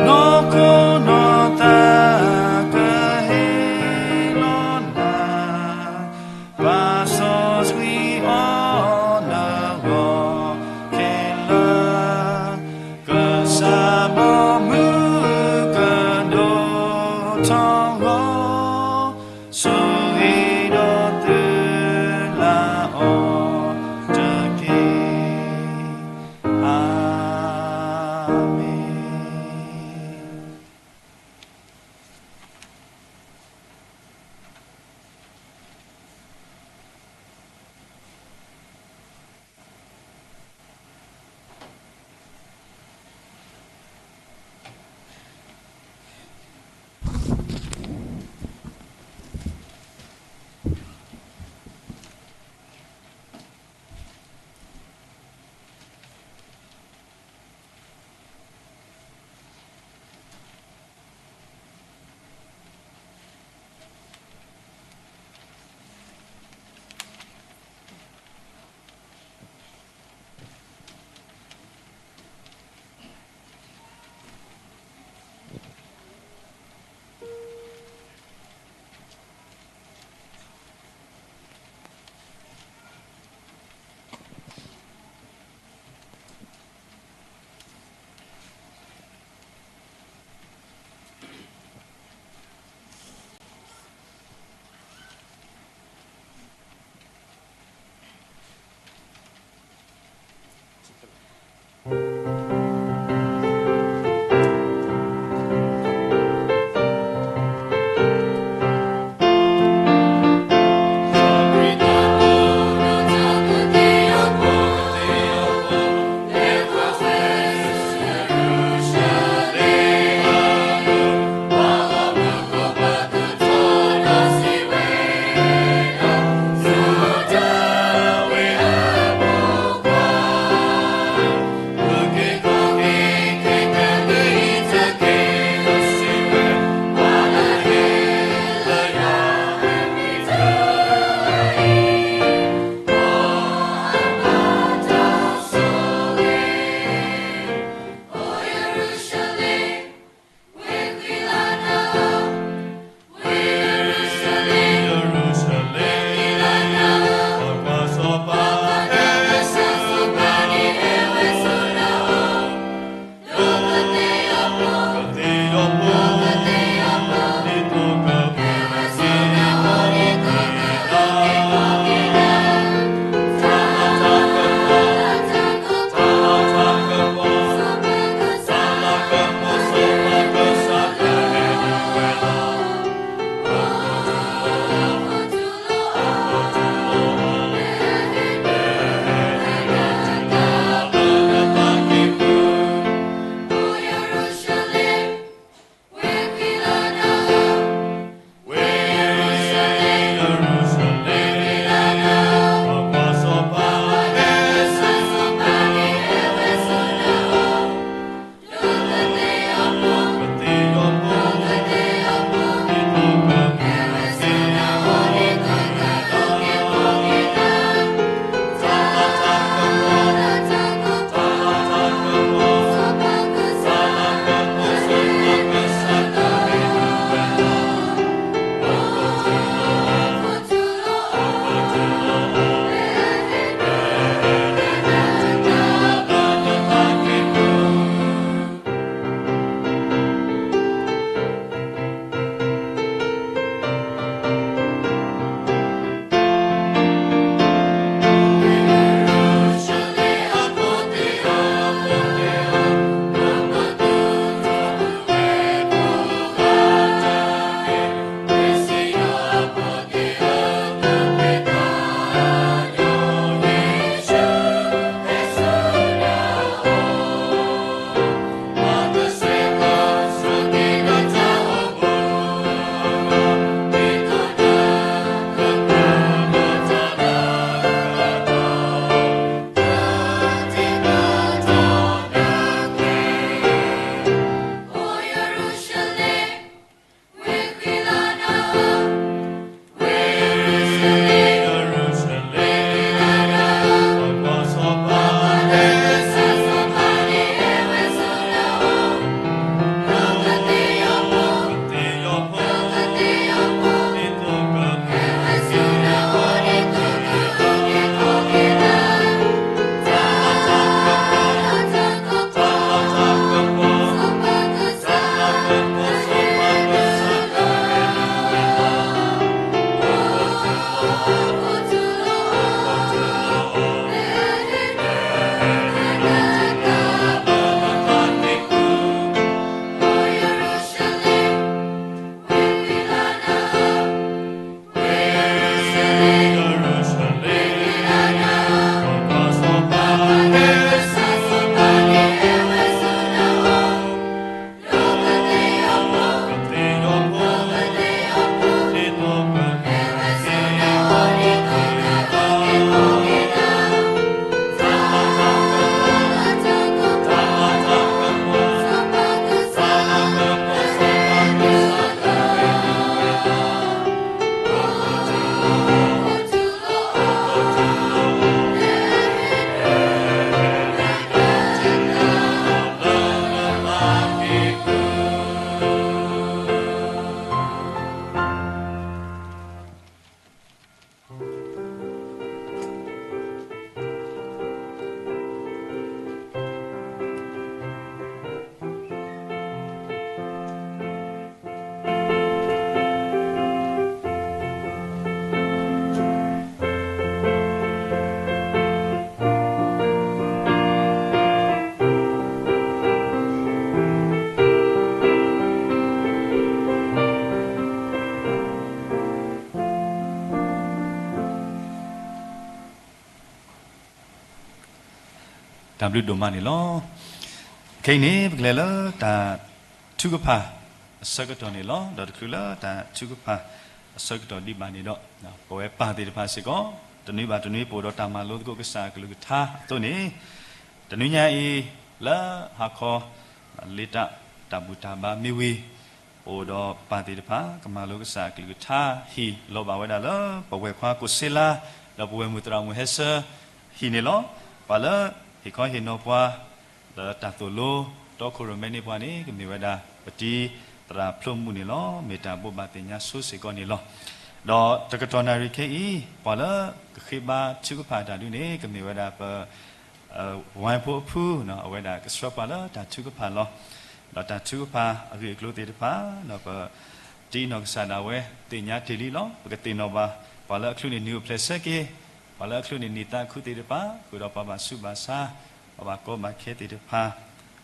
နီၢ်ခိနီၢ်သးကဟ့ၣ်လီၤနၤ, ပၢ်စီဆှံအီၤနဂီၢ်ခဲလၢာ်, ကစၢ်ဘီမုၢ်ကဒိၣ်ထီၣ်ဂီၤ, ဆိၣ်ဂ့ၤဒီးသုလၢအီၤ တၢ်ဘျုးဒိၣ်မးန့ၣ်လီၤ. ခဲအံၤန့ၣ် ပကလဲၤလၢတၢ်ထုကဖၣ်အဆၢကတီၢ်န့ၣ်လီၤ. ဒီးတချုးလၢတၢ်ထုကဖၣ်အဆၢကတီၢ်ဒံးဘၣ်န့ၣ်ဒီး, ပဝဲပၢ်သ့ၣ်တဖၣ်စ့ၢ်ကီး တနွံဘၣ်တနွံပအိၣ်ဒီးတၢ်မၤလိသကိးကစၢ်အကလုၢ်ကထါအသိးန့ၣ်, တနွံညါအံၤ လၢဟါခီ လၢတၢ်ဘူၣ်တၢ်ဘါမ့ၢ်ဝံၤ ပအိၣ်ဒီးပၢ်သ့ၣ်တဖၣ် ကမၤလိကစၢ်အကလုၢ်ကထါဟံၣ်လီၤဘၣ်ဝဲဒၣ်လၢ ပဝဲၢ်ခွါကိးစ့လါ ဒီးပဝဲၢ်မုၣ်သရၣ်မုၣ်ဟဲဆၢဟံၣ်န့ၣ်လီၤ. ပှၤလၢဟ့ၣ်ခီဟ့ၣ်နီၤပှၤ လၢတၢ်သိၣ်လိ တီခိၣ်ရိၣ်မဲန့ၢ်ပှၤန့ၣ် ကမ့ၢ်ဝဲဒၣ် ပတံၤသရၣ်ဖျိမုၣ်န့ၣ်လီၤ. မ့ၢ်တၢ်ဘိးဘၣ်သ့ၣ်ညါဆိစ့ၢ်ကီးန့ၣ်လီၤ. ဒီးတကတီၢ်နၣ်ရံၣ်ခဲအံၤ ပှၤလၢကဃ့ဘါထုကဖၣ်တၢ်ဒုးန့ၣ် ကမ့ၢ်ဝဲဒၣ်ပ ဝၢၢ်ဖိအဖု အဝဲဒၣ်ကဆှၢပှၤလၢတၢ်ထုကဖၣ်လီၤ. ဒီးတၢ်ထုကဖၣ်အဂ့ၢ်အကျိၤသ့ၣ်တဖၣ် ဒီးပတံၤနီၢ်ကစၢ်ဒၣ်ဝဲသ့ၣ်ညါတ့ၢ်လံလီၤ. ပကသ့ၣ်နီၣ်ဘၣ် ပှၤလၢအချုးန့ၣ်နံၤအိၣ်ဖျဲၣ်ဆၢက့ၤ, ပှၤလၢအချုးန့ၣ်နံၤသးခုသ့ၣ်တဖၣ် ဃုာ်ဒီးပှၤဘၣ်ဆူးဘၣ်ဆါ, ပှၤဘၣ်ကီဘၣ်ခဲသ့ၣ်တဖၣ်,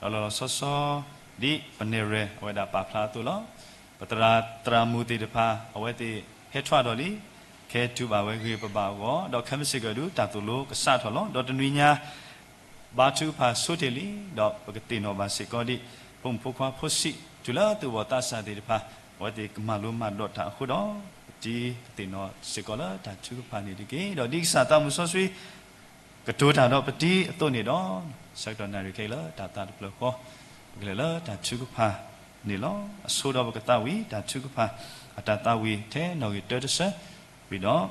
ဒီးလီၤလီၤဆီဆီ ဒ်ပနဲၣ်ရွဲၣ်အဝဲဒၣ်ပာ်ဖျါအသိးလီၤ. ပသရၣ်သရၣ်မုၣ်သ့ၣ်တဖၣ် အဝဲသ့ၣ်ဟဲထွဲဒီးလံ ခဲတုၤဘၣ်ဝဲဂ့ၤပဘၣ်အဂီၢ်, ဒီးခဲမုၢ်ဆ့ၣ်ကီးဒုး တၢ်သိၣ်လိကစးထီၣ်လီၤ. ဒီးတနွံညါ ဘါထုကဖၣ်ဆိတ့ၢ်လံ, ဒီးပကသ့ၣ်နီၣ်ဘၣ်စ့ၢ်ကီးဒံး ဖိမုၣ်ဖိခွါဖိဆံး တုၤလၢသူၣ်ဘီၣ်သးစၢ်သ့ၣ်တဖၣ် အဝဲသ့ၣ်ကမၤလိမၤဒိးတၢ်အဃိဒီး ပတံၤကသ့ၣ်နီၣ်စ့ၢ်ကီးလၢတၢ်ထုကဖၣ်န့ၣ်တက့ၢ်. ဒီးဒ်ကစၢ်သးမုၢ်စီဆှံ ကတိၤတၢ်ဒီးပတံၤအသိးန့ၣ်ဒီး ဆၢကတီၢ်နၣ်ရံၣ်ခဲအံၤလၢတၢ်သးတဖျၢၣ်ဃီ ပကလဲၤလၢတၢ်ထုကဖၣ်န့ၣ်လီၤ. အဆိဒီးပကသးဝံၣ်တၢ်ထုကဖၣ် အတၢ်သးဝံၣ်ထဲနီၣ်ဂံၢ်တၢတဆၢ, ဝံၤဒီး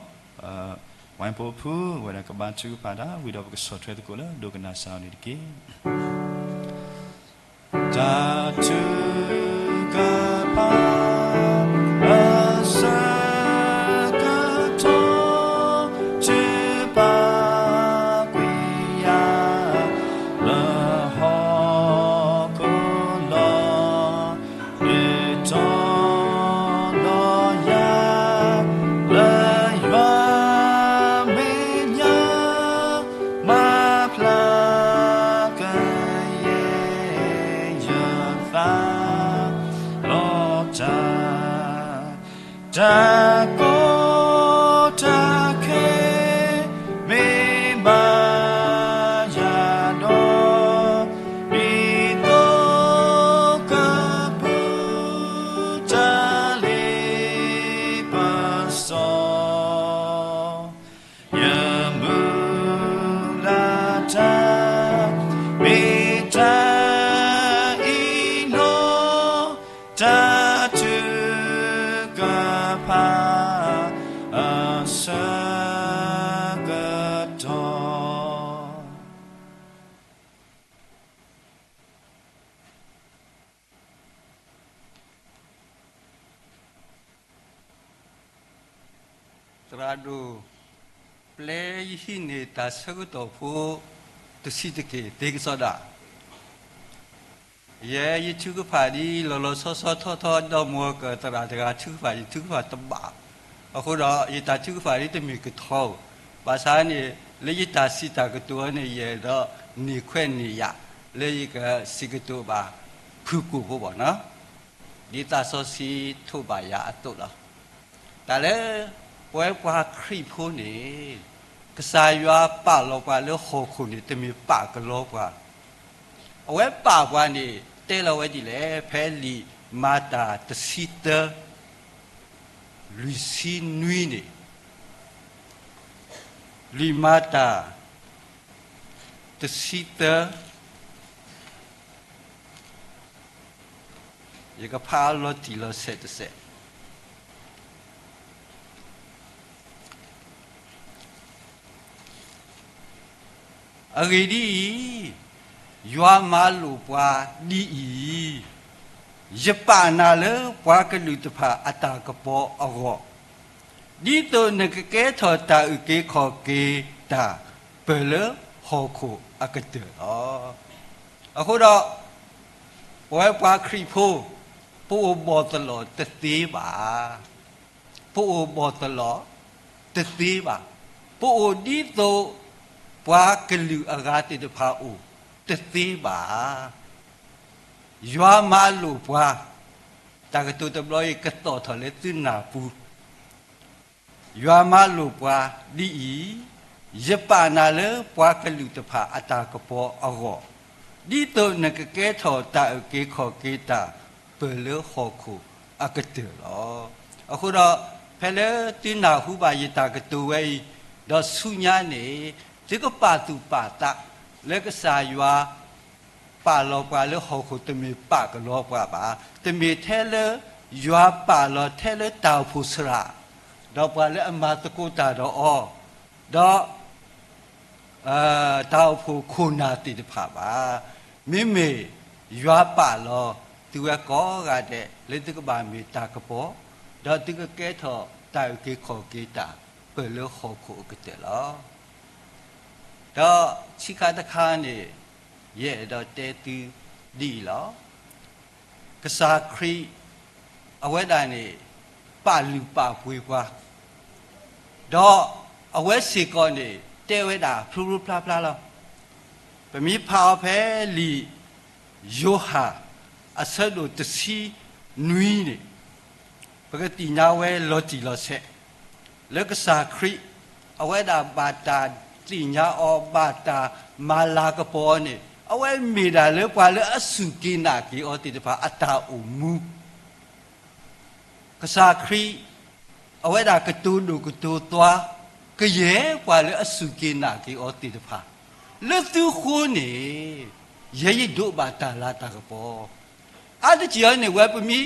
ဝၢၢ်ဖိအဖု အဝဲဒၣ်ကဘါထုကဖၣ်တၢ် ဝံၤဒီးပကဆီၣ်ထွဲသကိးလၢဒိကနၣ်စ့ၢ်အီၤန့ၣ်တက့ၢ်. တၢ်ထုကဖၣ် အဆၢကတီၢ် ထုကဖၣ်ကွံာ်ယၤ လၢဟီၣ်ခိၣ်လီၤ. ဒုးတီၤလီၤယၤ လၢယွၤမဲာ်ညါ မၤဖျါကယဲၢ်ယသး လီၤတၢ် တၢ်ကီတၢ်ခဲ မ့ၢ်ဘၣ်ယၤဒီး ဒ်သိးကပူၤ တၢ်လ့ပစီ ယမုၢ်လၢ်တၢ် မ့ၢ်တၢ်အံၤနီၤ တၢ်ထုကဖၣ် အဆၢကတီၢ် သရၣ်ဒိၣ် ပျဲယဟံးန့ၢ်တၢ်ဆၢကတီၢ်ဖိ တဆံးတက့ၢ် သ့ကစီဒီး ယဲယထုကဖၣ်ဒ်လီၤလီၤဆီဆီထီထီ ဒီးမုၢ်ကသရၣ်တဂၤထုကဖၣ် ယထုကဖၣ်တဘၣ်. အဃိဒီး ယတၢ်ထုကဖၣ်ဒ်တမ့ၢ်ကထီဧိၤ, ဘၣ်ဆၣ်န့ၣ် လၢယတၢ်စံးတၢ်ကတိၤန့ၣ် ယအဲၣ်ဒိးန့ၢ်ခွဲးန့ၢ်ယာ် လၢယကစံးကတိၤဘၣ် ဖုၣ်ကိာ်ဖိဘၣ်နီၤ ဒ်သးစီဆှံထိးဘၣ်ယၤအသိးလီၤ. တၢ်လၢ ပဝဲပှၤခရံာ်ဖိန့ၣ် ကစၢ်ယွၤပာ်လီၤပှၤလၢဟီၣ်ခိၣ်န့ၣ် တမ့ၢ်ပာ်ကလီပှၤ, အဝဲပာ်ပှၤန့ၣ် တဲလီၤဝဲဒ်လဲၣ်, ဖဲလံာ်မၤတၢ်တဆံသၢ လွံၢ်ဆံနွံန့ၣ်, လံာ်မၤတၢ် တဆံသၢ ယကဖးလီၤတံၢ်လီၤဆဲးတစဲး. အဂ့ၢ်ဒ်အံၤ, ယွၤမၤလိာ်ပှၤဒ်အံၤ, ယပာ်နၤလၢပှၤကလုာ်တဖၣ်အတၢ်ကပီၤအဂီၢ်, ဒ်သိးနကကဲထီၣ်တၢ်အုၣ်က့ၤခီၣ်က့ၤတၢ် ပၢၢ်လၢဟီၣ်ခိၣ်အကတၢၢ်လီၤ. အဃိဒီး ပဝဲပှၤခရံာ်ဖိ ပအိၣ်ဘီၣ်သလီၣ်တသ့ဘၣ်. ပအိၣ်ဘီၣ်သလီၣ်တသ့ဘၣ်. ပအိၣ်ဒ်သိး ပှၤကလုာ်အဂၤသ့ၣ်တဖၣ်အိၣ်တသ့ဘၣ်. ယွၤမၤလိာ်ပှၤ, တၢ်ကတိၤတဘျီအံၤ ကသီၣ်ထီၣ်လၢသုနၢ်ပူၤ ယွၤမၤလိာ်ပှၤဒ်အံၤ, ယပာ်နၤလၢပှၤကလုာ်တဖၣ်အတၢ်ကပီၤအဂီၢ်, ဒ်သိးနကကဲထီၣ်တၢ်အုၣ်က့ၤခီၣ်က့ၤတၢ်ပၢၢ်လၢဟီၣ်ခိၣ်အကတၢၢ်လီၤ. အဃိဒီး ဖဲလၢသုနၢ်ဟူဘၣ်ယတၢ်ကတိၤဝဲအံၤ, ဒီးဆူညါန့ၣ် သုကပာ်သူၣ်ပာ်သး လၢကစၢ်ယွၤ ပာ်လီၤပှၤလၢဟီၣ်ခိၣ် တမ့ၢ်ပာ်ကလီပှၤဘၣ်, တမ့ၢ်ထဲလၢ ယွၤပာ်လီၤထဲလၢတၢ်အိၣ်ဖှိၣ်စရၣ်, ဒီးပှၤလၢအမၤသကိးတၢ်ဒီးအီၤ, ဒီး တၢ်အိၣ်ဖှိၣ်ခိၣ်နၢ်သ့ၣ်တဖၣ်ဘၣ်. မ့မ့ၢ်ယွၤပာ်လီၤသုဝဲကိးဂၤဒဲး လၢသုကဘၣ်မ့ၢ်တၢ်ကပီၤ, ဒီးသုကကဲထီၣ်တၢ်အုၣ်က့ၤခီၣ်က့ၤတၢ် ပၢၢ်လၢဟီၣ်ခိၣ်အကတၢၢ်လီၤ. ဒီးဆံးခါတခါန့ၣ် ယအဲၣ်ဒိးတဲသုဒ်အံၤလီၤ. ကစၢ်ခရံာ် အဝဲဒၣ်န့ၣ် ပာ်လုၢ်ပာ်ပှ့ၤပှၤ, ဒီးအဝဲစ့ၢ်ကီးန့ၣ် တဲဝဲဒၣ်ဖျိဖျိဖျါဖျါလီၤ. ပမ့ၢ်ဖးအီၤဖဲလံာ်ယိၤဟၣ် အဆၢဒိၣ်တဆံနွံန့ၣ် ပကသ့ၣ်ညါဝဲလီၤတံၢ်လီၤဆဲး လၢကစၢ်ခရံာ် အဝဲဒၣ်ဘၣ်တၢ်သ့ၣ်ညါအီၤ ဘၣ်တၢ်မၤလၤကပီၤအီၤန့ၣ် အဝဲမ့ၢ်ဒၣ်လၢပှၤလၢအစူၢ်က့ၤနာ်က့ၤအီၤသ့ၣ်တဖၣ်အတၢ်အိၣ်မူ ကစၢ်ခရံာ် အဝဲဒၣ်ကတိၤဒိၣ်ကတိၤသွါ ကယဲၢ်ပှၤလၢအစူၢ်က့ၤနာ်က့ၤအီၤသ့ၣ်တဖၣ် လၢသုဃိန့ၣ် ယဲယဒိးဘၣ်တၢ်လၤတၢ်ကပီၤ အါတက့ၢ်အံၤန့ၣ် ဝဲပမ့ၢ်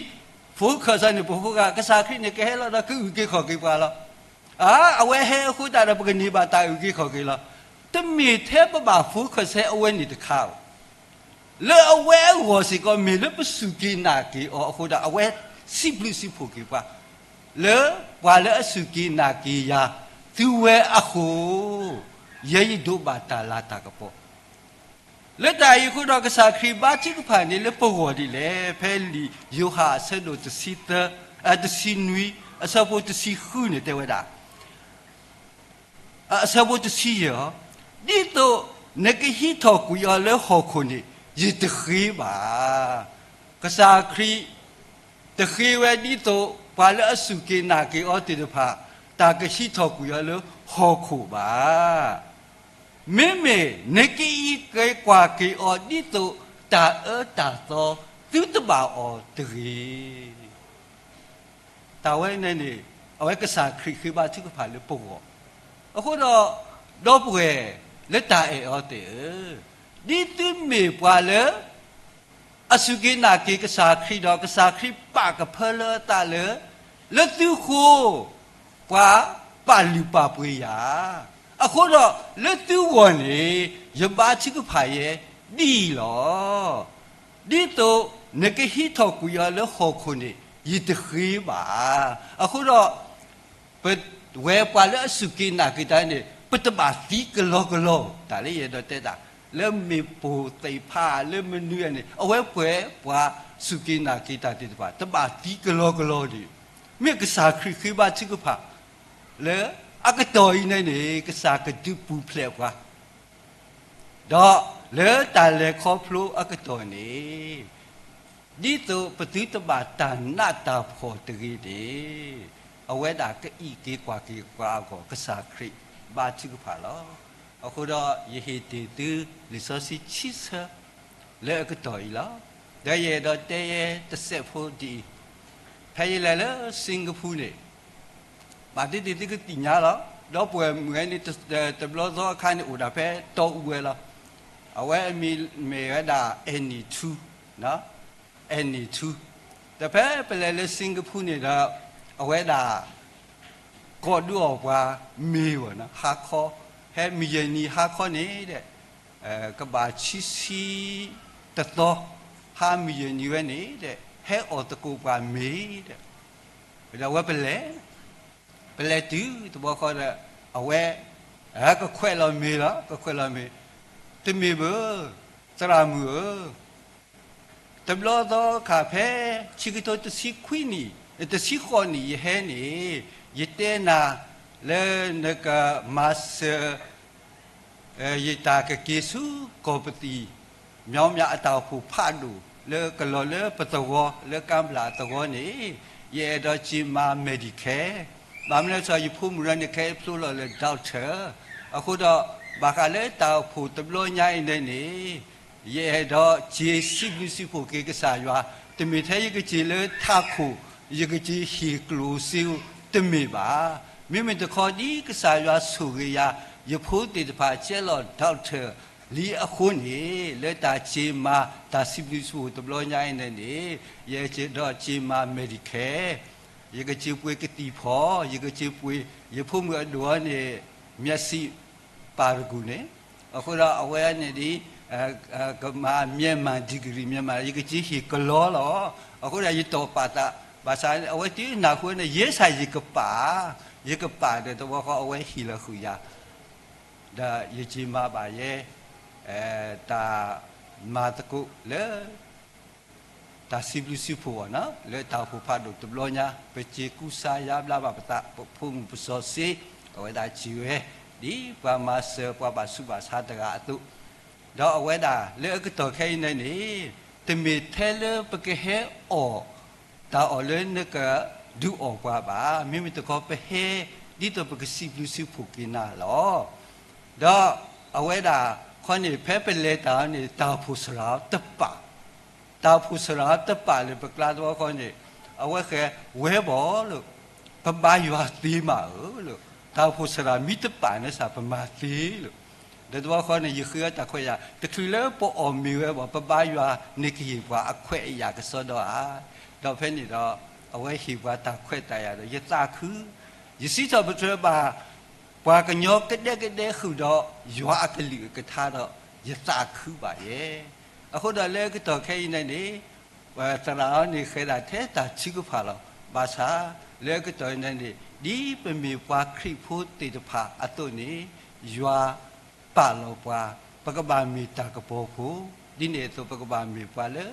focus န့ၣ် ပဃိဂၤ ကစၢ်ခရံာ်န့ၣ် ကဟဲလီၤဒီးကအုၣ်က့ၤခီၣ်က့ၤပှၤလီၤ. အါ အဝဲဟဲအဃိသတးဒီး ပကန့ၢ်ဘၣ်တၢ်အုၣ်က့ၤခီၣ်က့ၤလီၤ. တမ့ၢ်ထဲပဘၣ် focus ဟဲအဝဲန့ၣ်တခါဘၣ် လၢအဝဲအဂီၢ်စ့ၢ်ကီး မ့ၢ်လၢပစူၢ်က့ၤနာ်က့ၤအီၤအဃိဒီး အဝဲစံးဘျုးစံးဖှိၣ်က့ၤပှၤ လၢပှၤလၢအစူၢ်က့ၤနာ်က့ၤယၤ သုဝဲအဃိ ယဲယဒိးဘၣ်တၢ်လၤတၢ်ကပီၤ လၢတၢ်အံၤအဃိဒီး ကစၢ်ခရံာ်ဘါထုကဖၣ်န့ၣ်လၢပဂီၢ်ဒ်လဲၣ်. ဖဲလံာ်ယိၤဟၣ်အဆၢဒိၣ်တဆံသၢ, တဆံနွံ, အဆၢဖိတဆံဃုန့ၣ်တဲဝဲဒၣ် အဆၢဖိတဆံယဲၢ်, ဒ်သိးနကဟံးထီၣ်ကွံာ်အီၤလၢဟီၣ်ခိၣ်န့ၣ် ယတဃ့ဘၣ်. ကစၢ်ခရံာ် တဃ့ဝဲဒ်သိး ပှၤလၢအစူၢ်က့ၤနာ်က့ၤအီၤသ့ၣ်တဖၣ် တၢ်ကဟံးထီၣ်ကွံာ်အီၤလၢဟီၣ်ခိၣ်ဘၣ်. မ့မ့ၢ်နကအံးက့ၤကွၢ်က့ၤအီၤဒ်သိးတၢ်အၢတၢ်သီ သုတဘၣ်အီၤတဂ့ၤ. တၢ်ဝဲန့ၣ်န့ၣ် အဝဲကစၢ်ခရံာ်ဃ့ဘါထုကဖၣ်လၢပဂီၢ်, အဃိဒီး ဒီပုၢ်ဝဲၢ်လၢတၢ်အဲၣ်အီၤသ့ၣ်ဧၢ, ဒ်သုမ့ၢ်ပှၤလၢ အစူၢ်က့ၤနာ်က့ၤကစၢ်ခရံာ်ဒီး ကစၢ်ခရံာ်ပာ်ကဖၢလၢအသးလၢ လၢသုဃိ ပှၤပာ်လုၢ်ပာ်ပှ့ၤယၤ, အဃိဒီးလၢသုဂီၢ်န့ၣ် ယဘါထုကဖၣ်ယဲဒ်အံၤလီၤ. ဒ်သိးနကဟံးထီၣ်ကွံာ်အီၤလၢဟီၣ်ခိၣ်န့ၣ် ယတဃ့ဘၣ်. အဃိဒီး ပဝဲပှၤလၢအစူၢ်က့ၤနာ်က့ၤတၢ်န့ၣ် ပတဘၣ်သံကလီကလီ, တၢ်လၢယအဲၣ်ဒိးတဲတၢ် လၢမ့ၢ်ပိာ်သ့ၣ်ဖး လၢမနုၤန့ၣ် အဝဲပှဲၤပှၤစူၢ်က့ၤနာ်က့ၤတၢ်သ့ၣ်တဖၣ် တဘၣ်သံကလီကလီန့ၣ်, မ့ၢ်ကစၢ်ခရံာ်ဃ့ဘါထုကဖၣ် လၢအကတီၢ်အံၤန့ၣ်န့ၣ် ကစၢ်ကဒုးပူၤဖျဲးပှၤ ဒီးလၢတၢ်လဲၤခီဖျိအကတီၢ်န့ၣ် ဒ်သိးပသုတဘၣ်တၢ်နးတၢ်ဖှီၣ်တဂ့ၤန့ၣ် အဝဲဒၣ်ကအံးက့ၤကွၢ်က့ၤပှၤအဂီၢ် ကစၢ်ခရံာ်ဘါထုကဖၣ်လီၤ. အဃိဒီးယဟ့ၣ်တ့ၢ်သုလံာ်စီဆှံခံဆၢ လၢအကတီၢ်အံၤလီၤ. ဒီးယအဲၣ်ဒိးတဲယဲတစဲးဖိဒ်အံၤ, ဖဲယလဲၤလၢ Singapore န့ၣ် ဘၣ်သ့ၣ်သ့ၣ်သုကသ့ၣ်ညါလီၤ. ဒီပုၢ်ဝဲၢ်မုၣ်ဝဲန့ၣ် တဘျီသီအခါန့ၣ် အိၣ်ဒၣ်ဖဲတီအူဝဲလီၤ. အဝဲအမံၤမ့ၢ်ဝဲဒၣ် Annie Chu, Annie Chu. ဒီးဖဲပလဲၤလၢ Singapore န့ၣ်ဒီး အဝဲဒၣ် ကိးဒုးအီၣ်ပှၤမ့ၤဝဲနီၤ, ဟါခီ, ဖဲမုၢ်ယဲၢ်နံၤဟါခီန့ၣ်ဒီး ကဘၣ်ဆံဆံတသီ, ဟါမုၢ်ယဲၢ်နံၤဝဲန့ၣ်ဒီး ဟဲအီၣ်သကိးပှၤမ့ၤဒီး, ဒီးအဝဲပလဲၤ, ပလဲၤတုၤတဘျီဃီဒီး အဝဲ ကခွဲးလီၤမ့ၤလီၤ, ကခွဲးလီၤမ့ၤ, တမ့ၢ်ဘၣ်, သရၣ်မုၣ်ဧၢ, တဘျီသီခါဖဲ ဆံကထိတဆံခွံနံၣ်, တဆံဃိးနံၣ် ယဟဲန့ၣ်, ယတဲနၤလၢနကမၤစၢၤ ယတၢ်ကက့ၤဆူကီၢ်ပသံၣ် မၠီမၠးအတၢ်အိၣ်ဖှိၣ်ဖးဒိၣ် လၢကလီၤလၢပသဝီ လၢကၢပျၢ်အသဝီန့ၣ်, ယအဲၣ်ဒိးက့ၤမၤ Medicare, ဘၣ်မနုၤလဲၣ် ယဖိမုၣ်ရၢန့ၣ် ခဲအံၤဖျိလီၤလၢ doctor, အဃိဒီး ဘၣ်ဃးလၢတၢ်အိၣ်ဖှိၣ်တဘျီညါအံၤန့ၣ်န့ၣ်, ယအဲၣ်ဒိးစံးစံးဘျုးစံးဖှိၣ်က့ၤကစၢ်ယွၤ, တမ့ၢ်ထဲယကစံးလၢထးခိၣ်, ယကစံးဟ့ၣ်ကျိၣ်စ့ဧိၤ တမ့ၢ်ဘၣ်. မ့မ့ၢ်တခီဒ်ကစၢ်ယွၤဆိၣ်ဂ့ၤယၤ, ယဖိသ့ၣ်တဖၣ်ကဲလီၤ doctor လံအဃိန့ၣ်, လၢတၢ်စံးမၤတၢ်စံးဘျုးစံးဖှိၣ်တဘျီညါအံၤန့ၣ်န့ၣ်, ယအဲၣ်ဒိးစံးမၤ Medicare, ယကစံးပှ့ၤကသံၣ်ဖီၣ်, ယကစံးပှ့ၤ ယဖိမုၣ်အဒိၣ်အီၤန့ၣ် မျက်စိပၣ်တကူၣ်န့ၣ်, အဃိဒီးအဝဲန့ၣ်ဒ် ကမၤ Myanmar degree Myanmar ယကစံးဟ့ၣ်ကလီလီၤ. အဃိဒီးယတီၢ်ပာ်သး, ဘၣ်ဆၣ် အဝဲတုၤနၢ်ဟူန့ၣ် ယဲစ့ၢ်ယကပာ်, ယကပာ်ဒီးတဘျီဃီအဝဲဟ့ၣ်လီၤဃုာ်ယၤ, ဒီးယစံးမၤဘၣ်ယဲ တၢ်မၤသကိးလၢ တၢ်စံးဘျုးစံးဖှိၣ်အဂီၢ်န့ၣ်, လၢတၢ်အိၣ်ဖှိၣ်ဖးဒိၣ်တဘျီညါ ပစံးကူစါယါဘျါဘၣ်ပသး ပဖိမုၣ်ပစီၤစ့, အဝဲဒၣ်စံးဝဲ ဒ်ပှၤမၤစၢၤပှၤဘၣ်ဆူးဘၣ်ဆါတဂၤအသိး, ဒီးအဝဲဒၣ်လၢအကတီၢ်ခဲအံၤန့ၣ်န့ၣ်, တမ့ၢ်ထဲလၢပကဟဲအီၣ် တၢ်အီၣ်လၢနကဒုးအီၣ်ပှၤဘၣ်, မ့မ့ၢ်တခီပဟဲ ဒ်သိးပကစံးဘျုးစံးဖှိၣ်က့ၤနၤလီၤ. ဒီးအဝဲဒၣ်ခီန့ၣ် ဖဲပလဲၤတၢ်န့ၣ် တၢ်အိၣ်ဖှိၣ်စရၣ်တပာ်, တၢ်အိၣ်ဖှိၣ်စရၣ်တပာ်လၢပကျါတဘျီဃီန့ၣ်, အဝဲဃဲဝဲဘၣ်လၢ ပဘါယွၤသ့မးဧၢလၢ, တၢ်အိၣ်ဖှိၣ်စရၣ်မ့ၢ်တပာ်န့ၣ်စ့ၢ် ပမၤသ့လၢ, ဒီးတဘျီဃီန့ၣ် ယဃ့အီၤတၢ်ခွဲးယာ် တချုးလၢပအီၣ်မ့ၤဝဲဘၣ် ပဘါယွၤန့ၣ်ကဟ့ၣ်ပှၤအခွဲးအယာ်ကစီဒီဧါ, ဒီးဖဲန့ၣ်ဒီး အဝဲဟ့ၣ်ပှၤတၢ်ခွဲးတၢ်ယာ်ဒီး ယသးခု, ယစံးထီၣ်ပတြၢၤဘၣ် ပှၤကညီကဒဲကဒဲဃုာ်ဒီး ယွၤအကလုၢ်အကထါဒီး ယသးခုဘၣ်ယဲ. အဃိဒီးလၢအကတီၢ်ခဲအံၤန့ၣ်န့ၣ်, သရၣ်အံၤန့ၣ်ဃဲဒၣ်ထဲတၢ်ထုကဖၣ်လီၤ. ဘၣ်ဆၣ်လၢအကတီၢ်အံၤန့ၣ်န့ၣ် ဒ်ပမ့ၢ်ပှၤခရံာ်ဖိသ့ၣ်တဖၣ်အသိးန့ၣ်, ယွၤပာ်လီၤပှၤ, ပကဘၣ်မ့ၢ်တၢ်ကပီၤဖိ, ဒ်န့ၣ်အသိးပကဘၣ်မ့ၢ်ပှၤလၢ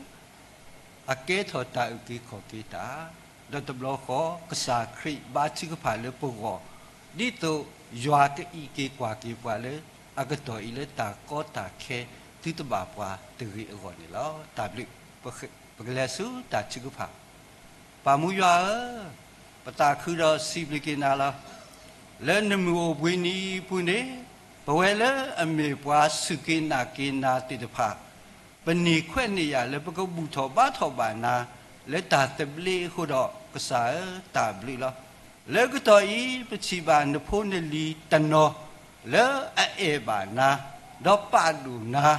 အကဲထီၣ်တၢ်အုၣ်က့ၤခီၣ်က့ၤတၢ်, ဒီးတဘျီဃီ ကစၢ်ခရံာ်ဘါထုကဖၣ်လၢပဂီၢ်, ဒ်သိးယွၤကအံးက့ၤကွၢ်က့ၤပှၤလၢ အကတီၢ်အံၤလၢတၢ်ကီတၢ်ခဲသုတဘၣ်ပှၤတဂ့ၤအဂီၢ်န့ၣ်လီၤ. တၢ်ဘျုး, ပကလဲၤဆူတၢ်ထုကဖၣ် ပၢ်မူယွၤဧၢ, ပသးခုဒီးစံးဘျုးက့ၤနၤလီၤ. လၢနမုၢ်အိၣ်ဘှံးနံၤအပူၤန့ၣ်, ပဝဲလၢအမ့ၢ်ပှၤစူၢ်က့ၤနာ်က့ၤနၤသ့ၣ်တဖၣ်, ပန့ၢ်ခွဲးန့ၢ်ယာ်လၢပကဘူၣ်ထီၣ်ဘါထီၣ်ဘၣ်နၤ လၢတၢ်သဘျ့အဃိဒီး ကစၢ်ဧၢ, တၢ်ဘျုးလီၤ. လၢကတီၢ်အံၤ ပထံၣ်ဘၣ်နဖိနလံၤတနီၤ လၢအအဲၣ်ဘၣ်နၤ, ဒီးပာ်ဒိၣ်နၤ,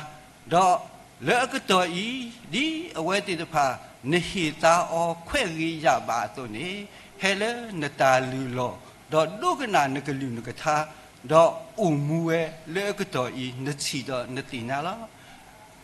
ဒီးလၢအကတီၢ်အံၤ ဒ်အဝဲသ့ၣ်တဖၣ် နဟ့ၣ်သါအီၤခွဲးဂ့ၤယာ်ဘၣ်အသိးန့ၣ်, ဟဲလၢနတၢ်လုၢ်လီၢ်, ဒီးဒိကနၣ်နကလုၢ်နကထါ, ဒီးအိၣ်မူဝဲလၢအကတီၢ်အံၤ နထံၣ်ဒီးနသ့ၣ်ညါလီၤ.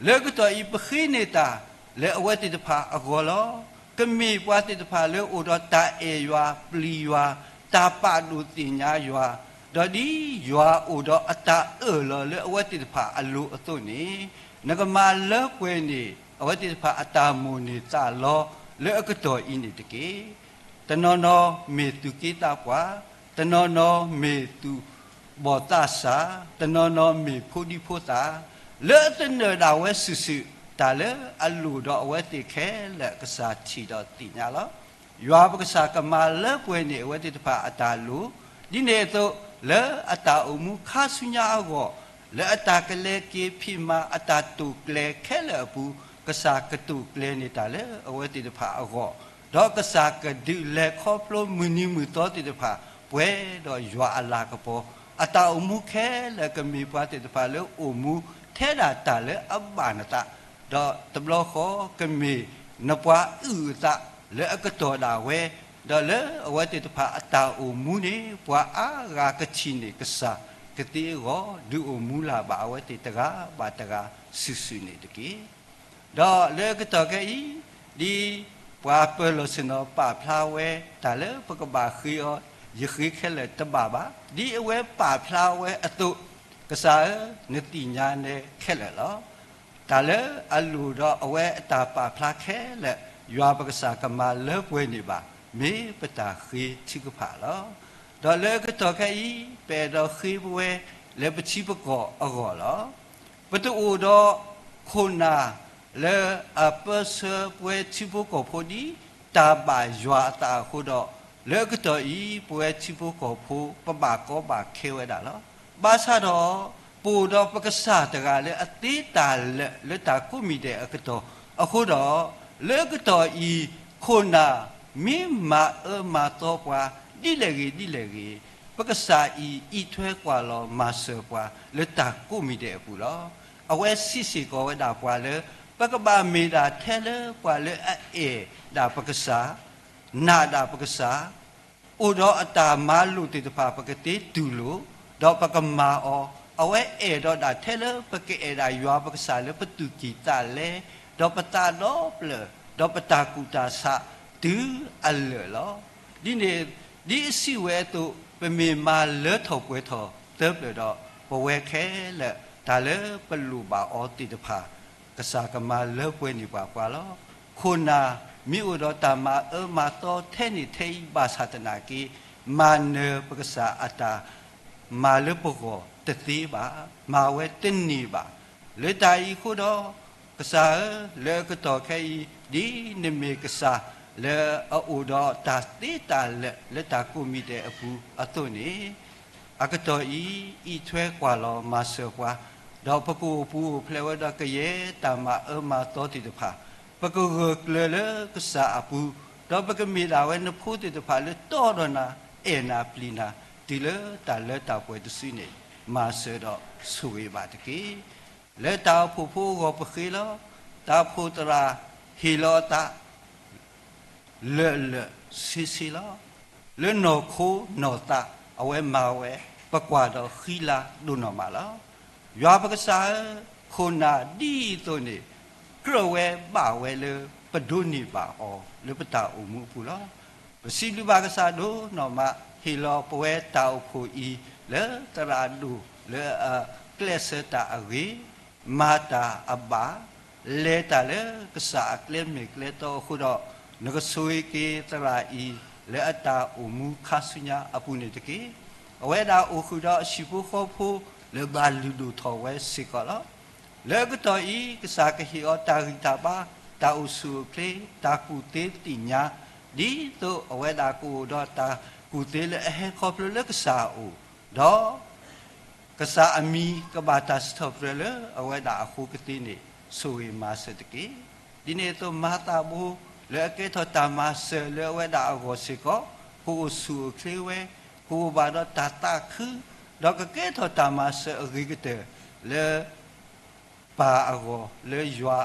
လၢအကတီၢ်အံၤ ပဃ့န့ၢ်တၢ်လၢအဝဲသ့ၣ်တဖၣ်အဂီၢ်လီၤ. ကမ့ၢ်ပှၤသ့ၣ်တဖၣ်လၢအိၣ်ဒီးတၢ်အဲၣ်ယွၤ, ပျံၤယွၤ, တၢ်ပာ်ဒိၣ်သ့ၣ်ညါယွၤ, ဒီးဒ်ယွၤအိၣ်ဒီးအတၢ်အၢၣ်လီၤလၢအဝဲသ့ၣ်တဖၣ်အလိၤအသိးန့ၣ်, နကမၤလၢပှဲၤန့ၢ် အဝဲသ့ၣ်တဖၣ်အတၢ်မိၣ်န့ၢ်သးလီ လၢအကတီၢ်အံၤန့ၣ်တက့ၢ်. တနီၤနီၤမ့ၢ်သူၣ်က့သးပှၢ်, တနီၤနီၤမ့ၢ်သူၣ်ဘီၣ်သးစၢ်, တနီၤနီၤမ့ၢ်ဖိဒံဖိသၣ်, လၢအသနၢၣ်ဒၣ်ဝဲစုာ်စုာ် တၢ်လၢအလိၣ်ဒီးအဝဲသ့ၣ်ခဲလၢာ် ကစၢ်ထံၣ်ဒီးသ့ၣ်ညါလီၤ. ယွၤပကစၢ်ကမၤလၢပှဲၤန့ၢ်အဝဲသ့ၣ်တဖၣ်အတၢ်လိၣ်, ဒ်န့ၣ်အသိး လၢအတၢ်အိၣ်မူခါဆူညါအဂီၢ်, လၢအတၢ်ကလဲၤက့ၤဖံးမၤအတၢ်တိာ်ကျဲၤခဲလၢာ်အပူၤ, ကစၢ်ကတိာ်ကျဲၤန့ၢ်တၢ်လၢအဝဲသ့ၣ်တဖၣ်အဂီၢ်, ဒီးကစၢ်ကဒုးလဲၤခီဖျိမုၢ်နံၤမုၢ်သီသ့ၣ်တဖၣ် ပှဲၤဒီးယွၤအလၤကပီၤ, အတၢ်အိၣ်မူခဲလၢာ်ကမ့ၢ်ပှၤသ့ၣ်တဖၣ်လၢအိၣ်မူထဲဒၣ်တၢ်လၢအဘၣ်နသး, ဒီးတဘျီဃီကမ့ၢ်နပှၤအုၣ်အသးလၢအကတီၢ်ဒၣ်ဝဲ, ဒီးလၢအဝဲသ့ၣ်တဖၣ်အတၢ်အိၣ်မူန့ၣ် ပှၤအါဂၤကထံၣ်န့ၢ်ကစၢ်ကသ့အဂီၢ်, ဒုးအိၣ်မူလၢ်ဘၣ်အဝဲသ့ၣ်တဂၤဘၣ်တဂၤစုာ်စုာ်န့ၣ်တက့ၢ်. ဒီးလၢကတီၢ်ခဲအံၤ, ဒ်ပှၤပၢၤလီၢ်ဆ့ၣ်နီၤပာ်ဖျါဝဲတၢ်လၢပကဘၣ်ဃ့အီၤ, ယဃ့ခဲလၢာ်တဘၣ်ဘၣ်. ဒ်အဝဲပာ်ဖျါဝဲအသိး, ကစၢ်ဧၢ, နသ့ၣ်ညါနဲခဲလၢာ်လီၤ. တၢ်လၢအလိၣ်ဒီးအဝဲအတၢ်ပာ်ဖျါခဲလၢာ်, ယွၤပကစၢ်ကမၤလၢပှဲၤန့ၢ်ဘၣ်, မ့ၢ်ပတၢ်ဃ့ထုကဖၣ်လီၤ. ဒီးလၢကတီၢ်ခဲအံၤ, ပအဲၣ်ဒိးဃ့ပဝဲလၢပထံပကီၢ်အဂီၢ်လီၤ. ပတအိၣ်ဒီးခိၣ်နၢ်လၢအပၢဆှၢပဝဲထံဖိကီၢ်ဖိဒ်တၢ်ဘၣ်ယွၤအသးအဃိဒီး, လၢအကတီၢ်အံၤ ပဝဲထံဖိကီၢ်ဖိပဘၣ်ကီဘၣ်ခဲဝဲဒၣ်လီၤ. ဘၣ်ဆၣ်ဒီး ပအိၣ်ဒီးပကစၢ်တဂၤလၢအသ့တၢ်လၢာ်လၢတၢ်ကိးမံၤဒဲးအကတီၢ်အဃိဒီး, လၢအကတီၢ်အံၤ ခိၣ်နၢ်မ့ၢ်မၤအၢမၤသီပှၤ ဒ်လဲၣ်ဂ့ၤဒ်လဲၣ်ဂ့ၤ, ပကစၢ်အံၤအံးထွဲကွၢ်လီၤမၤစၢၤပှၤလၢတၢ်ကိးမံၤဒဲးအပူၤလီၤ. အဝဲစံးစ့ၢ်ကီးဝဲဒၣ်ပှၤလၢ ပကဘၣ်မ့ၢ်ဒၣ်ထဲလၢပှၤလၢအအဲၣ်ဒၣ်ပကစၢ်, နာ်ဒၣ်ပကစၢ်, အိၣ်ဒီးအတၢ်မၤလိာ်သ့ၣ်တဖၣ် ပကသ့တူၢ်လိာ်, ဒီးပကမၤအီၤ, အဝဲအဲၣ်ဒိးဒၣ်ထဲလၢပကအဲၣ်ဒၣ်ယွၤပကစၢ်လၢပသူၣ်ကံၢ်သးလဲ, ဒီးပသးဒီဖျၢၣ်, ဒီးပတၢ်ကူၣ်တၢ်ဆးတုၤအလၢာ်လီၤ. ဒ်န့ၣ်, ဒ်အစံးဝဲအသိး ပမ့ၢ်မၤလၢထီၣ်ပှဲၤထီၣ်သၢဖျၢၣ်ဒီး ပဝဲခဲလၢာ်တၢ်လၢပလိၣ်ဘၣ်အီၤသ့ၣ်တဖၣ် ကစၢ်ကမၤလၢပှဲၤန့ၢ်ပှၤပှၤလီၤ. ခိၣ်နၢ်မ့ၢ်အိၣ်ဒီးတၢ်မၤအၢမၤသီထဲန့ၣ်ထဲအံၤဘၣ်ဆၣ်သနာ်က့, မၤနၢၤပကစၢ်အတၢ်မၤလၢပဂီၢ်တသ့ဘၣ်, မၤဝဲတန့ၢ်ဘၣ်. လၢတၢ်အံၤအဃိဒီး, ကစၢ်ဧၢ, လၢအကတီၢ်ခဲအံၤ ဒ်နမ့ၢ်ကစၢ်လၢအအိၣ်ဒီးတၢ်သ့တၢ်လၢာ်လၢတၢ်ကိးမံၤဒဲးအပူၤအသိးန့ၣ်, အကတီၢ်အံၤ အံးထွဲကွၢ်လီၤမၤစၢၤပှၤ, ဒီးပကအိၣ်ပူၤအိၣ်ဖျဲၣ်ဝဲဒီးကယဲၢ်တၢ်မၤအၢမၤသီသ့ၣ်တဖၣ်, ပကဂၢၢ်ကျၢၤလၢကစၢ်အပူၤ, ဒီးပကမ့ၢ်ဒၣ်ဝဲနဖိသ့ၣ်တဖၣ်လၢတီဒီးနၤ, အဲၣ်နၤပျံၤနၤ, တုၤလၢတၢ်လၢတၢ်ပှဲၤတစုန့ၣ်, မၤစၢၤဒီးဆိၣ်ဂ့ၤဘၣ်တက့ၢ်. လၢတၢ်အိၣ်ဖှိၣ်ဖိအဂီၢ်ပဃ့လီၤ. တၢ်အိၣ်ဖှိၣ်သရၣ်ဟ့ၣ်လီၤအသး လၢာ်လၢာ်ဆ့ဆ့လီၤ. လၢနီၢ်ခိနီၢ်သးအဝဲမၤဝဲ, ပကွၢ်ဒီးဃံလၤဒိၣ်နီၢ်မးလီၤ. ယွၤပကစၢ်ဧၢ, ခိၣ်နၢ်ဒ်အံၤအသိးန့ၣ်, ကြၢးဝဲဘၣ်ဝဲလၢပဒိးန့ၢ်ဘၣ်အီၤလၢပတၢ်အိၣ်မူအပူၤလီၤ. ပစံးဘျုးဘၣ်ကစၢ်ဒိၣ်နီၢ်မး, ဟ့ၣ်လီၤပဝဲတၢ်အိၣ်ဖှိၣ်အံၤ လၢသရၣ်ဒိၣ်လၢအကျဲးစၢးတၢ်အဂ့ၤ, မၤတၢ်အဘၣ်, လဲၤတၢ်လၢကစၢ်အကျဲမ့ၢ်ကျဲတီအဃိဒီး, နကဆိၣ်ဂ့ၤက့ၤသရၣ်အံၤ လၢအတၢ်အိၣ်မူခါဆူညါအပူၤန့ၣ်တက့ၢ်. အဝဲဒၣ်အိၣ်ဃုာ်ဒီးအဟံၣ်ဖိဃီဖိလၢဘၣ်လုၢ်ဒိၣ်ထီၣ်ဝဲစ့ၢ်ကီးလီၤ. လၢအကတီၢ်အံၤ ကစၢ်ကဟ့ၣ်အီၤတၢ်ဂံၢ်တၢ်ဘါ, တၢ်အိၣ်ဆူၣ်အိၣ်ချ့, တၢ်ကူၣ်သ့သ့ၣ်ညါ, ဒ်သိးအဝဲဒၣ်ကအိၣ်ဒီးတၢ်ကူၣ်သ့လၢအဟဲခီဖျိလၢကစၢ်အအိၣ်, ဒီး ကစၢ်အမံၤကဘၣ်တၢ်စံးထီၣ်ပတြၢၤလၢအဝဲဒၣ်အဃိကသ့န့ၣ်, ဆိၣ်ဂ့ၤမၤစၢၤတက့ၢ်. ဒ်န့ၣ်အသိးမၤသးဘိ လၢအကဲထီၣ်တၢ်မၤစၢၤလၢအဝဲဒၣ်အဂီၢ်စ့ၢ်ကီး, ကအိၣ်ဆူၣ်အိၣ်ချ့ဝဲ, ကအိၣ်ဘၣ်ဒီးတၢ်သးခု, ဒီးကကဲထီၣ်တၢ်မၤစၢၤအဂ့ၤကတၢၢ်လၢ ပၢ်အဂီၢ်, လၢယွၤ,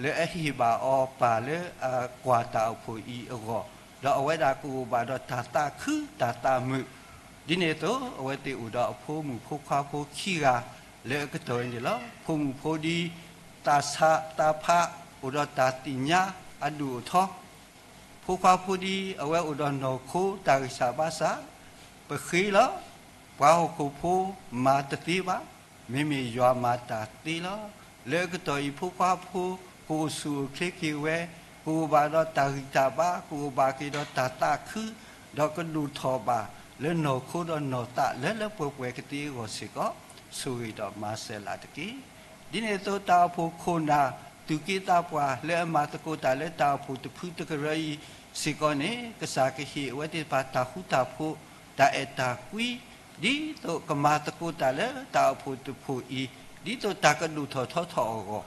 လၢအဟ့ၣ်ဘၣ်အီၤပၢ်လၢအကွၢ်တၢ်အိၣ်ဖှိၣ်အံၤအဂီၢ်, ဒီးအဝဲဒၣ်ကအိၣ်ဘၣ်ဒီးတၢ်သးခုတၢ်သးမုာ်, ဒ်န့ၣ်အသိး အဝဲသ့ၣ်အိၣ်ဒီးအဖိမုၣ်ဖိခွါဖိခံဂၤလၢအကတီၢ်အံၤန့ၣ်လီၤ. ဖိမုၣ်ဖိဒ် သးဆးသးဖး အိၣ်ဒီးတၢ်သ့ၣ်ညါအဒိၣ်အထီ, ဖိခွါဖိဒ်အဝဲအိၣ်ဒီးနီၢ်ခိတၢ်ဂံၢ်စၢ်ဘါစၢ်, ပဃ့လီၤ. ပှၤဟီၣ်ခိၣ်ဖိမၤတသ့ဘၣ်, မ့မ့ၢ်ယွၤမၤတၢ်သ့လီၤ. လၢအကတီၢ်အံၤ ဖိခွါဖိ ကအိၣ်ဆူၣ်အိၣ်ချ့က့ၤဝဲ, ကအိၣ်ဘၣ်ဒီးတၢ်ဂံၢ်တၢ်ဘါ, ကအိၣ်ဘၣ်က့ၤဒီးတၢ်သးခု, ဒီးကဒိၣ်ထီၣ်ဘၣ်လၢနီၢ်ခိဒီးနီၢ်သးလၢလၢပှဲၤပှဲၤကသ့အဂီၢ်စ့ၢ်ကီး, ဆိၣ်ဂ့ၤဒီးမၤစၢၤလၢ်တက့ၢ်. ဒ်န့ၣ်အသိးတၢ်အိၣ်ဖှိၣ်ခိၣ်နၢ် သူၣ်က့သးပှၢ်လၢအမၤသကိးတၢ်လၢတၢ်အိၣ်ဖှိၣ်တဖုတကရၢအံၤစ့ၢ်ကီးန့ၣ်, ကစၢ်ကဟ့ၣ်အဝဲသ့ၣ်တဖၣ်တၢ်ဃူတၢ်ဖိး, တၢ်အဲၣ်တၢ်ကွံ, ဒ်သိးကမၤသကိးတၢ်လၢတၢ်အိၣ်ဖှိၣ်တဖှိၣ်အံၤ, ဒ်သိးတၢ်ကဒိၣ်ထီၣ်ထီထီၣ်အဂီၢ်,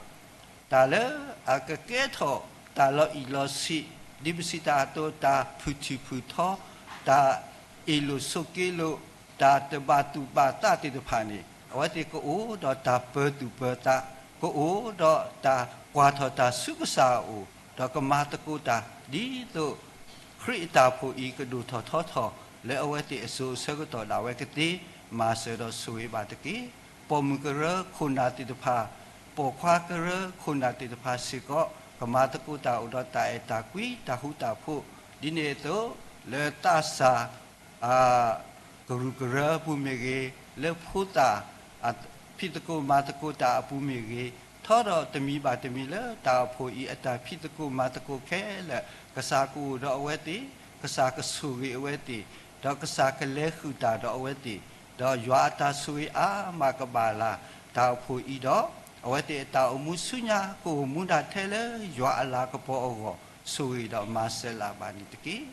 တၢ်လၢအကကဲထီၣ်တၢ်လီၤအံၣ်လီၤဆံး, ဒ်ပစံးတၢ်အသိး တၢ်ဖုၣ်ထံၣ်ဖုၣ်ထီ, တၢ်အ့ၣ်လိာ်ဆိးက့လိာ်, တၢ်တဘၣ်သူၣ်ဘၣ်သးသ့ၣ်တဖၣ်န့ၣ်, အဝဲသ့ၣ်ကအိၣ်ဒီးတၢ်ပၢၤသူၣ်ပၢၤသး, ကအိၣ်ဒီးတၢ်ကွၢ်ထီၣ်တၢ်ဆူကစၢ်အအိၣ်, ဒီးကမၤသကိးတၢ် ဒ်သိး ခရံာ်အတၢ်အိၣ်ဖှိၣ်အံၤကဒိၣ်ထီၣ်ထီထီၣ် လၢအဝဲသ့ၣ်အစိၤအဆၢကတီၢ်ဒၣ်ဝဲကသ့, မၤစၢၤဒီးဆိၣ်ဂ့ၤဘၣ်တက့ၢ်. ပိာ်မုၣ်ကရၢခိၣ်နၢ်သ့ၣ်တဖၣ်, ပိာ်ခွါကရၢခိၣ်နၢ်သ့ၣ်တဖၣ်စ့ၢ်ကီး, ကမၤသကိးတၢ်အိၣ်ဒီးတၢ်အဲၣ်တၢ်ကွံ တၢ်ဃူတၢ်ဖိး, ဒ်န့ၣ်အသိး လၢသးစၢ် ကရူၢ်ကရၢအပူၤမ့ၢ်ဂ့ၤ, လၢဖိသၣ် ဖံးသကိးမၤသကိးတၢ်အပူၤမ့ၢ်ဂ့ၤ, ထီဒီးတမံၤဘၣ်တမံၤလၢတၢ်အိၣ်ဖှိၣ်အံၤအတၢ်ဖံးသကိးမၤသကိးခဲလၢာ်, ကစၢ်ကအိၣ်ဒီးအဝဲသ့ၣ်, ကစၢ်ကဆိၣ်ဂ့ၤအဝဲသ့ၣ်, ဒီးကစၢ်ကလဲၤဃုာ်တၢ်ဒီးအဝဲသ့ၣ်, ဒီးယွၤအတၢ်ဆိၣ်ဂ့ၤအါမးကဘၣ်လၢ်တၢ်အိၣ်ဖှိၣ်အံၤဒီး, အဝဲသ့ၣ်အတၢ်အိၣ်မူဆူညါကအိၣ်မူဒၣ်ထဲလၢယွၤအလၤကပီၤအဂီၢ်, ဆိၣ်ဂ့ၤဒီးမၤစၢၤလၢ်ဘၣ်န့ၣ်တက့ၢ်.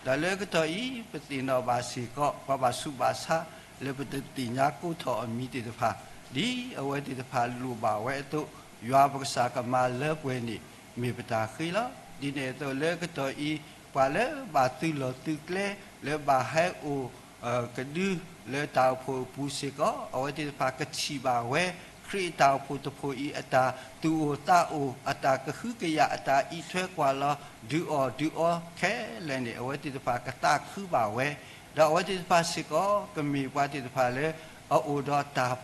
ဒီးလၢအကတီၢ်အံၤ ပသ့ၣ်နီၣ်ဘၣ်စ့ၢ်ကီး ပှၤဘၣ်ဆူးဘၣ်ဆါ လၢပတသ့ၣ်ညါကိးထီၣ်အမံၤသ့ၣ်တဖၣ်, ဒ်အဝဲသ့ၣ်တဖၣ်လိၣ်ဘၣ်ဝဲအသိး, ယွၤပကစၢ်ကမၤလၢပှဲၤန့ၣ် မ့ၢ်ပတၢ်ဃ့လီၤ. ဒ်န့ၣ်အသိးလၢကတီၢ်အံၤ, ပှၤလၢဘၣ်သုးလီၢ်သုးကျဲ, လၢဘၣ်ဟဲအိၣ် ကဒုလၢတၢ်အိၣ်ဖှိၣ်အပူၤစ့ၢ်ကီး, အဝဲသ့ၣ်တဖၣ်ကထံၣ်ဘၣ်ဝဲ ခရံာ်အတၢ်အိၣ်ဖှိၣ်တဖှိၣ်အံၤ အတၢ်သူၣ်အိၣ်သးအိၣ်, အတၢ်ကဟုကယာ်, အတၢ်အံးထွဲကွၢ်လီၤ, ဒုးအီၣ်ဒုးအီခဲလၢာ်န့ၣ် အဝဲသ့ၣ်တဖၣ်ကသးခုဘၣ်ဝဲ, ဒီးအဝဲသ့ၣ်တဖၣ်စ့ၢ်ကီး ကမ့ၢ်ပှၤသ့ၣ်တဖၣ်လၢ အအိၣ်ဒီးတၢ်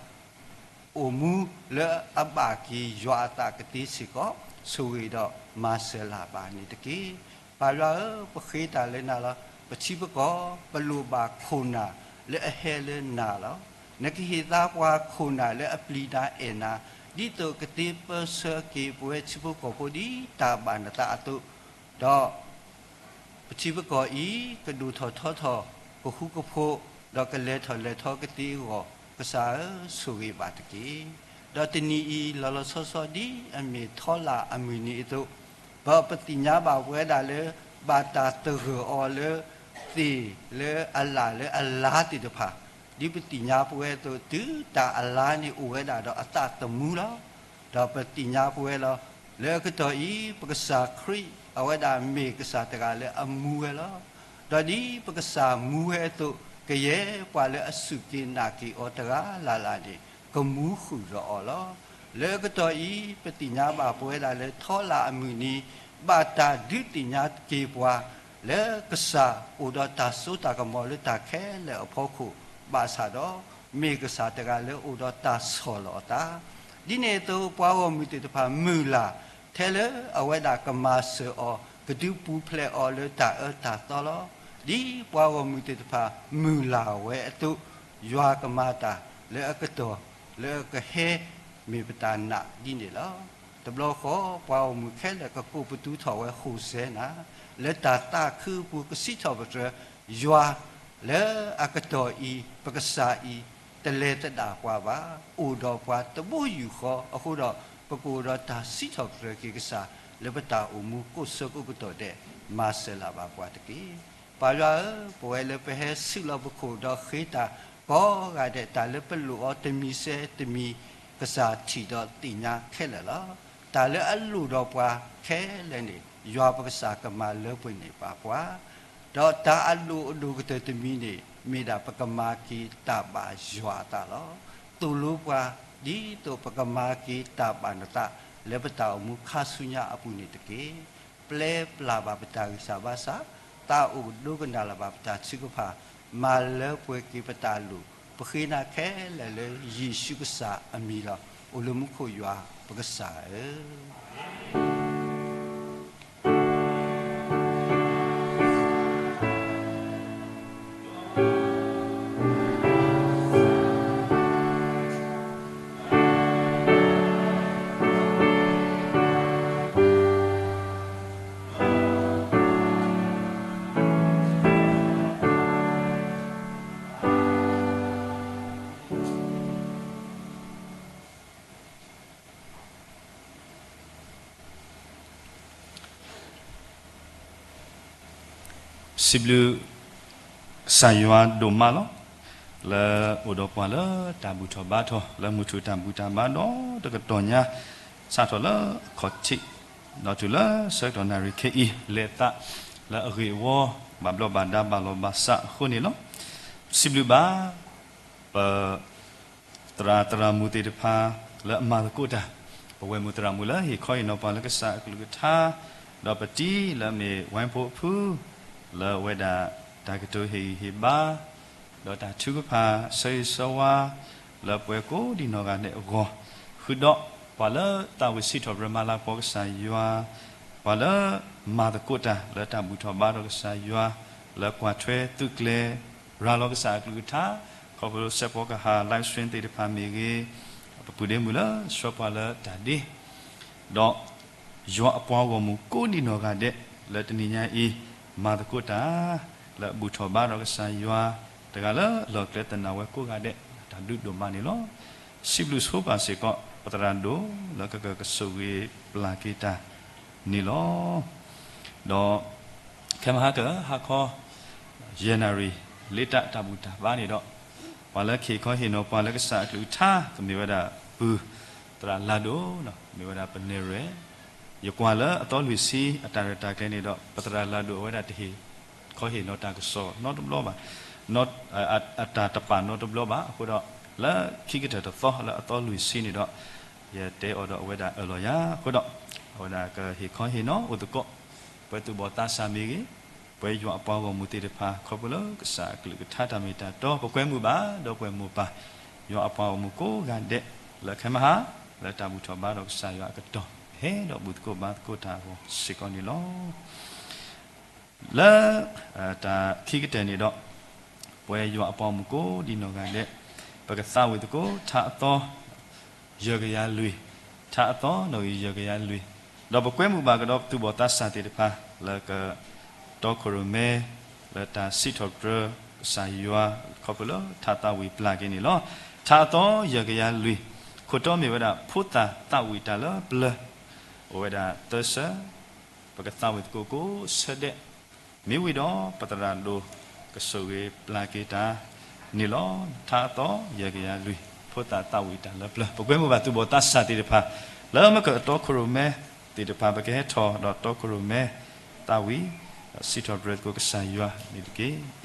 အိၣ်မူလၢအဘၣ်က့ၤယွၤအသးကသ့စ့ၢ်ကီး, ဆိၣ်ဂ့ၤဒီးမၤစၢၤလၢ်ဘၣ်န့ၣ်တက့ၢ်. ပၢ်ယွၤဧၢ, ပဃ့တၢ်လၢနၤလီၤ. ပထံပကီၢ် ပလိၣ်ဘၣ်ခိၣ်နၢ်လၢအဟဲလၢနၤလီၤ. နကဟ့ၣ်သါပှၤခိၣ်နၢ်လၢအပျံၤနၤအဲၣ်နၤ, ဒ်သိးကသ့ပၢဆှၢက့ၤပဝဲထံဖိကီၢ်ဖိဒ်တၢ်ဘၣ်နသးအသိး, ဒီး ပထံပကီၢ်အံၤ ကဒိၣ်ထီၣ်ထီထီၣ်, ကဃူကဖိး, ဒီးကလဲၤထီၣ်လဲၤထီကသ့အဂီၢ်, ကစၢ်ဧၢ, ဆိၣ်ဂ့ၤဘၣ်တက့ၢ်. ဒီးတနံၤအံၤ လီၤလီၤဆီဆီဒ်အမ့ၢ်ထီလၢ်အမုၢ်နံၤအသိး, ပပသ့ၣ်ညါဘၣ်ပဝဲဒၣ်လၢ ဘၣ်တၢ်သဂၢၢ်အီၤလၢ သ့ၣ်လၢအလၣ်လၢအလါသ့ၣ်တဖၣ်, ဒ်ပသ့ၣ်ညါပဝဲအသိး, တုၤတၢ်အလါန့ၣ်အိၣ်ဝဲဒၣ်ဒီးအသးသမူလီၤ. ဒီးပသ့ၣ်ညါပဝဲလီၤ. လၢအကတီၢ်အံၤ ပကစၢ်ခရံာ် အဝဲဒၣ်မ့ၢ်ကစၢ်တဂၤလၢအမူဝဲလီၤ. ဒီးဒ်ပကစၢ်မူဝဲအသိး, ကယဲၢ်ပှၤလၢအစူၢ်က့ၤနာ်က့ၤအီၤတဂၤလၢ်လၢ်န့ၣ် ကမူဃုာ်ဒီးအီၤလီၤ. လၢအကတီၢ်အံၤ ပသ့ၣ်ညါဘၣ်ပဝဲဒၣ်လၢထီလၢ်အမုၢ်နံၤ, ဘၣ်တၢ်ဒုးသ့ၣ်ညါက့ၤပှၤ လၢကစၢ်အိၣ်ဒီးတၢ်စိတၢ်ကမီၤလၢတၢ်ခဲလၢာ်အဖီခိၣ်ဘၣ်ဆၣ်ဒီး, မ့ၢ်ကစၢ်တဂၤလၢအိၣ်ဒီးတၢ်ဆီၣ်လီၤအသး, ဒ်န့ၣ်အသိး ပှၤဂီၢ်မုၢ်သ့ၣ်တဖၣ်မုၢ်လၢ် ထဲလၢအဝဲဒၣ်ကမၤစၢၤအီၤ, ကဒုးပူၤဖျဲးအီၤလၢတၢ်အၢတၢ်သီလီၤ. ဒ်ပှၤဂီၢ်မုၢ်သ့ၣ်တဖၣ်မုၢ်လၢ်ဝဲအသိး, ယွၤကမၤတၢ်လၢအကတီၢ်လၢအကဟဲ မ့ၢ်ပတၢ်နာ်ဒ်န့ၣ်လီၤ. တဘျီဃီ ပှၤဂီၢ်မုၢ်ခဲလၢာ်ကကိးပသူထီၣ်ဝဲ ဟိၣ်စဲနၤ, လၢတၢ်သးခုအပူၤကစံးထီၣ်ပတြၢၤယွၤ, လၢအကတီၢ်အံၤ ပကစၢ်အံၤ တလဲၤသဒၣ်ပှၤဘၣ်, အိၣ်ဒီးပှၤတဘိယူၢ်ဃီအဃိဒီး, ပကအိၣ်ဒီးတၢ်စံးထီၣ်ပတြၢၤက့ၤကစၢ် လၢပတၢ်အိၣ်မူကိးဆၢကိးကတီၢ်ဒဲး, မၤစၢၤလၢ်ဘၣ်ပှၤတက့ၢ်. ပၢ်ယွၤဧၢ, ပဝဲလၢပဟဲဆူၣ်လီၤပခိၣ်ဒီးဃ့တၢ်ကိးဂၤဒဲး, တၢ်လၢပလိၣ်အီၤတမံၤစဲတမံၤ, ကစၢ်ထံၣ်ဒီးသ့ၣ်ညါခဲလၢာ်လီၤ. တၢ်လၢအလိၣ်ဒီးပှၤခဲလၢာ်န့ၣ်, ယွၤပကစၢ်ကမၤလၢပှဲၤန့ၢ်ပာ်ပှၤ ဒီးတၢ်အလိၣ်အဒိၣ်ကတၢၢ်တမံၤန့ၣ်, မ့ၢ်ဒၣ်ပကမၤက့ၤတၢ်ဘၣ်ယွၤအသးလီၤ. သိၣ်လိပှၤ, ဒ်သိးပကမၤက့ၤတၢ်ဘၣ်နသး, လၢပတၢ်အိၣ်မူခါဆူညါအပူၤန့ၣ်တက့ၢ်. ပျဲပျၢ်ဘၣ်ပတၢ်ဂံၢ်စၢ်ဘါစၢ်, သးအိၣ်ဒိကနၣ်လၢၤဘၣ်ပတၢ်ထုကဖၣ်, မၤလၢပှဲၤက့ၤပတၢ်လိၣ်, ပဃ့နၤခဲလၢာ်လၢယ့ၣ်ၡူးကစၢ်အမံၤလီၤ. အိၣ်လၢမူခိၣ်ယွၤပကစၢ်ဧၢ. စံးဘျုးကစၢ်ယွၤဒိၣ်မးလီၤ. လၢအိၣ်ဒီးပှၤလၢတၢ်ဘူၣ်ထီၣ်ဘါထီၣ် လၢမုၢ်ထူၣ်တၢ်ဘူၣ်တၢ်ဘါဒီးတကတီၢ်ညါ, စးထီၣ်လၢအခီၣ်ထံး ဒီးတုၤလၢဆၢကတီၢ်နၣ်ရံၣ်ခဲအံၤ လဲၤသးလၢအဂ့ၢ်အဝီ, ဘၣ်ဘျီးဘၣ်ဒါဘၣ်လီၤဘၣ်စးအဃိန့ၣ်လီၤ. စံးဘျုးဘၣ် ပ သရၣ်သရၣ်မုၣ်သ့ၣ်တဖၣ် လၢအမၤသကိးတၢ်, ပဝဲၢ်မုၣ်သရၣ်မုၣ်လၢဟ့ၣ်ခီဟ့ၣ်နီၤပှၤလၢကစၢ်အကလုၢ်ကထါ, ဒီးပတံၤလၢအမ့ၢ်ဝဲဖိအဖု, လၢအဝဲဒၣ်တၢ်ကတိၤဟ့ၣ်ဂံၢ်ဟ့ၣ်ဘါ, ဒီးတၢ်ထုကဖၣ်ဆၢဂ့ၤဆၢဝါ လၢပှၤကိးဒံနီၢ်ဂၤဒဲးအဂီၢ်, ဃုာ်ဒီးပှၤလၢသးဝံၣ်စံးထီၣ်ပတြၢၤမၤလၤကပီၤကစၢ်ယွၤ, ပှၤလၢမၤသကိးတၢ်လၢတၢ်ဘူၣ်ထီၣ်ဘါထီၣ်ကစၢ်ယွၤ, လၢကွၢ်ထွဲသုးကျဲၤ ရၤလီၤကစၢ်အကလုၢ်ကထါ, ခီဖျိစဲးဖီကဟၣ် live stream သ့ၣ်တဖၣ်မ့ၢ်ဂ့ၤ, ပပုၢ်ဒ့မုၣ်လၢဆှၢပှၤလၢတၢ်ဒ့, ဒီးယွၤအပှၤဂီၢ်မုၢ်ကိးဒံနီၢ်ဂၤဒဲး လၢတနံၤညါအံၤ မၤသကိးတၢ် လၢအဘူၣ်ထီၣ်ဘါထီၣ်ကစၢ်ယွၤ, တဂၤလၢအလီၢ်ကျဲသနာ်ဝဲကိးဂၤဒဲး တၢ်ဒုးဒိၣ်မးန့ၣ်လီၤ. စံးဘျုးဆိပာ်စ့ၢ်ကီး ပသရၣ်ဒိၣ်လၢကကဆိၣ်ဂ့ၤပျၢ်က့ၤတၢ်န့ၣ်လီၤ. ဒီးခဲမုၢ်ဟါက ဟါခီ ယဲၢ်နၣ်ရံၣ် လ့တၢ်တၢ်ဘူၣ်တၢ်ဘါန့ၣ်ဒီး, ပှၤလၢကဟ့ၣ်ခီဟ့ၣ်နီၤပှၤလၢကစၢ်အကလုၢ်ကထါ ကမ့ၢ်ဝဲဒၣ်ပုၢ်သရၣ်လၤဒိၣ်, မ့ၢ်ဝဲဒၣ်ပနဲၣ်ရွဲၣ်. ယကွၢ်လၢအသီလွံၢ်ဆံအတၢ်ရဲၣ်တၢ်ကျဲၤန့ၣ်ဒီး ပသရၣ်လၤဒိၣ်အဝဲဒၣ်တဟ့ၣ်ခီဟ့ၣ်နီၤတၢ်ကစီၣ်နီတဘျီဘၣ်, အတၢ်တပာ်နီတဘျီဘၣ်. အဃိဒီး လၢခံကတၢၢ်တသီလၢအသီလွံၢ်ဆံန့ၣ်ဒီး ယတဲအီၤဒီးအဝဲဒၣ်အၢၣ်လီၤယၤ. အဃိဒီး အဝဲဒၣ်ကဟ့ၣ်ခီဟ့ၣ်နီၤအိၣ်သကိး ပှၤသူၣ်ဘီၣ်သးစၢ်မ့ၢ်ဂ့ၤ, ပှၤယွၤအပှၤဂီၢ်မုၢ်သ့ၣ်တဖၣ် ခီဖျိလၢကစၢ်အကလုၢ်ကထါတၢ်မ့ၢ်တၢ်တီ ပကွဲမုာ်ဘၣ် ဒီးပှၤမိၢ်ပၢ် ယွၤအပှၤဂီၢ်မုၢ်ကိးဂၤဒဲး လၢခဲမဟါ လၢတၢ်ဘူၣ်ထီၣ်ဘါဒီးကစၢ်ယွၤအကတီၢ် ဟဲဒီးဘူၣ်သကိးဘါသကိးတၢ်အဂီၢ်စ့ၢ်ကီးန့ၣ်လီၤ. လၢ တၢ်ခံကတၢၢ်န့ၣ်ဒီး ပှၤယွၤအပှၤဂီၢ်မုၢ်ကိးဒံနီၢ်ဂၤဒဲး ပကသးဝံၣ်သကိး ထါအသီ ယဲၢ်ကယၤလွံၢ်, ထါအသီနီၣ်ဂံၢ်ယဲၢ်ကယၤလွံၢ်, ဒီးပကွဲမုာ်ဘၣ်ကဒီးပသူၣ်ဘီၣ်သးစၢ်သ့ၣ်တဖၣ် လၢကတီခိၣ်ရိၣ်မဲ လၢတၢ်စံးထီၣ်ပတြၢၤကစၢ်ယွၤ ခီဖျိလၢထါသးဝံၣ်ပျၢ်က့ၤန့ၣ်လီၤ. ထါအသီယဲၢ်ကယၤလွံၢ်, ခိၣ်တီမ့ၢ်ဝဲဒၣ် ဖိသၣ်သးဝံၣ်တၢ်လၢပျၢၤ, အိၣ်ဝဲဒၣ်သၢဆၢ, ပကသးဝံၣ်သကိးကိးဆၢဒဲး, မ့ၢ်ဝံၤဒီးပသရၣ်ဒိၣ်ကဆိၣ်ဂ့ၤပျၢ်က့ၤတၢ်န့ၣ်လီၤ. ထါအသီယဲၢ်ကယၤလွံၢ်, ဖိသၣ်သးဝံၣ်တၢ်လၢပျၢၤ, ပကွဲမုာ်ဘၣ်သူၣ်ဘီၣ်သးစၢ်သ့ၣ်တဖၣ် လၢမ့ၢ်ကတီခိၣ်ရိၣ်မဲသ့ၣ်တဖၣ် ပကဟဲထီၣ်ဒီးတီခိၣ်ရိၣ်မဲ သးဝံၣ် စံးထီၣ်ပတြၢၤသကိးကစၢ်ယွၤန့ၣ်တက့ၢ်.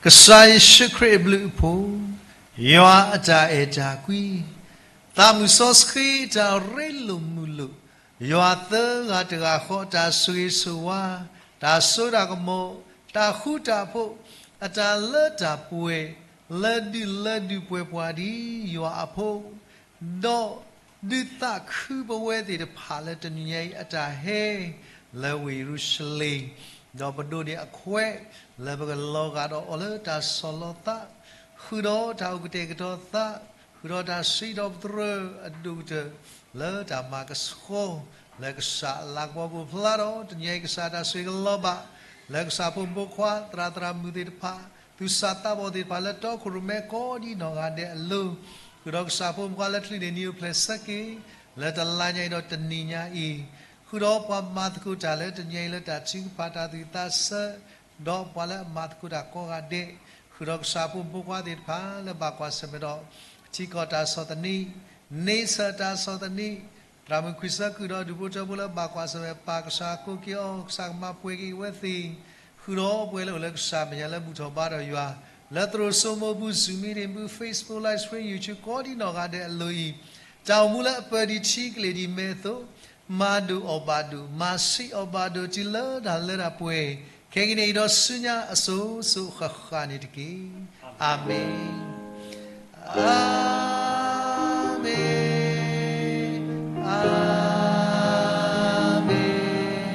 ကစၢ်ယ့ၣ်ၡူးခရံာ်အဘျုးအဖှိၣ်, ယွၤအတၢ်အဲၣ်တၢ်ကွံ, သးမုၢ်စီဆှံတၢ်ရ့လိာ်မုာ်လိာ်, ယွၤသၢဂၤတဂၤဃီတၢ်ဆိၣ်ဂ့ၤဆိၣ်ဝါ, တၢ်စိတၢ်ကမီၤ, တၢ်ဃူတၢ်ဖိး, အတၢ်လၢတၢ်ပှဲၤ, လၢဒုးလၢဒုးပှဲၤပှၤဒ်ယွၤအဖိ, ဒီးဒုးသးခုပဝဲသ့ၣ်တဖၣ်လၢတနံၤညါအံၤအတၢ်ဟဲ လၢဝ့ၢ်ယရူၤၡလ့ၣ် ဒီးပဒိးန့ၢ်အခွဲး လၢပကလီၤဂာ်ဒီးအီၤလၢတၢ်ဆီၣ်လီၤသး, ဃုာ်ဒီးတၢ်အိၣ်ကတဲာ်ကတီၤသး, ဃုာ်ဒီးတၢ်စံးထီၣ်ပတြၢၤအဒိၣ်ကတၢၢ် လၢတၢ်မၤကဆှီ လၢကစၢ်အလၤကပီၤကအိၣ်ဖျါဒီး တနံၤအံၤကစၢ်တၢ်ဆိၣ်ဂ့ၤကလီၤဘၣ် လၢကစၢ်ဖိမုၣ်ဖိခွါ သရၣ်သရၣ်မုၣ်သ့ၣ်တဖၣ်, သူၣ်စၢ်သးဘီၣ်သ့ၣ်တဖၣ် လၢတီခိၣ်ရိၣ်မဲကိးဒံနီၢ်ဂၤဒဲးအလိၤ, ဃုာ်ဒီးကစၢ်ဖိမုၣ်ဖိခွါလၢချုးန့ၢ်နံၤအိၣ်ဖျဲၣ်ဆၢက့ၤ လၢတလါညါအံၤဒီးတနံၤညါအံၤ, ဃုာ်ဒီးပှၤမၤသကိးတၢ်လၢတနံၤအံၤလၢတၢ်ထုကဖၣ်တၢ်သူၣ်အုးသးအုး ဒီးပှၤလၢအမၤသကိးတၢ်ကိးဂၤဒဲး, ဃုာ်ဒီးကစၢ်ဖိမုၣ်ဖိခွါသ့ၣ်တဖၣ်လၢဘၣ်ကွၢ်ဆၢၣ်မဲာ်ဒီး ထံကီၢ်တၢ်ဆီၣ်သနံး, န့ဆၢၣ်တၢ်ဆီၣ်သနံး, သရၣ်မုၣ်ခွံဆၢကုၢ်ဒီးဒူၣ်ဖိထၢဖိလၢဘၣ်ကွၢ်ဆၢၣ်မဲာ် ပၢ်ကစၢ်ကိးက့ၤအီၤ ကစၢ်ကမၤပှဲၤက့ၤအဝဲသ့ၣ်, ဃုာ်ဒီးပှၤလၢအိၣ်လၢကစၢ်မဲာ်ညါလၢဘူၣ်ထီၣ်ဘါထီၣ်ယွၤ လၢသရိာ်စိမိၢ်ပူၤ Zoom meeting ပူၤ Facebook Live Stream YouTube ကိးဒံနီၢ်ဂၤဒဲးအလိၤအံၤ, တၢ်အိၣ်မူလၢအပၢၢ်ဒံးထံကလ့ၢ်ဒံးမဲာ်အသိး, မၤဒိၣ်အီၣ်ဘၣ်ဒိၣ်, မၤဆံးအီၣ်ဘၣ်ဒိၣ်တုၤလၢတၢ်လၢတၢ်ပှဲၤ, ခဲကနံၣ်အံၤဒီးဆူညါအစိၤစိၤဃၣ်ဃၣ်န့ၣ်တက့ၢ်. အၤမ့ၣ်, အၤမ့ၣ်, အၤမ့ၣ်, အၤမ့ၣ်. မ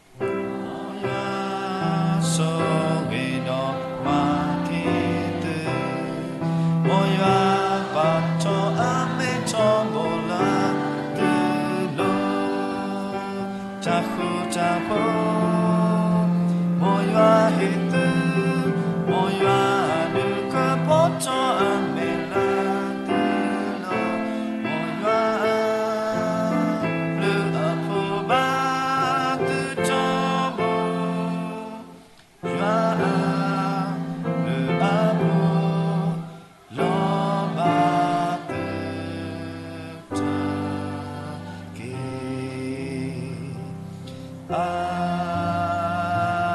်ယွၤဆိၣ်ဂ့ၤဒီးကွၢ်က့ၤသု, မ်ယွၤပာ်ထီၣ်အမဲထီဘိလၢသုလိၤ တၢ်ဃူတၢ်ဖိး, မ်ယွၤဟ့ၣ်သု, မ်ယွၤဒုးကပီၤထီၣ်အမဲာ်လၢသုလိၤ, မ်ယွၤအဘျုးအဖှိၣ်ဘၣ်သုထီဘိ, ယွၤအဘျုးအဖှိၣ် လီၤဘၣ်သုတက့ၢ်. အၤမ့ၣ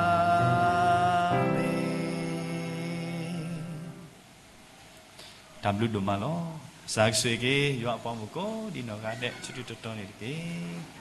်. တၢ်ဘျုးဒိၣ်မးလီၤ. ကစၢ်ကဆိၣ်ဂ့ၤက့ၤ ယွၤအပှၤဂီၢ်မုၢ်ကိးဒံနီၢ်ဂၤဒဲး ဆူတတီၤတီၤန့ၣ်တက့ၢ်.